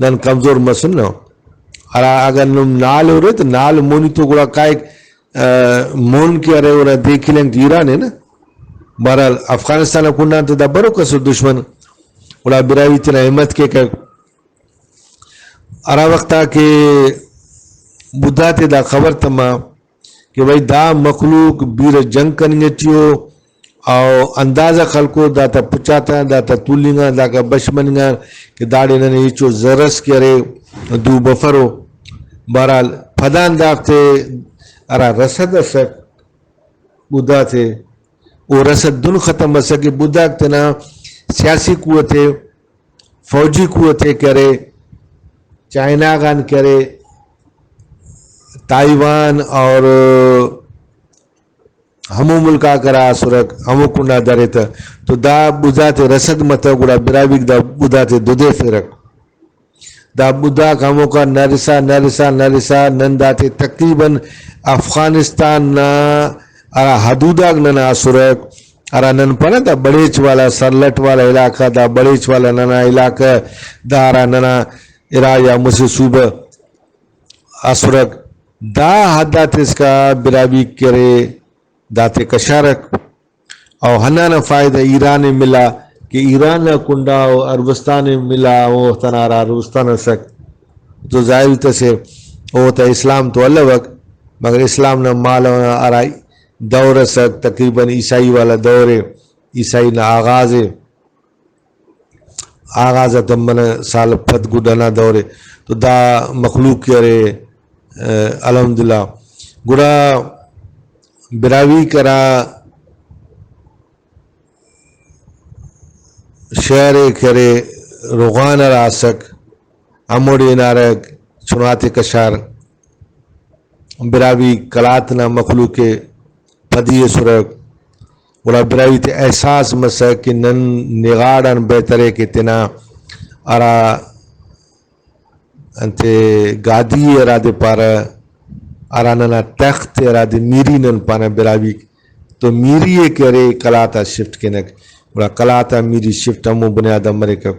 نن کمزور مسنہ۔ ہرا اگر نم نال ہُرے تو نال مونی تو گڑا کائک، آ، مون کہ ارے اونا دے کلنگ تو ایران ءِ نا۔ بہرحال افغانستان نا کنڈ آن تو دا بروک ئسر دشمن۔ گڑا براہوئی تینا ہمت کیکک۔ ہرا وخت آ کہ بدھ آتے دا خبر تما کہ بھئی دا مخلوق بیرہ جنگ کننگ ٹی ءُ، او اندازہ خلکو داتا پچاتا، داتا تولنگ آن، داکا بش مننگ آن کہ داڑے ننے ہچو زر اس کہ ارے دو بفرو۔ بہرحال پدان دافتے ہرا رسد ئسک، بدھ آتے او رسد دن ختم مسکہ کہ بدھ آک تینا سیاسی قوت ءِ، فوجی قوت ءِ کہ ارے، چائنا غان کہ ارے، تائیوان اور ہمو ملک آک ہرا اسرک، ہمو کنڈا دریتہ۔ تو دا بدھ آتے رسد متو، گڑا براہوئیک دا بدھ آتے دودیفیرک۔ دا بدھ آک ہموکا نرسا، نرسا، نرسا، نن داتے تقریباً افغانستان نا ہرا حدود آک ننا اسرک، ہرا نن پانہ دا بڑیچ والا، سرلٹ والا علاقہ، دا بڑیچ والا ننا علاقہ، دا ہرا ننا ارا یا مسہ صوبہ اسرک، دا حد آتے اسکا براہوئی کہ ارے داتے کشارک۔ او ہندانا فائدہ ایران ءِ ملا کہ ایران نا کنڈا او عربستان ءِ ملا، او تینا ہرا عربستان ئسک تو ظاہر ہیت اسے، او تا اسلام تو الوک، مگر اسلام نا مالو نا ہرا دور ئسک تقریباً عیسائی والا دور ءِ، عیسائی نا آغاز ءِ، آغاز آتا منہ سال پد گڈ ہندا دور ءِ۔ تو دا مخلوق کہ ارے، آ، الحمدللہ۔ گڑا براہوئی کرا شعر ءِ کہ ارے روغان ہرا اسک، ہموڑے ہنارہ، چناتے کشار۔ براہوئی قلات نا مخلوق ءِ پدی ئسرہ، گڑا براہوئی تے احساس مسک کہ نن نغاڑ آن بہتر ءِ کہ تینا ہرا انتے گادی ءِ ہرادے پارہ، ہرا ننا تخت ءِ ہرادے میری نن پانہ براہوئیک، تو میری ءِ کہ ارے قلات آ شفٹ کینک، گڑا قلات آ میری شفٹ ہمو بنیاد آ مریکہ۔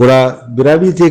گڑا براہوئی تے